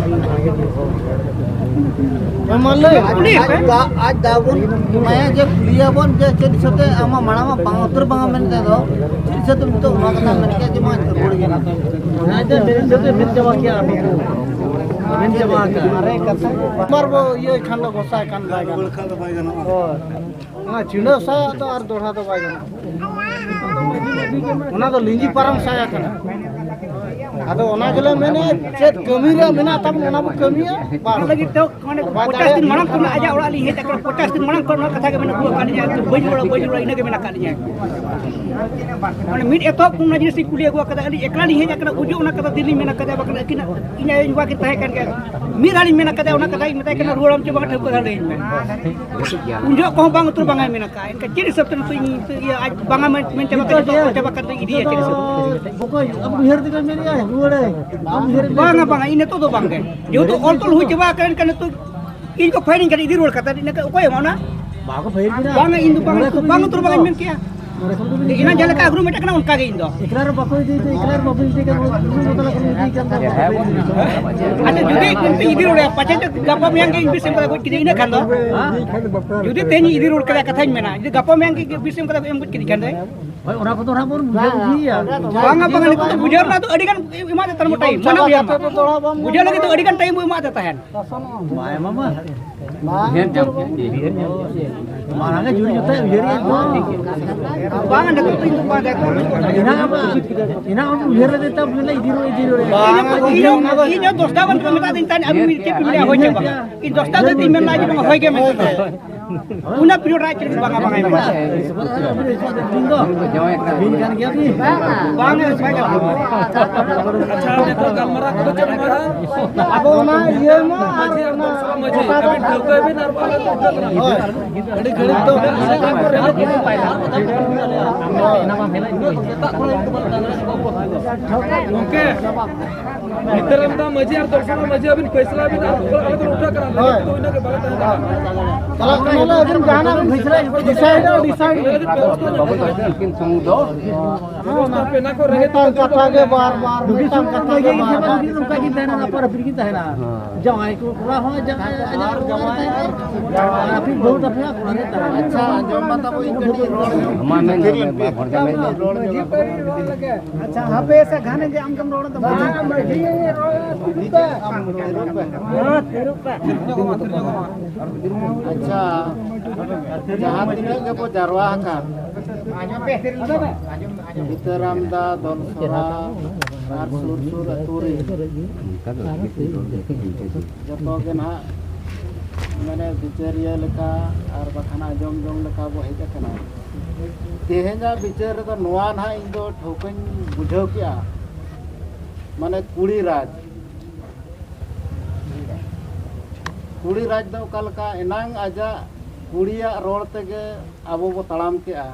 ᱢᱟ ᱞᱟᱹᱭ᱾ ᱟᱡ, ᱟᱡ ᱫᱟ-, ᱟᱡ ᱫᱟᱣ ᱵᱚᱱ ᱮᱢᱟᱭᱟ ᱡᱮ ᱠᱩᱞᱤᱭᱟᱵᱚᱱ ᱡᱮ ᱪᱮᱫ ᱦᱤᱥᱟᱹᱵ ᱛᱮ ᱟᱢᱟᱜ ᱢᱟᱲᱟᱝ ᱢᱟ ᱵᱟᱝ ᱩᱛᱟᱹᱨ ᱵᱟᱝᱟ ᱢᱮᱱᱛᱮ ᱫᱚ, ᱪᱮᱫ ᱦᱤᱥᱟᱹᱵ ᱛᱮ ᱱᱤᱛᱚᱜ ᱚᱱᱟ ᱠᱟᱛᱷᱟ ᱢᱮᱱ ᱠᱮᱫ ᱡᱮ ᱢᱟ ᱨᱩᱣᱟᱹᱲ ᱜᱮ ᱱᱟᱛᱮ? ᱚᱱᱟ ᱫᱚ ᱢᱮᱱ ᱫᱚ ᱢᱮᱱ ᱪᱟᱵᱟ ᱠᱮᱭᱟ ᱟᱵᱚ ᱠᱚ᱾ ᱢᱮᱱ ᱪᱟᱵᱟ ᱠᱮᱭᱟ᱾ ᱢᱟᱨ ᱵᱚ ᱤᱭᱟᱹ ᱠᱷᱟᱱ ᱫᱚ ᱜᱚᱥᱟᱭ ᱠᱷᱟᱱ ᱵᱟᱭ ᱜᱟᱱᱚᱜᱼᱟ᱾ ᱨᱩᱣᱟᱹᱲ ᱠᱷᱟᱱ ᱫᱚ ᱵᱟᱭ ᱜᱟᱱᱚᱜᱼᱟ᱾ ᱦᱳᱭ᱾ ᱚᱱᱟ ᱪᱤᱱᱦᱟᱹ ᱥᱟᱭ ᱫᱚ ᱟᱨ ᱫᱚᱦᱲᱟ ᱫᱚ ᱵᱟᱭ ᱜᱟᱱᱚᱜᱼᱟ᱾ ᱚᱱᱟ ᱫᱚ ᱞᱤᱸᱡᱤ ᱯᱟᱨᱚᱢ ᱥᱟᱭ ᱠᱟᱱᱟ᱾ ᱟᱫᱚ ᱚᱱᱟ ᱜᱮᱞᱮ ᱢᱮᱱᱮᱫ, ᱪᱮᱫ ᱠᱟᱹᱢᱤ ᱨᱮ ᱢᱮᱱᱟᱜ ᱛᱟᱵᱚᱱ, ᱚᱱᱟ ᱵᱚ ᱠᱟᱹᱢᱤᱭᱟ᱾ ᱵᱟᱥ᱾ ᱚᱱᱟ ᱞᱟᱹᱜᱤᱫ ᱛᱮ ᱢᱟᱱᱮ ᱵᱟᱭ ᱯᱚᱪᱟᱥ ᱫᱤᱱ ᱫᱟᱲᱮᱭᱟᱜ ᱢᱟᱲᱟᱝ ᱠᱷᱚᱱ ᱟᱡᱟᱜ ᱚᱲᱟᱜ ᱞᱤᱧ ᱦᱮᱡ ᱟᱠᱟᱱᱟ, ᱯᱚᱪᱟᱥ ᱫᱤᱱ ᱢᱟᱲᱟᱝ ᱠᱷᱚᱱ ᱚᱱᱟ ᱠᱟᱛᱷᱟ ᱜᱮ ᱢᱮᱱ ᱟᱹᱜᱩ ᱟᱠᱟᱫ ᱞᱤᱧᱟ, ᱵᱟᱹᱧ ᱨᱩᱣᱟᱹᱲᱟ, ᱵᱟᱹᱧ ᱨᱩᱣᱟᱹᱲᱟ, ᱤᱱᱟᱹ ᱜᱮ ᱢᱮᱱ ᱟᱠᱟᱫ ᱞᱤᱧᱟ᱾ ᱢᱟᱱᱮ ᱢᱤᱫ ᱮᱛᱚᱦᱚᱵ ᱠᱷᱚᱱ ᱚᱱᱟ ᱡᱤᱱᱤᱥ ᱤᱧ ᱠᱩᱞᱤ ᱟᱹᱜᱩ ᱟᱠᱟᱫᱟ, ᱟᱹᱞᱤᱧ ᱮᱠᱞᱟ ᱞᱤᱧ ᱦᱮᱡ ᱟᱠᱟᱱᱟ, ᱵᱩᱡᱩᱜ ᱚᱱᱟ ᱠᱟᱛᱷᱟ ᱫᱤᱱ ᱞᱤᱧ ᱢᱮᱱ ᱟᱠᱟᱫᱟ, ᱵᱟᱠᱷᱟᱱ ᱟᱹᱠᱤᱱᱟᱜ ᱤᱧ ᱟᱭᱳ ᱤᱧ ᱵᱟᱵᱟ ᱠᱤᱱ ᱛᱟᱦᱮᱸ ᱠᱟᱱ ᱜᱮᱭᱟ᱾ ᱢᱤᱫ ᱫᱷᱟᱣ ᱞᱤᱧ ᱢᱮᱱ ᱟᱠᱟᱫᱟ, ᱚᱱᱟ ᱠᱟᱛᱷᱟ ᱤᱧ ᱢᱮᱛᱟᱭ ᱠᱟᱱᱟ, ᱨᱩᱣᱟᱹᱲᱟᱢ ᱪᱮ ᱵᱟᱝ, ᱴᱷᱟᱹᱣᱠᱟᱹ ᱫᱷᱟᱨᱟ ᱞᱟᱹᱭᱟᱹᱧ ᱢᱮ᱾ ᱩᱱ ᱡᱚᱦᱚᱜ ᱠᱚᱦᱚᱸ ᱵᱟᱝ ᱩᱛᱟᱹᱨ ᱵᱟᱝᱟᱭ ᱢᱮᱱ ᱟᱠᱟᱫᱼᱟ᱾ ᱮᱱᱠᱷᱟᱱ ᱪᱮᱫ ᱦᱤᱥᱟᱹᱵ ᱛᱮ ᱱᱤᱛᱚᱜ ᱤᱧ ᱱᱤᱛᱚᱜ ᱤᱭᱟᱹ ᱟᱡ ᱵᱟᱝᱟ ᱢᱮᱱ, ᱢᱮᱱ ᱪᱟᱵᱟ ᱠᱟᱛᱮ ᱱᱤᱛᱚᱜ ᱪᱟᱵᱟ ᱠᱟᱛᱮ ᱤᱫᱤᱭᱟ ᱪᱮᱫ ᱦᱤᱥᱟᱹᱵ ᱛᱮ? ᱚᱠᱚᱭ ᱟᱵᱚ ᱩᱭᱦᱟᱹᱨ ᱛᱮᱜᱮ ᱢᱮᱱᱮᱜᱼᱟ, ᱨᱩᱣᱟᱹᱲᱟᱭ᱾ ᱟᱢ ᱩᱭᱦᱟᱹᱨ ᱛᱮᱜᱮ ᱵᱟᱝᱟ, ᱵᱟᱝᱟ, ᱤᱧ ᱱᱤᱛᱚᱜ ᱫᱚ ᱵᱟᱝ ᱜᱮ᱾ ᱡᱮᱦᱮᱛᱩ ᱚᱞ ᱛᱚᱞ ᱦᱩᱭ ᱪᱟᱵᱟ ᱟᱠᱟᱱ ᱠᱷᱟᱱ ᱱᱤᱛᱚᱜ ᱤᱧ ᱠᱚ ᱯᱷᱟᱭᱤᱱᱤᱧ ᱠᱷᱟᱱ ᱤᱫᱤ ᱨᱩᱣᱟᱹᱲ ᱠᱟᱛᱮ ᱤᱱᱟᱹ ᱠᱷᱟᱱ ᱚᱠᱚᱭ ᱮᱢᱟ ᱚᱱᱟ? ᱵᱟᱠᱚ ᱯᱷᱟᱭᱤᱱ ᱵᱤᱱᱟ᱾ ᱵᱟᱝᱟ, ᱤᱧ ᱫᱚ ᱵᱟᱝ, ᱱᱚᱰᱮ ᱠᱷᱚᱱ ᱵᱟᱝ ᱵᱤᱱ ᱩᱛᱟᱹᱨ ᱵᱟᱝᱟᱧ ᱤᱫᱤ ᱢᱮᱱ ᱠᱮᱜᱼᱟ᱾ ᱱᱚᱰᱮ ᱠᱷᱚᱱ ᱵᱤᱱ ᱤᱫᱤ ᱮᱱᱟᱝ ᱡᱟᱦᱟᱸ ᱞᱮᱠᱟ ᱟᱜᱽᱨᱚᱦᱚ ᱢᱤᱫᱴᱟᱝ ᱠᱟᱱᱟ, ᱚᱱᱠᱟ ᱜᱮ ᱤᱧ ᱫᱚ᱾ ᱮᱠᱞᱟ ᱨᱮ ᱵᱟᱠᱚ ᱤᱫᱤ ᱛᱮ, ᱮᱠᱞᱟ ᱨᱮ ᱵᱟᱵᱤᱱ ᱤᱫᱤ ᱠᱟᱱ, ᱩᱱᱠᱩ ᱵᱚᱫᱚᱞ ᱠᱚ ᱤᱫᱤ ᱠᱟᱱ ᱫᱚ᱾ ᱟᱪᱪᱷᱟ, ᱡᱩᱫᱤ ᱤᱧ ᱤᱫᱤ ᱨᱩᱣᱟᱹᱲᱟ, ᱯᱟᱪᱮ ᱪᱚ ᱜᱟᱯᱟ ᱢᱮᱭᱟᱝ ᱜᱮ ᱤᱧ ᱵᱤᱥ ᱮᱢ ᱠᱟᱛᱮ ᱜᱚᱡ ᱠᱮᱫᱮᱭᱟ, ᱤᱱᱟᱹ ᱠᱷᱟᱱ ᱫᱚ ᱡᱩᱫᱤ ᱛᱮᱦᱮᱧ ᱤᱫᱤ ᱨᱩᱣᱟᱹᱲ ᱠᱮᱫᱟ, ᱠᱟᱛᱷᱟᱧ ᱢᱮᱱᱟ, ᱡᱩᱫᱤ ᱜᱟᱯᱟ ᱢᱮᱭᱟᱝ ᱜᱮ ᱵᱤᱥ ᱮᱢ ᱠᱟᱛᱮ ᱮᱢ ᱜᱚᱡ ᱠᱮᱫᱮ ᱠᱷᱟᱱ ᱫᱚ᱾ ᱦᱳᱭ, ᱚᱱᱟ ᱠᱚᱫᱚ ᱦᱟᱸᱜ ᱵᱚᱱ ᱵᱩᱡᱷᱟᱹᱣ ᱤᱫᱤᱭᱟ᱾ ᱵᱟᱝᱟ, ᱵᱟᱝᱟ, ᱱᱤᱛᱚᱜ ᱫᱚ ᱵᱩᱡᱷᱟᱹᱣ ᱨᱮᱱᱟᱜ ᱫᱚ ᱟᱹᱰᱤ ᱜᱟᱱ ᱮᱢᱟᱫᱮ ᱛᱟᱦᱮᱱ, ᱢᱚᱴᱟᱭ ᱢᱟᱱᱟᱣ ᱜᱮᱭᱟ᱾ ᱵᱩᱡᱷᱟᱹᱣ ᱞᱟᱹᱜᱤᱫ ᱫᱚ ᱟᱹᱰᱤ ᱜᱟᱱ ᱴᱟᱭᱤᱢ ᱵᱚ ᱮᱢᱟᱫᱮ ᱛᱟᱦᱮᱱ᱾ ᱵᱟᱭ ᱮᱢᱟᱢᱟ᱾ ᱩᱭᱦᱟᱹᱨ ᱧᱟᱢ ᱠᱮᱫ ᱜᱮ᱾ ᱢᱟᱲᱟᱝ ᱮ ᱡᱩᱨᱤ ᱡᱚᱛᱚᱭ ᱩᱭᱦᱟᱹᱨ ᱮᱫ ᱫᱚ᱾ ᱵᱟᱝ, ᱱᱤᱛᱚᱜ ᱫᱚ ᱤᱧ ᱫᱚ ᱵᱟᱝ ᱫᱟᱭ᱾ ᱮᱱᱟᱝ ᱟᱢ, ᱮᱱᱟᱝ ᱟᱢ ᱩᱭᱦᱟᱹᱨ ᱞᱮᱫᱮ ᱛᱟᱢ, ᱩᱱᱤ ᱞᱟᱹᱭ ᱤᱫᱤ ᱨᱩᱣᱟᱹᱲ, ᱤᱫᱤ ᱨᱩᱣᱟᱹᱲ᱾ ᱤᱧ ᱦᱚᱸ, ᱤᱧ ᱦᱚᱸ ᱫᱚᱥ ᱫᱷᱟᱣ ᱜᱟᱱ ᱠᱚ ᱢᱮᱛᱟ ᱫᱤᱧ ᱛᱟᱦᱮᱸᱫ, ᱟᱹᱵᱤᱱ ᱪᱮᱫ ᱵᱤᱱ ᱞᱟᱹᱭᱟ, ᱦᱳᱭ ᱪᱮ ᱵᱟᱝ? ᱤᱧ ᱫᱚᱥ ᱫᱷᱟᱣ ᱫᱚ ᱤᱧ ᱢᱮᱱ ᱞᱮᱫᱟ ᱡᱮ ᱵᱟᱝ, ᱦᱳᱭ ᱜᱮ ᱢᱮᱱᱛᱮ᱾ ᱚᱱᱟ ᱯᱤᱨᱤᱭᱳᱰ ᱨᱮ ᱟᱡ ᱪᱮᱫ ᱵᱟᱝᱟ, ᱵᱟᱝᱟᱭ ᱢᱮᱱᱟ᱾ ᱵᱤᱱ ᱠᱟᱱ ᱜᱮᱭᱟ ᱵᱤᱱ? ᱵᱟᱝ, ᱵᱟᱭ ᱜᱟᱱᱚᱜᱼᱟ᱾ ᱟᱪᱪᱷᱟ, ᱱᱤᱛᱚᱜ ᱜᱟᱞᱢᱟᱨᱟᱣ ᱠᱚᱫᱚ ᱪᱮᱫ ᱦᱚᱸ ᱵᱟᱝᱟ᱾ ᱟᱵᱚ ᱚᱱᱟ ᱤᱭᱟᱹ ᱢᱟ, ᱟᱨ ᱚᱱᱟ ᱟᱹᱵᱤᱱ ᱴᱷᱟᱹᱣᱠᱟᱹᱭ ᱵᱤᱱ ᱟᱨ ᱵᱟᱝ ᱦᱳᱭ᱾ ᱟᱹᱰᱤ ᱜᱷᱟᱹᱲᱤᱡ ᱫᱚ ᱜᱚᱢᱠᱮ, ᱱᱤᱛᱟᱹᱨᱟᱢ ᱫᱟ ᱢᱟᱹᱡᱷᱤ ᱟᱨ ᱫᱚᱥᱨᱟ ᱢᱟᱹᱡᱷᱤ ᱟᱹᱵᱤᱱ ᱯᱷᱟᱭᱥᱟᱞᱟ ᱵᱤᱱ ᱟᱨ ᱟᱞᱮ ᱫᱚ ᱩᱴᱷᱟᱹ ᱠᱟᱱᱟ᱾ ᱦᱳᱭ᱾ ᱛᱚ ᱤᱱᱟᱹ ᱜᱮ ᱵᱟᱞᱮ ᱛᱟᱦᱮᱸ ᱠᱟᱱᱟ᱾ ᱪᱟᱞᱟᱜ ᱠᱟᱱᱟᱞᱮ, ᱟᱹᱵᱤᱱ ᱡᱟᱦᱟᱱᱟᱜ ᱵᱤᱱ decide, decide, decide᱾ ᱵᱮᱵᱚᱥᱛᱷᱟ ᱧᱚᱜ ᱠᱟᱱᱟ᱾ ᱛᱤᱠᱤᱱ ᱥᱚᱢᱚᱭ ᱫᱚ ᱵᱮᱵᱚᱥᱛᱷᱟ ᱯᱮ, ᱚᱱᱟ ᱠᱚ ᱨᱮᱸᱜᱮᱡ ᱢᱤᱫᱴᱟᱝ ᱠᱟᱛᱷᱟ ᱜᱮ ᱵᱟᱨ ᱵᱟᱨ, ᱢᱤᱫᱴᱟᱝ ᱠᱟᱛᱷᱟ ᱜᱮ ᱵᱟᱨ ᱵᱟᱨ᱾ ᱱᱚᱝᱠᱟ ᱜᱮ ᱛᱟᱦᱮᱱᱟ, ᱟᱯᱟᱱ ᱟᱹᱯᱤᱱ ᱜᱮ ᱛᱟᱦᱮᱱᱟ᱾ ᱦᱮᱸ᱾ ᱡᱟᱶᱟᱭ ᱠᱚ ᱠᱚᱲᱟ ᱦᱚᱸ ᱡᱟᱶᱟᱭ, ᱟᱨ ᱡᱟᱶᱟᱭ, ᱟᱨ ᱟᱹᱯᱤᱱ ᱵᱟᱹᱦᱩ ᱛᱟᱯᱮ ᱦᱚᱸ ᱠᱚᱲᱟ ᱜᱮ ᱛᱟᱦᱮᱱᱟ᱾ ᱟᱪᱪᱷᱟ, ᱟᱸᱡᱚᱢ ᱢᱟ ᱛᱟᱵᱚ, ᱤᱧ ᱠᱟᱹᱴᱤᱡ ᱨᱚᱲ ᱧᱚᱜ᱾ ᱢᱟ ᱢᱮᱱ ᱢᱮ, ᱢᱟ ᱵᱷᱚᱲᱠᱟ ᱢᱮ᱾ ᱟᱪᱪᱷᱟ, ᱦᱟᱯᱮ ᱥᱮ ᱜᱷᱟᱱᱮ ᱜᱮ ᱟᱢ ᱜᱮᱢ ᱨᱚᱲ ᱫᱟ᱾ ᱢᱟᱹᱡᱷᱤ ᱨᱚᱲ ᱛᱤᱨᱩᱯ ᱯᱮ᱾ ᱦᱮᱸ, ᱛᱤᱨᱩᱯ ᱯᱮ᱾ ᱟᱪᱪᱷᱟ, ᱡᱟᱦᱟᱸ ᱛᱤᱱᱟᱹᱜ ᱜᱮᱵᱚ ᱡᱟᱨᱣᱟ ᱟᱠᱟᱱ, ᱥᱤᱛᱟᱹᱨᱟᱢ ᱫᱟ ᱫᱚᱞᱥᱚᱨᱟ ᱟᱨ ᱥᱩᱨ ᱥᱩᱨ ᱟᱹᱛᱩ ᱨᱮ ᱡᱚᱛᱚ ᱜᱮ ᱱᱟᱦᱟᱜ, ᱢᱟᱱᱮ, ᱵᱤᱪᱟᱹᱨᱤᱭᱟᱹ ᱞᱮᱠᱟ ᱟᱨ ᱵᱟᱠᱷᱟᱱ ᱟᱸᱡᱚᱢ ᱡᱚᱝ ᱞᱮᱠᱟ ᱵᱚ ᱦᱮᱡ ᱟᱠᱟᱱᱟ᱾ ᱛᱮᱦᱮᱧᱟᱜ ᱵᱤᱪᱟᱹᱨ ᱨᱮᱫᱚ ᱱᱚᱣᱟ ᱱᱟᱦᱟᱜ ᱤᱧ ᱫᱚ ᱴᱷᱟᱹᱣᱠᱟᱹᱧ ᱵᱩᱡᱷᱟᱹᱣ ᱠᱮᱜᱼᱟ, ᱢᱟᱱᱮ, ᱠᱩᱲᱤ ᱨᱟᱡᱽ᱾ ᱠᱩᱲᱤ ᱨᱟᱡᱽ ᱫᱚ ᱚᱠᱟ ᱞᱮᱠᱟ, ᱮᱱᱟᱝ ᱟᱡᱟᱜ ᱠᱩᱲᱤᱭᱟᱜ ᱨᱚᱲ ᱛᱮᱜᱮ ᱟᱵᱚ ᱵᱚ ᱛᱟᱲᱟᱢ ᱠᱮᱜᱼᱟ,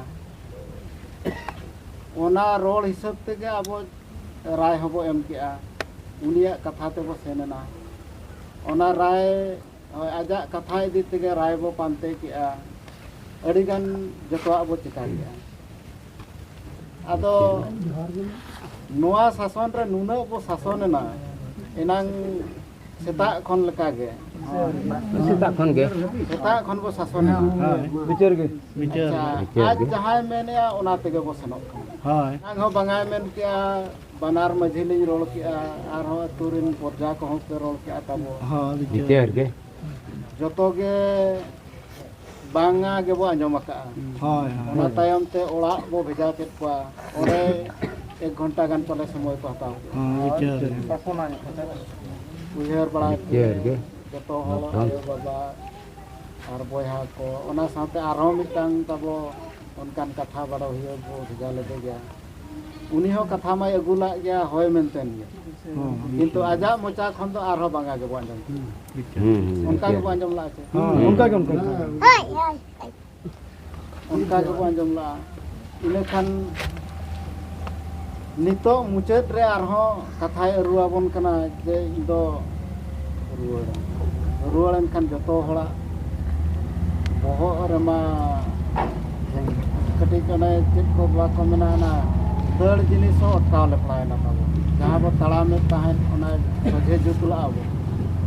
ᱚᱱᱟ ᱨᱚᱲ ᱦᱤᱥᱟᱹᱵ ᱛᱮᱜᱮ ᱟᱵᱚ ᱨᱟᱭ ᱦᱚᱸᱵᱚ ᱮᱢ ᱠᱮᱜᱼᱟ, ᱩᱱᱤᱭᱟᱜ ᱠᱟᱛᱷᱟ ᱛᱮᱵᱚ ᱥᱮᱱ ᱮᱱᱟ᱾ ᱚᱱᱟ ᱨᱟᱭ, ᱦᱳᱭ, ᱟᱡᱟᱜ ᱠᱟᱛᱷᱟ ᱤᱫᱤ ᱛᱮᱜᱮ ᱨᱟᱭ ᱵᱚ ᱯᱟᱱᱛᱮ ᱠᱮᱜᱼᱟ, ᱟᱹᱰᱤᱜᱟᱱ ᱡᱚᱛᱚᱣᱟᱜ ᱵᱚ ᱪᱮᱠᱟ ᱠᱮᱜᱼᱟ᱾ ᱟᱫᱚ ᱱᱚᱣᱟ ᱥᱟᱥᱚᱱ ᱨᱮ ᱱᱩᱱᱟᱹᱜ ᱵᱚ ᱥᱟᱥᱚᱱ ᱮᱱᱟ, ᱮᱱᱟᱝ ᱥᱮᱛᱟᱜ ᱠᱷᱚᱱ ᱞᱮᱠᱟ ᱜᱮ᱾ ᱥᱮᱛᱟᱜ ᱠᱷᱚᱱ ᱜᱮ᱾ ᱥᱮᱛᱟᱜ ᱠᱷᱚᱱ ᱵᱚ ᱥᱟᱥᱚᱱ ᱮᱱᱟ᱾ ᱦᱳᱭ, ᱵᱤᱪᱟᱹᱨ ᱜᱮ᱾ ᱵᱤᱪᱟᱹᱨ᱾ ᱟᱪᱪᱷᱟ, ᱵᱤᱪᱟᱹᱨ ᱟᱡ ᱜᱮ᱾ ᱡᱟᱦᱟᱸᱭ ᱢᱮᱱᱮᱜᱼᱟ, ᱚᱱᱟ ᱛᱮᱜᱮ ᱵᱚ ᱥᱮᱱᱚᱜ ᱠᱟᱱᱟ᱾ ᱦᱳᱭ᱾ ᱮᱱᱟᱝ ᱦᱚᱸ ᱵᱟᱝᱟᱭ ᱢᱮᱱ ᱠᱮᱜᱼᱟ, ᱵᱟᱱᱟᱨ ᱢᱟᱹᱡᱷᱤ ᱞᱤᱧ ᱨᱚᱲ ᱠᱮᱜᱼᱟ, ᱟᱨᱦᱚᱸ ᱟᱹᱛᱩ ᱨᱮᱱ ᱯᱨᱚᱡᱟ ᱠᱚᱦᱚᱸ ᱯᱮ ᱨᱚᱲ ᱠᱮᱜᱼᱟ ᱛᱟᱵᱚ᱾ ᱦᱳᱭ, ᱵᱤᱪᱟᱹᱨ᱾ ᱵᱤᱪᱟᱹᱨ ᱜᱮ᱾ ᱡᱚᱛᱚ ᱜᱮ ᱵᱟᱝᱟ ᱜᱮᱵᱚ ᱟᱸᱡᱚᱢ ᱟᱠᱟᱜᱼᱟ᱾ ᱦᱳᱭ, ᱦᱳᱭ᱾ ᱚᱱᱟ ᱛᱟᱭᱚᱢ ᱛᱮ ᱚᱲᱟᱜ ᱵᱚ ᱵᱷᱮᱡᱟ ᱠᱮᱫ ᱠᱚᱣᱟ᱾ ᱚᱸᱰᱮ ᱮᱠ ᱜᱷᱚᱱᱴᱟ ᱜᱟᱱ ᱯᱟᱞᱮ ᱥᱚᱢᱚᱭ ᱠᱚ ᱦᱟᱛᱟᱣ ᱠᱮᱫᱟ᱾ ᱦᱳᱭ, ᱵᱤᱪᱟᱹᱨ᱾ ᱩᱭᱦᱟᱹᱨ ᱵᱟᱲᱟ ᱵᱤᱪᱟᱹᱨ ᱜᱮ᱾ ᱡᱚᱛᱚ ᱦᱚᱲ, ᱟᱭᱳ ᱵᱟᱵᱟ ᱟᱨ ᱵᱚᱭᱦᱟ ᱠᱚ, ᱚᱱᱟ ᱥᱟᱶᱛᱮ ᱟᱨᱦᱚᱸ ᱢᱤᱫᱴᱟᱝ ᱛᱟᱵᱚ ᱚᱱᱠᱟᱱ ᱠᱟᱛᱷᱟ ᱵᱟᱰᱚ ᱦᱤᱭᱟᱹ ᱵᱚ ᱵᱷᱮᱡᱟ ᱞᱮᱫᱮ ᱜᱮᱭᱟ᱾ ᱩᱱᱤ ᱦᱚᱸ ᱠᱟᱛᱷᱟ ᱢᱟᱭ ᱟᱹᱜᱩ ᱞᱟᱜ ᱜᱮᱭᱟ, ᱦᱳᱭ ᱢᱮᱱᱛᱮᱱ ᱜᱮ᱾ ᱦᱩᱸ᱾ ᱠᱤᱱᱛᱩ ᱟᱡᱟᱜ ᱢᱚᱪᱟ ᱠᱷᱚᱱ ᱫᱚ ᱟᱨᱦᱚᱸ ᱵᱟᱝᱟ ᱜᱮᱵᱚ ᱟᱸᱡᱚᱢ ᱠᱮᱫᱟ᱾ ᱦᱩᱸ, ᱦᱩᱸ, ᱚᱱᱠᱟ ᱦᱩᱸ᱾ ᱜᱮᱵᱚ ᱟᱸᱡᱚᱢ ᱞᱟᱜᱼᱟ ᱪᱮ? ᱦᱩᱸ, ᱚᱱᱠᱟ ᱜᱮ, ᱚᱱᱠᱟ ᱜᱮ᱾ ᱚᱱᱠᱟ ᱜᱮᱵᱚ ᱟᱸᱡᱚᱢ ᱞᱟᱜᱼᱟ᱾ ᱤᱱᱟᱹᱠᱷᱟᱱ ᱱᱤᱛᱚᱜ ᱢᱩᱪᱟᱹᱫ ᱨᱮ ᱟᱨᱦᱚᱸ ᱠᱟᱛᱷᱟᱭ ᱟᱹᱨᱩ ᱟᱵᱚᱱ ᱠᱟᱱᱟ ᱡᱮ ᱤᱧ ᱫᱚ ᱨᱩᱣᱟᱹᱲ᱾ ᱨᱩᱣᱟᱹᱲ ᱮᱱᱠᱷᱟᱱ ᱡᱚᱛᱚ ᱦᱚᱲᱟᱜ ᱵᱚᱦᱚᱜ ᱨᱮᱢᱟ ᱠᱟᱹᱴᱤᱡ ᱚᱱᱮ ᱪᱮᱫ ᱠᱚ ᱵᱟᱠᱚ ᱢᱮᱱᱟ, ᱚᱱᱟ ᱫᱟᱹᱲ ᱡᱤᱱᱤᱥ ᱦᱚᱸ ᱚᱴᱠᱟᱣ ᱞᱮ ᱯᱟᱲᱟᱣᱮᱱᱟ ᱛᱟᱵᱚ᱾ ᱡᱟᱦᱟᱸ ᱵᱚ ᱛᱟᱲᱟᱢᱮᱫ ᱛᱟᱦᱮᱸᱫ, ᱚᱱᱟ ᱥᱚᱡᱷᱮ ᱡᱩᱛ ᱞᱟᱜᱼᱟ ᱵᱚ,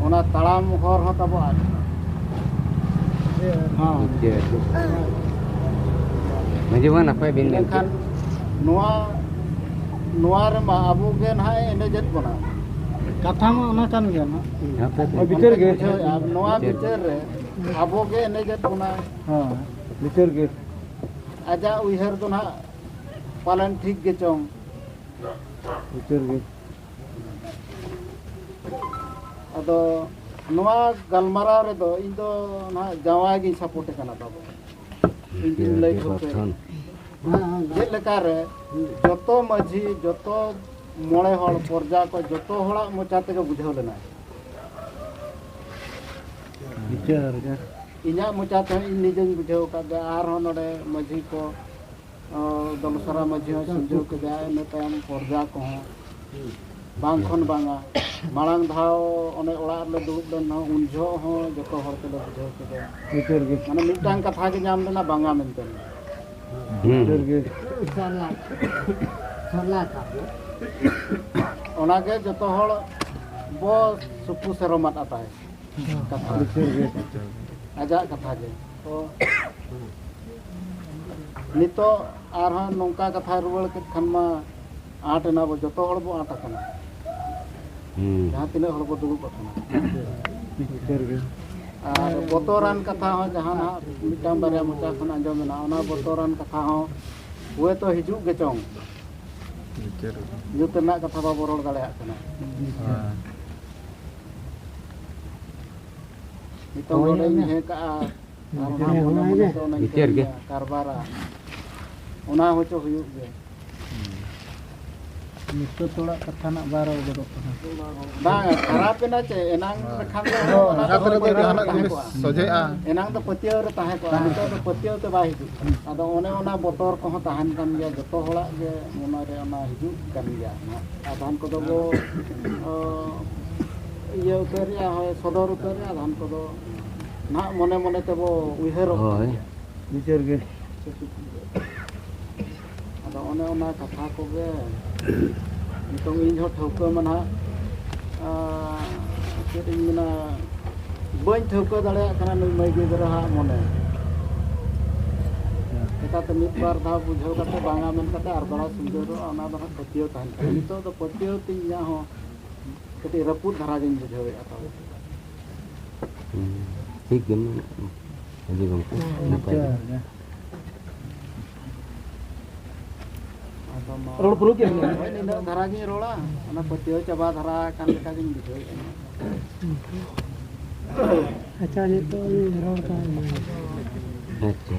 ᱚᱱᱟ ᱛᱟᱲᱟᱢ ᱦᱚᱨ ᱦᱚᱸ ᱛᱟᱵᱚ ᱟᱫ ᱮᱱᱟ᱾ ᱦᱚᱸ᱾ ᱢᱟᱺᱡᱷᱤ ᱵᱟᱵᱟ, ᱱᱟᱯᱟᱭ ᱵᱤᱱ ᱢᱮᱱ ᱢᱮᱱᱠᱷᱟᱱ ᱠᱮᱫ᱾ ᱱᱚᱣᱟ, ᱱᱚᱣᱟ ᱨᱮᱢᱟ ᱟᱵᱚ ᱜᱮ ᱱᱟᱦᱟᱜ ᱮ ᱮᱱᱮᱡᱮᱫ ᱵᱚᱱᱟ᱾ ᱠᱟᱛᱷᱟ ᱢᱟ ᱚᱱᱟ ᱠᱟᱱ ᱜᱮᱭᱟ ᱱᱟᱦᱟᱜ᱾ ᱦᱟᱯᱮ, ᱦᱟᱯᱮ᱾ ᱱᱚᱣᱟ ᱵᱤᱪᱟᱹᱨ ᱜᱮ᱾ ᱵᱩᱡᱷᱟᱹᱣᱮᱫᱼᱟ, ᱱᱚᱣᱟ ᱵᱤᱪᱟᱹᱨ᱾ ᱵᱤᱪᱟᱹᱨ ᱨᱮ ᱟᱵᱚ ᱜᱮ ᱮᱱᱮᱡᱮᱫ ᱵᱚᱱᱟᱭ᱾ ᱦᱮᱸ, ᱵᱤᱪᱟᱹᱨ ᱜᱮ᱾ ᱟᱡᱟᱜ ᱩᱭᱦᱟᱹᱨ ᱫᱚ ᱱᱟᱦᱟᱜ ᱯᱟᱞᱮᱱ ᱴᱷᱤᱠ ᱜᱮ ᱪᱚᱝ᱾ ᱵᱤᱪᱟᱹᱨ ᱜᱮ᱾ ᱟᱫᱚ ᱱᱚᱣᱟ ᱜᱟᱞᱢᱟᱨᱟᱣ ᱨᱮᱫᱚ ᱤᱧ ᱫᱚ ᱱᱟᱦᱟᱜ ᱡᱟᱶᱟᱭ ᱜᱤᱧ ᱥᱟᱯᱳᱨᱴ ᱠᱟᱱᱟ ᱵᱟᱵᱩ᱾ ᱤᱧ ᱫᱩᱧ ᱞᱟᱹᱭ ᱴᱷᱟᱹᱣᱠᱟᱹᱭᱟ᱾ ᱪᱮᱫ ᱞᱮᱠᱟ ᱨᱮ ᱡᱚᱛᱚ ᱢᱟᱹᱡᱷᱤ, ᱡᱚᱛᱚ ᱢᱚᱬᱮ ᱦᱚᱲ, ᱯᱚᱨᱡᱟ ᱠᱚ, ᱡᱚᱛᱚ ᱦᱚᱲᱟᱜ ᱢᱚᱪᱟ ᱛᱮᱜᱮ ᱵᱩᱡᱷᱟᱹᱣ ᱞᱮᱱᱟᱭ᱾ ᱵᱤᱪᱟᱹᱨ ᱜᱮ᱾ ᱤᱧᱟᱹᱜ ᱢᱚᱪᱟ ᱛᱮᱦᱚᱸ ᱤᱧ ᱱᱤᱡᱮᱧ ᱵᱩᱡᱷᱟᱹᱣ ᱟᱠᱟᱫ ᱜᱮᱭᱟ, ᱟᱨᱦᱚᱸ ᱱᱚᱰᱮ ᱢᱟᱹᱡᱷᱤ ᱠᱚ, ᱚ, ᱫᱚᱞᱥᱟᱨᱟ ᱢᱟᱹᱡᱷᱤ ᱦᱚᱸ ᱥᱤᱨᱡᱟᱹᱣ ᱠᱮᱫᱟ, ᱤᱱᱟᱹ ᱛᱟᱭᱚᱢ ᱯᱚᱨᱡᱟ ᱠᱚᱦᱚᱸ ᱵᱟᱝ ᱠᱷᱚᱱ ᱵᱟᱝᱟ᱾ ᱢᱟᱲᱟᱝ ᱫᱷᱟᱣ ᱚᱱᱮ ᱚᱲᱟᱜ ᱨᱮᱞᱮ ᱫᱩᱲᱩᱵ ᱞᱮᱱ ᱨᱮᱦᱚᱸ ᱩᱱ ᱡᱚᱦᱚᱜ ᱦᱚᱸ ᱡᱚᱛᱚ ᱦᱚᱲ ᱛᱮᱞᱮ ᱵᱩᱡᱷᱟᱹᱣ ᱠᱮᱫᱟ᱾ ᱵᱤᱪᱟᱹᱨ ᱜᱮ᱾ ᱢᱟᱱᱮ ᱢᱤᱫᱴᱟᱝ ᱠᱟᱛᱷᱟ ᱜᱮ ᱧᱟᱢ ᱞᱮᱱᱟ, ᱵᱟᱝᱟ ᱢᱮᱱᱛᱮ᱾ ᱦᱩᱸ᱾ ᱵᱤᱪᱟᱹᱨ ᱜᱮ᱾ ᱚᱱᱟᱜᱮ ᱡᱚᱛᱚ ᱦᱚᱲ ᱵᱚ ᱥᱩᱠᱩ ᱥᱮᱨᱚᱢᱟᱫ ᱟᱛᱟᱭ᱾ ᱠᱟᱛᱷᱟ᱾ ᱵᱤᱪᱟᱹᱨ ᱜᱮ᱾ ᱟᱡᱟᱜ ᱠᱟᱛᱷᱟ ᱜᱮ᱾ ᱛᱚ, ᱱᱤᱛᱚᱜ ᱟᱨᱦᱚᱸ ᱱᱚᱝᱠᱟ ᱠᱟᱛᱷᱟᱭ ᱨᱩᱣᱟᱹᱲ ᱠᱮᱫ ᱠᱷᱟᱱ ᱢᱟ ᱟᱸᱴ ᱮᱱᱟ ᱵᱚ, ᱡᱚᱛᱚ ᱦᱚᱲ ᱵᱚ ᱟᱸᱴ ᱟᱠᱟᱱᱟ᱾ ᱦᱩᱸ᱾ ᱡᱟᱦᱟᱸ ᱛᱤᱱᱟᱹᱜ ᱦᱚᱲ ᱵᱚ ᱫᱩᱲᱩᱵ ᱟᱠᱟᱱᱟ᱾ ᱵᱤᱪᱟᱹᱨ ᱜᱮ᱾ ᱟᱨ ᱵᱚᱛᱚᱨᱟᱱ ᱠᱟᱛᱷᱟ ᱦᱚᱸ ᱡᱟᱦᱟᱸ ᱱᱟᱦᱟᱜ ᱢᱤᱫᱴᱟᱝ ᱵᱟᱨᱭᱟ ᱢᱚᱪᱟ ᱠᱷᱚᱱ ᱟᱸᱡᱚᱢ ᱮᱱᱟ, ᱚᱱᱟ ᱵᱚᱛᱚᱨᱟᱱ ᱠᱟᱛᱷᱟ ᱦᱚᱸ ᱦᱳᱭᱛᱳ ᱦᱤᱡᱩᱜ ᱜᱮ ᱪᱚᱝ᱾ ᱵᱤᱪᱟᱹᱨ ᱜᱮ᱾ ᱧᱩᱛ ᱨᱮᱱᱟᱜ ᱠᱟᱛᱷᱟ ᱵᱟᱵᱚ ᱨᱚᱲ ᱫᱟᱲᱮᱭᱟᱜ ᱠᱟᱱᱟ᱾ ᱦᱮᱸ᱾ ᱱᱤᱛᱚᱝ ᱦᱳᱭ, ᱱᱚᱰᱮᱧ ᱚᱱᱟ᱾ ᱦᱮᱸ ᱠᱟᱜᱼᱟ, ᱟᱨ ᱚᱱᱟ ᱦᱮᱸ, ᱢᱚᱱᱮ ᱚᱱᱟ ᱢᱚᱱᱮ ᱜᱮ᱾ ᱛᱮ ᱚᱱᱟᱧ ᱵᱤᱪᱟᱹᱨ ᱜᱮ᱾ ᱠᱟᱹᱢᱤᱭᱟ, ᱠᱟᱨᱵᱟᱨᱟ᱾ ᱚᱱᱟ ᱦᱚᱪᱚ ᱦᱩᱭᱩᱜ ᱜᱮ᱾ ᱱᱤᱛᱚᱜ ᱛᱷᱚᱲᱟ ᱠᱟᱛᱷᱟ ᱱᱟᱜ ᱵᱟᱭ ᱨᱚᱲ ᱜᱚᱫᱚᱜ ᱠᱟᱱᱟ᱾ ᱵᱟᱝ, ᱠᱷᱟᱨᱟᱯ ᱮᱱᱟ ᱪᱮ? ᱮᱱᱟᱝ ᱞᱮᱠᱷᱟᱱ ᱫᱚ ᱦᱳᱭ, ᱚᱱᱟ ᱡᱟᱦᱟᱸ ᱫᱚ ᱛᱤᱱᱟᱹᱜ ᱯᱟᱹᱛᱭᱟᱹᱣ ᱡᱟᱦᱟᱱᱟᱜ ᱛᱟᱦᱮᱸ ᱡᱤᱱᱤᱥ ᱠᱚᱜᱼᱟ᱾ ᱥᱚᱡᱷᱮᱜᱼᱟ᱾ ᱮᱱᱟᱝ ᱫᱚ ᱯᱟᱹᱛᱭᱟᱹᱣ ᱨᱮ ᱛᱟᱦᱮᱸ ᱠᱚᱜᱼᱟ, ᱱᱤᱛᱚᱜ ᱫᱚ ᱯᱟᱹᱛᱭᱟᱹᱣ ᱛᱮ ᱵᱟᱭ ᱦᱤᱡᱩᱜ ᱠᱟᱱᱟ᱾ ᱟᱫᱚ ᱚᱱᱮ ᱚᱱᱟ ᱵᱚᱛᱚᱨ ᱠᱚᱦᱚᱸ ᱛᱟᱦᱮᱱ ᱠᱟᱱ ᱜᱮᱭᱟ, ᱡᱚᱛᱚ ᱦᱚᱲᱟᱜ ᱜᱮ ᱢᱚᱱᱮ ᱨᱮ ᱚᱱᱟ ᱦᱤᱡᱩᱜ ᱠᱟᱱ ᱜᱮᱭᱟ ᱱᱟᱦᱟᱜ᱾ ᱟᱫᱷᱟᱱ ᱠᱚᱫᱚ ᱵᱚ, ᱚ, ᱤᱭᱟᱹ ᱩᱛᱟᱹᱨᱮᱜᱼᱟ, ᱦᱳᱭ, ᱥᱚᱫᱚᱨ ᱩᱛᱟᱹᱨᱮᱜᱼᱟ, ᱟᱫᱷᱟᱱ ᱠᱚᱫᱚ ᱱᱟᱦᱟᱜ ᱢᱚᱱᱮ ᱢᱚᱱᱮ ᱛᱮᱵᱚ ᱩᱭᱦᱟᱹᱨᱚᱜ ᱠᱟᱱ ᱦᱳᱭ᱾ ᱜᱮᱭᱟ᱾ ᱵᱤᱪᱟᱹᱨ ᱜᱮ᱾ ᱟᱫᱚ ᱚᱱᱮ ᱚᱱᱟ ᱠᱟᱛᱷᱟ ᱠᱚᱜᱮ ᱱᱤᱛᱚᱝ ᱤᱧ ᱦᱚᱸ ᱴᱷᱟᱹᱣᱠᱟᱹ ᱢᱟ ᱱᱟᱦᱟᱜ, ᱟᱸ, ᱪᱮᱫ ᱤᱧ ᱢᱮᱱᱟ, ᱵᱟᱹᱧ ᱴᱷᱟᱹᱣᱠᱟᱹ ᱫᱟᱲᱮᱭᱟᱜ ᱠᱟᱱᱟ ᱱᱩᱭ ᱢᱟᱹᱭ ᱜᱤᱫᱽᱨᱟᱹ ᱦᱟᱜ ᱢᱚᱱᱮ᱾ ᱪᱮᱠᱟᱛᱮ ᱢᱤᱫ ᱵᱟᱨ ᱫᱷᱟᱣ ᱵᱩᱡᱷᱟᱹᱣ ᱠᱟᱛᱮ ᱵᱟᱝᱟ ᱢᱮᱱ ᱠᱟᱛᱮ ᱟᱨ ᱫᱚᱲᱦᱟ ᱥᱩᱞᱡᱷᱟᱹᱣ ᱨᱮᱦᱚᱸ ᱚᱱᱟ ᱫᱚ ᱦᱟᱸᱜ ᱯᱟᱹᱛᱭᱟᱹᱣ ᱛᱟᱦᱮᱱ ᱠᱟᱱᱟ᱾ ᱱᱤᱛᱚᱜ ᱫᱚ ᱯᱟᱹᱛᱭᱟᱹᱣ ᱛᱤᱧ ᱤᱧᱟᱹᱜ ᱦᱚᱸ ᱠᱟᱹᱴᱤᱡ ᱨᱟᱹᱯᱩᱫ ᱫᱷᱟᱨᱟ ᱜᱤᱧ ᱵᱩᱡᱷᱟᱹᱣᱮᱫᱼᱟ ᱛᱟᱵᱚ᱾ ᱦᱩᱸ, ᱴᱷᱤᱠ ᱜᱮ ᱢᱮᱱᱟᱜᱼᱟ᱾ ᱟᱹᱰᱤ ᱜᱚᱢᱠᱮ, ᱱᱟᱯᱟᱭ ᱜᱮ᱾ ᱟᱫᱚ ᱢᱟ ᱨᱚᱲ ᱯᱩᱨᱟᱹᱣ ᱠᱮᱫ ᱵᱤᱱ? ᱦᱳᱭ, ᱱᱤᱱᱟᱹᱜ ᱫᱷᱟᱨᱟ ᱜᱤᱧ ᱨᱚᱲᱟ, ᱚᱱᱟ ᱯᱟᱹᱛᱭᱟᱹᱣ ᱪᱟᱵᱟ ᱫᱷᱟᱨᱟ ᱟᱠᱟᱱ ᱞᱮᱠᱟ ᱜᱤᱧ ᱵᱩᱡᱷᱟᱹᱣᱮᱫᱼᱟ᱾ ᱟᱪᱪᱷᱟ, ᱱᱤᱛᱚᱜ ᱤᱧ ᱨᱚᱲ ᱠᱟᱱᱟ᱾ ᱟᱪᱪᱷᱟ᱾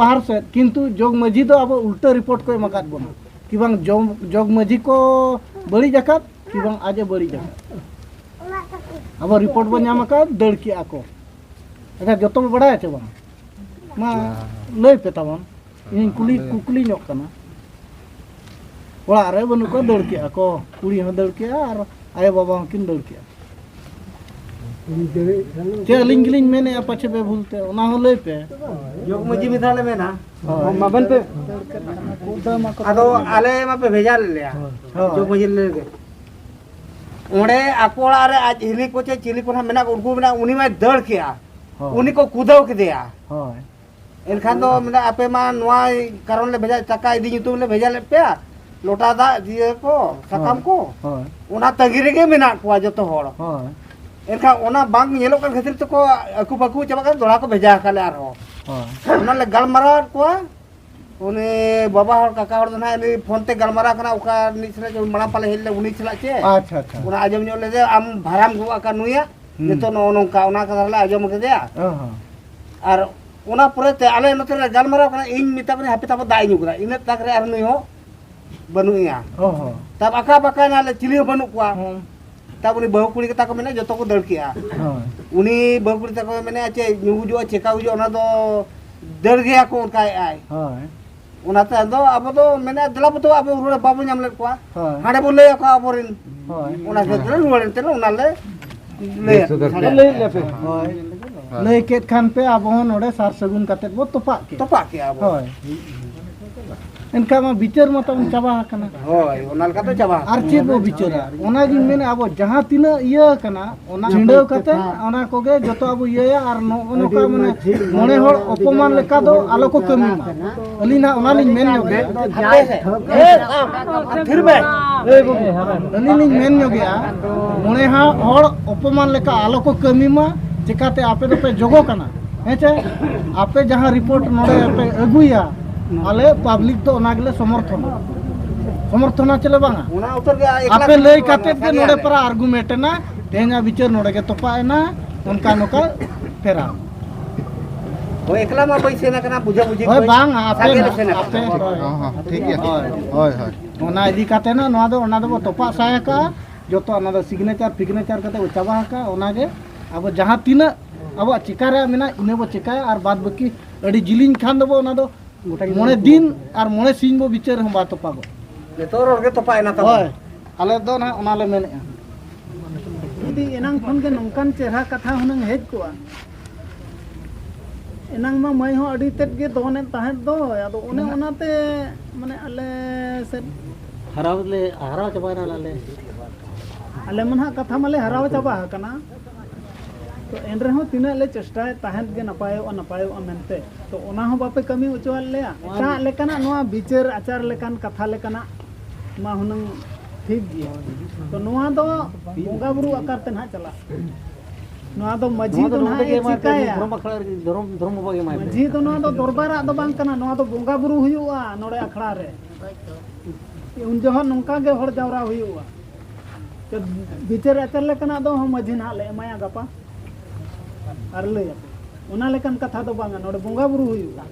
ᱵᱟᱦᱟᱨ ᱥᱮᱫ, ᱠᱤᱱᱛᱩ ᱡᱚᱜᱽ ᱢᱟᱹᱡᱷᱤ ᱫᱚ ᱟᱵᱚ ᱩᱞᱴᱟᱹ ᱨᱤᱯᱳᱨᱴ ᱠᱚ ᱮᱢ ᱟᱠᱟᱫ ᱵᱚᱱᱟ, ᱠᱤ ᱵᱟᱝ ᱡᱚᱜᱽ, ᱡᱚᱜᱽ ᱢᱟᱹᱡᱷᱤ ᱠᱚ ᱵᱟᱹᱲᱤᱡ ᱟᱠᱟᱫ, ᱠᱤ ᱵᱟᱝ ᱟᱡ ᱮ ᱵᱟᱹᱲᱤᱡ ᱟᱠᱟᱫ᱾ ᱟᱵᱚ ᱨᱤᱯᱳᱨᱴ ᱵᱚᱱ ᱧᱟᱢ ᱟᱠᱟᱫ, ᱫᱟᱹᱲ ᱠᱮᱜᱼᱟ ᱠᱚ᱾ ᱟᱪᱪᱷᱟ, ᱡᱚᱛᱚ ᱵᱚ ᱵᱟᱲᱟᱭᱟ ᱪᱮ ᱵᱟᱝ? ᱢᱟ ᱞᱟᱹᱭ ᱯᱮ ᱛᱟᱵᱚᱱ᱾ ᱤᱧ ᱠᱩᱞᱤ, ᱠᱩᱠᱞᱤ ᱧᱚᱜ ᱠᱟᱱᱟ᱾ ᱚᱲᱟᱜ ᱨᱮ ᱵᱟᱹᱱᱩᱜ ᱠᱚᱣᱟ, ᱫᱟᱹᱲ ᱠᱮᱜᱼᱟ ᱠᱚ᱾ ᱠᱩᱲᱤ ᱦᱚᱸ ᱫᱟᱹᱲ ᱠᱮᱜᱼᱟ ᱟᱨ ᱟᱭᱳ ᱵᱟᱵᱟ ᱦᱚᱸᱠᱤᱱ ᱫᱟᱹᱲ ᱠᱮᱜᱼᱟ᱾ ᱪᱮᱫ ᱟᱹᱞᱤᱧ ᱜᱮᱞᱤᱧ ᱢᱮᱱᱮᱜᱼᱟ, ᱯᱟᱪᱷᱮ ᱵᱮᱵᱷᱩᱞ ᱛᱮ, ᱚᱱᱟ ᱦᱚᱸ ᱞᱟᱹᱭ ᱯᱮ᱾ ᱡᱚᱜᱽ ᱢᱟᱹᱡᱷᱤ ᱢᱤᱫ ᱫᱷᱟᱣ ᱞᱮ ᱢᱮᱱᱟ᱾ ᱦᱳᱭ᱾ ᱢᱟᱵᱮᱱ ᱯᱮ᱾ ᱟᱫᱚ ᱟᱞᱮ ᱢᱟᱯᱮ ᱵᱷᱮᱡᱟ ᱞᱮᱫ ᱞᱮᱭᱟ᱾ ᱦᱳᱭ᱾ ᱡᱚᱜᱽ ᱢᱟᱹᱡᱷᱤ ᱞᱟᱹᱭ ᱜᱮ᱾ ᱚᱸᱰᱮ ᱟᱠᱚ ᱚᱲᱟᱜ ᱨᱮ ᱟᱡ ᱦᱤᱞᱤ ᱠᱚ ᱪᱮ ᱪᱤᱞᱤ ᱠᱚ ᱱᱟᱦᱟᱜ ᱢᱮᱱᱟᱜ ᱠᱚ, ᱩᱱᱠᱩ ᱢᱮᱱᱟᱜ, ᱩᱱᱤ ᱢᱟᱭ ᱫᱟᱹᱲ ᱠᱮᱜᱼᱟ᱾ ᱦᱳᱭ᱾ ᱩᱱᱤ ᱠᱚ ᱠᱩᱫᱟᱹᱣ ᱠᱮᱫᱮᱭᱟ᱾ ᱦᱳᱭ᱾ ᱮᱱᱠᱷᱟᱱ ᱫᱚ ᱢᱮᱱᱫᱟ, ᱟᱯᱮ ᱢᱟ ᱱᱚᱣᱟ ᱠᱟᱨᱚᱱ ᱞᱮ ᱵᱷᱮᱡᱟ, ᱴᱟᱠᱟ ᱤᱫᱤ ᱧᱩᱛᱩᱢ ᱞᱮ ᱵᱷᱮᱡᱟ ᱞᱮᱫ ᱯᱮᱭᱟ, ᱞᱚᱴᱟ ᱫᱟᱜ ᱤᱭᱟᱹ ᱠᱚ, ᱥᱟᱠᱟᱢ ᱦᱳᱭ, ᱠᱚ, ᱦᱳᱭ᱾ ᱚᱱᱟ ᱛᱟᱺᱜᱤ ᱨᱮᱜᱮ ᱢᱮᱱᱟᱜ ᱠᱚᱣᱟ ᱡᱚᱛᱚ ᱦᱚᱲ᱾ ᱦᱳᱭ᱾ ᱮᱱᱠᱷᱟᱱ ᱚᱱᱟ ᱵᱟᱝ ᱧᱮᱞᱚᱜ ᱠᱟᱱ ᱠᱷᱟᱹᱛᱤᱨ ᱛᱮᱠᱚ ᱟᱹᱠᱩ ᱯᱟᱹᱠᱩ ᱪᱟᱵᱟᱜ ᱠᱟᱱᱟ, ᱫᱚᱦᱲᱟ ᱠᱚ ᱵᱷᱮᱡᱟ ᱟᱠᱟᱫ ᱞᱮᱭᱟ ᱟᱨᱦᱚᱸ᱾ ᱦᱳᱭ᱾ ᱚᱱᱟ ᱞᱮ ᱜᱟᱞᱢᱟᱨᱟᱣ ᱟᱫ ᱠᱚᱣᱟ᱾ ᱩᱱᱤ ᱵᱟᱵᱟ ᱦᱚᱲ, ᱠᱟᱠᱟ ᱦᱚᱲ ᱫᱚ ᱱᱟᱦᱟᱜ ᱩᱱᱤ ᱯᱷᱳᱱ ᱛᱮ ᱜᱟᱞᱢᱟᱨᱟᱣ ᱠᱟᱱᱟ, ᱚᱠᱟ ᱨᱤᱱᱤᱡ ᱥᱟᱞᱟᱜ ᱪᱚ ᱢᱟᱲᱟᱝ ᱯᱟᱞᱮ ᱦᱮᱡ ᱞᱮᱱᱟ, ᱩᱱᱤ ᱥᱟᱞᱟᱜ ᱪᱮ? ᱟᱪᱪᱷᱟ, ᱟᱪᱪᱷᱟ᱾ ᱚᱱᱟ ᱟᱸᱡᱚᱢ ᱧᱚᱜ ᱞᱮᱫᱮ, ᱟᱢ ᱵᱷᱟᱲᱟᱢ ᱜᱚᱜ ᱟᱠᱟᱫ ᱱᱩᱭᱟᱜ, ᱦᱩᱸ᱾ ᱱᱤᱛᱚᱜ ᱱᱚᱜᱼᱚ ᱱᱚᱝᱠᱟ, ᱚᱱᱟ ᱠᱟᱛᱷᱟ ᱞᱮ ᱟᱸᱡᱚᱢ ᱠᱮᱫᱮᱭᱟ᱾ ᱚ ᱦᱚᱸ᱾ ᱟᱨ ᱚᱱᱟ ᱯᱚᱨᱮ ᱛᱮ ᱟᱞᱮ ᱱᱚᱛᱮ ᱨᱮ ᱜᱟᱞᱢᱟᱨᱟᱣ ᱠᱟᱱᱟ, ᱤᱧ ᱢᱮᱛᱟ ᱠᱚ ᱠᱟᱹᱱᱟᱹᱧ, ᱦᱟᱯᱮ ᱛᱟᱵᱚ ᱫᱟᱜ ᱤᱧ ᱧᱩ ᱠᱮᱫᱟ, ᱤᱱᱟᱹᱜ ᱛᱟᱠ ᱨᱮ ᱟᱨ ᱱᱩᱭ ᱦᱚᱸ ᱵᱟᱹᱱᱩᱜ ᱮᱭᱟ᱾ ᱦᱚᱸ, ᱦᱚᱸ᱾ ᱛᱟᱵ ᱟᱠᱟ ᱵᱟᱠᱟᱭ ᱱᱟᱞᱮ ᱪᱤᱞᱤ ᱦᱚᱸ ᱵᱟᱹᱱᱩᱜ ᱠᱚᱣᱟ᱾ ᱦᱚᱸ᱾ ᱛᱟᱵ ᱩᱱᱤ ᱵᱟᱹᱦᱩ ᱠᱩᱲᱤ ᱜᱮᱛᱟ ᱠᱚ ᱢᱮᱱᱟ, ᱡᱚᱛᱚ ᱠᱚ ᱫᱟᱹᱲ ᱠᱮᱜᱼᱟ᱾ ᱦᱳᱭ᱾ ᱩᱱᱤ ᱵᱟᱹᱦᱩ ᱠᱩᱲᱤ ᱛᱟᱠᱚ ᱢᱮᱱᱟ, ᱪᱮᱫ ᱧᱩ ᱜᱩᱡᱩᱜᱼᱟ, ᱪᱮᱠᱟ ᱜᱩᱡᱩᱜᱼᱟ, ᱚᱱᱟ ᱫᱚ ᱫᱟᱹᱲ ᱜᱮᱭᱟ ᱠᱚ, ᱚᱱᱠᱟᱭᱮᱫ ᱟᱭ᱾ ᱦᱳᱭ᱾ ᱚᱱᱟᱛᱮ ᱟᱫᱚ ᱟᱵᱚ ᱫᱚ ᱢᱮᱱᱟ, ᱫᱮᱞᱟ ᱵᱚ ᱛᱚ ᱟᱵᱚ ᱨᱩᱣᱟᱹᱲ ᱵᱟᱵᱚ ᱧᱟᱢ ᱞᱮᱫ ᱠᱚᱣᱟ᱾ ᱦᱳᱭ᱾ ᱦᱟᱸᱰᱮ ᱵᱚ ᱞᱟᱹᱭ ᱟᱠᱚᱣᱟ ᱟᱵᱚᱨᱮᱱ᱾ ᱦᱳᱭ᱾ ᱚᱱᱟ ᱠᱷᱟᱹᱛᱤᱨ ᱛᱮ ᱨᱩᱣᱟᱹᱲ ᱮᱱ ᱛᱮ ᱚᱱᱟ ᱞᱮ ᱞᱟᱹᱭ ᱞᱟᱹᱭ ᱥᱚᱫᱚᱨ ᱟᱠᱚᱣᱟ᱾ ᱠᱮᱫ᱾ ᱞᱟᱹᱭ ᱞᱮᱯᱮ᱾ ᱦᱳᱭ᱾ ᱦᱳᱭ᱾ ᱞᱟᱹᱭ ᱠᱮᱫ ᱠᱷᱟᱱ ᱯᱮ, ᱟᱵᱚ ᱦᱚᱸ ᱱᱚᱰᱮ ᱥᱟᱨ ᱥᱟᱹᱜᱩᱱ ᱠᱟᱛᱮᱫ ᱵᱚ ᱛᱚᱯᱟᱜ ᱠᱮᱫ᱾ ᱛᱚᱯᱟᱜ ᱠᱮᱫᱼᱟ ᱵᱚ᱾ ᱦᱳᱭ᱾ ᱮᱱᱠᱷᱟᱱ ᱢᱟ ᱵᱤᱪᱟᱹᱨ ᱢᱟ ᱛᱟᱵᱚᱱ ᱪᱟᱵᱟ ᱟᱠᱟᱱᱟ᱾ ᱦᱳᱭ, ᱚᱱᱟ ᱞᱮᱠᱟᱛᱮ ᱪᱟᱵᱟ ᱟᱠᱟᱱᱟ᱾ ᱟᱨ ᱪᱮᱫ ᱵᱚ ᱵᱤᱪᱟᱹᱨᱟ? ᱚᱱᱟᱜᱤᱧ ᱢᱮᱱᱟ, ᱟᱵᱚ ᱡᱟᱦᱟᱸ ᱛᱤᱱᱟᱹᱜ ᱤᱭᱟᱹ ᱟᱠᱟᱱᱟ, ᱚᱱᱟ ᱪᱷᱤᱰᱟᱹᱣ ᱠᱟᱛᱮ ᱚᱱᱟ ᱠᱚᱜᱮ ᱡᱚᱛᱚ ᱟᱵᱚ ᱤᱭᱟᱹᱭᱟ᱾ ᱟᱨ ᱱᱚᱜᱼᱚ ᱱᱚᱝᱠᱟ ᱢᱟᱱᱮ ᱢᱚᱬᱮ ᱦᱚᱲ ᱚᱯᱚᱢᱟᱱ ᱞᱮᱠᱟ ᱫᱚ ᱟᱞᱚ ᱠᱚ ᱠᱟᱹᱢᱤ ᱢᱟ᱾ ᱟᱹᱞᱤᱧ ᱱᱟᱜ ᱚᱱᱟᱞᱤᱧ ᱢᱮᱱ ᱧᱚᱜᱮᱫᱼᱟ᱾ ᱦᱟᱯᱮ ᱥᱮ᱾ ᱮ, ᱟᱢ, ᱟᱢ ᱛᱷᱤᱨ ᱢᱮ᱾ ᱮ ᱵᱟᱹᱵᱩ, ᱟᱹᱞᱤᱧ ᱞᱤᱧ ᱢᱮᱱ ᱧᱚᱜᱮᱫᱼᱟ, ᱢᱚᱬᱮ ᱦᱟ-, ᱦᱚᱲ ᱚᱯᱚᱢᱟᱱ ᱞᱮᱠᱟ ᱟᱞᱚ ᱠᱚ ᱠᱟᱹᱢᱤ ᱢᱟ᱾ ᱪᱮᱠᱟᱛᱮ ᱟᱯᱮ ᱫᱚᱯᱮ ᱡᱚᱜᱚ ᱠᱟᱱᱟ, ᱦᱮᱸ ᱪᱮ? ᱟᱯᱮ ᱡᱟᱦᱟᱸ ᱨᱤᱯᱳᱨᱴ ᱱᱚᱰᱮ ᱯᱮ ᱟᱹᱜᱩᱭᱟ, ᱟᱞᱮ ᱯᱟᱵᱽᱞᱤᱠ ᱫᱚ ᱚᱱᱟ ᱜᱮᱞᱮ ᱥᱚᱢᱚᱨᱛᱷᱚᱱᱟ, ᱥᱚᱢᱚᱨᱛᱷᱚᱱᱟ ᱪᱮᱞᱮ ᱵᱟᱝᱟ? ᱚᱱᱟ ᱩᱛᱟᱹᱨ ᱜᱮ ᱮᱠᱞᱟ ᱟᱯᱮ ᱛᱮ ᱞᱟᱹᱭ ᱵᱟᱝᱟ, ᱠᱟᱛᱮᱫ ᱜᱮ ᱥᱟᱸᱜᱮ ᱱᱚᱰᱮ ᱟᱞᱮ᱾ ᱯᱟᱨᱟ ᱟᱨᱜᱩᱢᱮᱱᱴ ᱮᱱᱟ, ᱛᱮᱦᱮᱧᱟᱜ ᱵᱤᱪᱟᱹᱨ ᱱᱚᱰᱮ ᱜᱮ ᱛᱚᱯᱟᱜ ᱮᱱᱟ, ᱚᱱᱠᱟ ᱱᱚᱝᱠᱟ ᱯᱷᱮᱨᱟᱣ᱾ ᱦᱳᱭ, ᱮᱠᱞᱟ ᱢᱟ ᱵᱟᱹᱧ ᱥᱮᱱ ᱟᱠᱟᱱᱟ, ᱵᱩᱡᱷᱟᱹ ᱵᱩᱡᱷᱤ ᱦᱳᱭ, ᱠᱚ ᱵᱟᱝ, ᱟᱯᱮ ᱥᱟᱸᱜᱮ ᱞᱮ ᱱᱟ-, ᱥᱮᱱ ᱟᱯᱮ, ᱟᱠᱟᱱᱟ᱾ ᱦᱳᱭ᱾ ᱦᱚᱸ, ᱦᱚᱸ, ᱴᱷᱤᱠ ᱜᱮᱭᱟ᱾ ᱦᱳᱭ᱾ ᱦᱳᱭ, ᱦᱳᱭ᱾ ᱚᱱᱟ ᱤᱫᱤ ᱠᱟᱛᱮ ᱱᱟ, ᱱᱚᱣᱟ ᱫᱚ, ᱚᱱᱟ ᱫᱚᱵᱚ ᱛᱚᱯᱟᱜ ᱥᱟᱭ ᱟᱠᱟᱜᱼᱟ᱾ ᱡᱚᱛᱚ ᱚᱱᱟ ᱫᱚ ᱥᱤᱜᱽᱱᱮᱪᱟᱨ ᱯᱷᱤᱜᱽᱱᱮᱪᱟᱨ ᱠᱟᱛᱮ ᱵᱚ ᱪᱟᱵᱟ ᱟᱠᱟᱜᱼᱟ᱾ ᱚᱱᱟᱜᱮ ᱟᱵᱚ ᱡᱟᱦᱟᱸ ᱛᱤᱱᱟᱹᱜ ᱟᱵᱚᱣᱟᱜ ᱪᱮᱠᱟ ᱨᱮᱭᱟᱜ ᱢᱮᱱᱟᱜᱼᱟ, ᱤᱱᱟᱹ ᱵᱚ ᱪᱮᱠᱟᱭᱟ᱾ ᱟᱨ ᱵᱟᱫ ᱵᱟᱹᱠᱤ ᱟᱹᱰᱤ ᱡᱤᱞᱤᱧ ᱠᱷᱟᱱ ᱫᱚᱵᱚ, ᱚᱱᱟ ᱫᱚ ᱢᱚᱬᱮ ᱫᱤᱱ ᱟᱨ ᱢᱚᱬᱮ ᱥᱤᱧ ᱵᱚ ᱵᱤᱪᱟᱹᱨ ᱨᱮᱦᱚᱸ ᱵᱟᱭ ᱛᱚᱯᱟᱜᱚᱜ᱾ ᱡᱚᱛᱚ ᱨᱚᱲ ᱜᱮ ᱛᱚᱯᱟᱜ ᱮᱱᱟ ᱛᱟᱵᱚ᱾ ᱦᱳᱭ, ᱟᱞᱮ ᱫᱚ ᱱᱟᱦᱟᱜ ᱚᱱᱟ ᱞᱮ ᱢᱮᱱᱮᱫᱼᱟ᱾ ᱡᱩᱫᱤ ᱮᱱᱟᱝ ᱠᱷᱚᱱ ᱜᱮ ᱱᱚᱝᱠᱟᱱ ᱪᱮᱦᱨᱟ ᱠᱟᱛᱷᱟ ᱦᱩᱱᱟᱹᱝ ᱦᱮᱡ ᱠᱚᱜᱼᱟ, ᱮᱱᱟᱝ ᱢᱟ ᱢᱟᱹᱭ ᱦᱚᱸ ᱟᱹᱰᱤ ᱛᱮᱫ ᱜᱮ ᱫᱚᱱᱮᱫ ᱛᱟᱦᱮᱸᱫ ᱫᱚ᱾ ᱟᱫᱚ ᱚᱱᱮ ᱚᱱᱟᱛᱮ ᱢᱟᱱᱮ ᱟᱞᱮ ᱥᱮᱫ ᱦᱟᱨᱟᱣ ᱞᱮ, ᱦᱟᱨᱟᱣ ᱪᱟᱵᱟᱭᱮᱱᱟ ᱟᱞᱮ᱾ ᱟᱞᱮ ᱢᱟ ᱱᱟᱦᱟᱜ ᱠᱟᱛᱷᱟ ᱢᱟᱞᱮ ᱦᱟᱨᱟᱣ ᱪᱟᱵᱟ ᱟᱠᱟᱱᱟ, ᱛᱚ ᱮᱱ ᱨᱮᱦᱚᱸ ᱛᱤᱱᱟᱹᱜ ᱞᱮ ᱪᱮᱥᱴᱟᱭᱮᱫ ᱛᱟᱦᱮᱸᱫ ᱜᱮ ᱱᱟᱯᱟᱭᱚᱜᱼᱟ, ᱱᱟᱯᱟᱭᱚᱜᱼᱟ ᱢᱮᱱᱛᱮ, ᱛᱚ ᱚᱱᱟ ᱦᱚᱸ ᱵᱟᱯᱮ ᱠᱟᱹᱢᱤ ᱦᱚᱪᱚᱣᱟᱫ ᱞᱮᱭᱟ᱾ ᱮᱴᱟᱜ ᱞᱮᱠᱟᱱᱟᱜ ᱱᱚᱣᱟ ᱵᱤᱪᱟᱹᱨ ᱟᱪᱟᱨ ᱞᱮᱠᱟᱱ ᱠᱟᱛᱷᱟ ᱞᱮᱠᱟᱱᱟᱜ ᱢᱟ ᱦᱩᱱᱟᱹᱝ ᱴᱷᱤᱠ ᱜᱮᱭᱟ, ᱛᱚ ᱱᱚᱣᱟ ᱫᱚ ᱵᱚᱸᱜᱟ ᱵᱩᱨᱩ ᱟᱠᱟᱨ ᱛᱮ ᱱᱟᱦᱟᱜ ᱪᱟᱞᱟᱜ᱾ ᱱᱚᱣᱟ ᱫᱚ ᱢᱟᱹᱡᱷᱤ ᱱᱚᱣᱟ ᱫᱚ ᱫᱚ ᱱᱚᱰᱮ ᱱᱟᱦᱟᱜ ᱜᱮ ᱮ ᱮᱢᱟᱭ ᱯᱮ, ᱪᱤᱠᱟᱭᱟ? ᱫᱷᱚᱨᱚᱢ ᱟᱠᱷᱲᱟ ᱨᱮ, ᱫᱷᱚᱨᱚᱢ, ᱫᱷᱚᱨᱚᱢ ᱵᱟᱵᱟ ᱜᱮ ᱮᱢᱟᱭ ᱯᱮ᱾ ᱢᱟᱹᱡᱷᱤ ᱫᱚ ᱱᱚᱣᱟ ᱫᱚ ᱫᱚᱨᱵᱟᱨᱟᱜ ᱫᱚ ᱵᱟᱝ ᱠᱟᱱᱟ, ᱱᱚᱣᱟ ᱫᱚ ᱵᱚᱸᱜᱟ ᱵᱩᱨᱩ ᱦᱩᱭᱩᱜᱼᱟ ᱱᱚᱰᱮ ᱟᱠᱷᱲᱟ ᱨᱮ᱾ ᱩᱱ ᱡᱚᱦᱚᱜ ᱱᱚᱝᱠᱟ ᱜᱮ ᱦᱚᱲ ᱡᱟᱣᱨᱟ ᱦᱩᱭᱩᱜᱼᱟ᱾ ᱛᱚ ᱵᱤᱪᱟᱹᱨ ᱟᱪᱟᱨ ᱞᱮᱠᱟᱱᱟᱜ ᱫᱚ ᱦᱚᱸ ᱢᱟᱹᱡᱷᱤ ᱱᱟᱦᱟᱜ ᱞᱮ ᱮᱢᱟᱭᱟ ᱜᱟᱯᱟ ᱟᱨ ᱞᱟᱹᱭ ᱟᱯᱮ᱾ ᱚᱱᱟ ᱞᱮᱠᱟᱱ ᱠᱟᱛᱷᱟ ᱫᱚ ᱵᱟᱝᱟ, ᱱᱚᱰᱮ ᱵᱚᱸᱜᱟ ᱵᱩᱨᱩ ᱦᱩᱭᱩᱜᱼᱟ᱾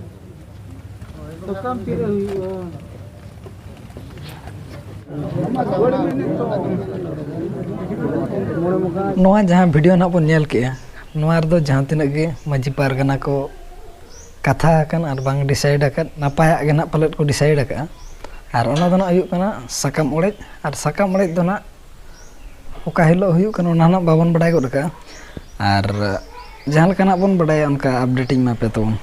ᱥᱟᱠᱟᱢ ᱛᱤᱨᱮ ᱦᱩᱭᱩᱜᱼᱟ? ᱱᱚᱣᱟ ᱡᱟᱦᱟᱸ ᱵᱷᱤᱰᱤᱭᱳ ᱱᱟᱦᱟᱜ ᱵᱚᱱ ᱧᱮᱞ ᱠᱮᱜᱼᱟ, ᱱᱚᱣᱟ ᱨᱮᱫᱚ ᱡᱟᱦᱟᱸ ᱛᱤᱱᱟᱹᱜ ᱜᱮ ᱢᱟᱹᱡᱷᱤ ᱯᱟᱨᱜᱟᱱᱟ ᱠᱚ ᱠᱟᱛᱷᱟ ᱟᱠᱟᱱ ᱟᱨ ᱵᱟᱝ ᱰᱤᱥᱟᱭᱤᱰ ᱟᱠᱟᱫ, ᱱᱟᱯᱟᱭᱟᱜ ᱜᱮ ᱱᱟᱦᱟᱜ ᱯᱟᱞᱮᱫ ᱠᱚ ᱰᱤᱥᱟᱭᱤᱰ ᱟᱠᱟᱫᱼᱟ᱾ ᱟᱨ ᱚᱱᱟ ᱫᱚ ᱱᱟᱦᱟᱜ ᱦᱩᱭᱩᱜ ᱠᱟᱱᱟ ᱥᱟᱠᱟᱢ ᱚᱲᱮᱡ, ᱟᱨ ᱥᱟᱠᱟᱢ ᱚᱲᱮᱡ ᱫᱚ ᱱᱟᱦᱟᱜ ᱚᱠᱟ ᱦᱤᱞᱳᱜ ᱦᱩᱭᱩᱜ ᱠᱟᱱᱟ, ᱚᱱᱟ ᱱᱟᱦᱟᱜ ᱵᱟᱵᱚᱱ ᱵᱟᱰᱟᱭ ᱜᱚᱫ ᱟᱠᱟᱫᱼᱟ᱾ ᱟᱨ ᱡᱟᱦᱟᱸ ᱞᱮᱠᱟ ᱱᱟᱦᱟᱜ ᱵᱚᱱ ᱵᱟᱰᱟᱭᱟ, ᱚᱱᱠᱟ ᱟᱯᱰᱮᱴ ᱤᱧ ᱮᱢᱟ ᱯᱮ ᱛᱟᱵᱚᱱ᱾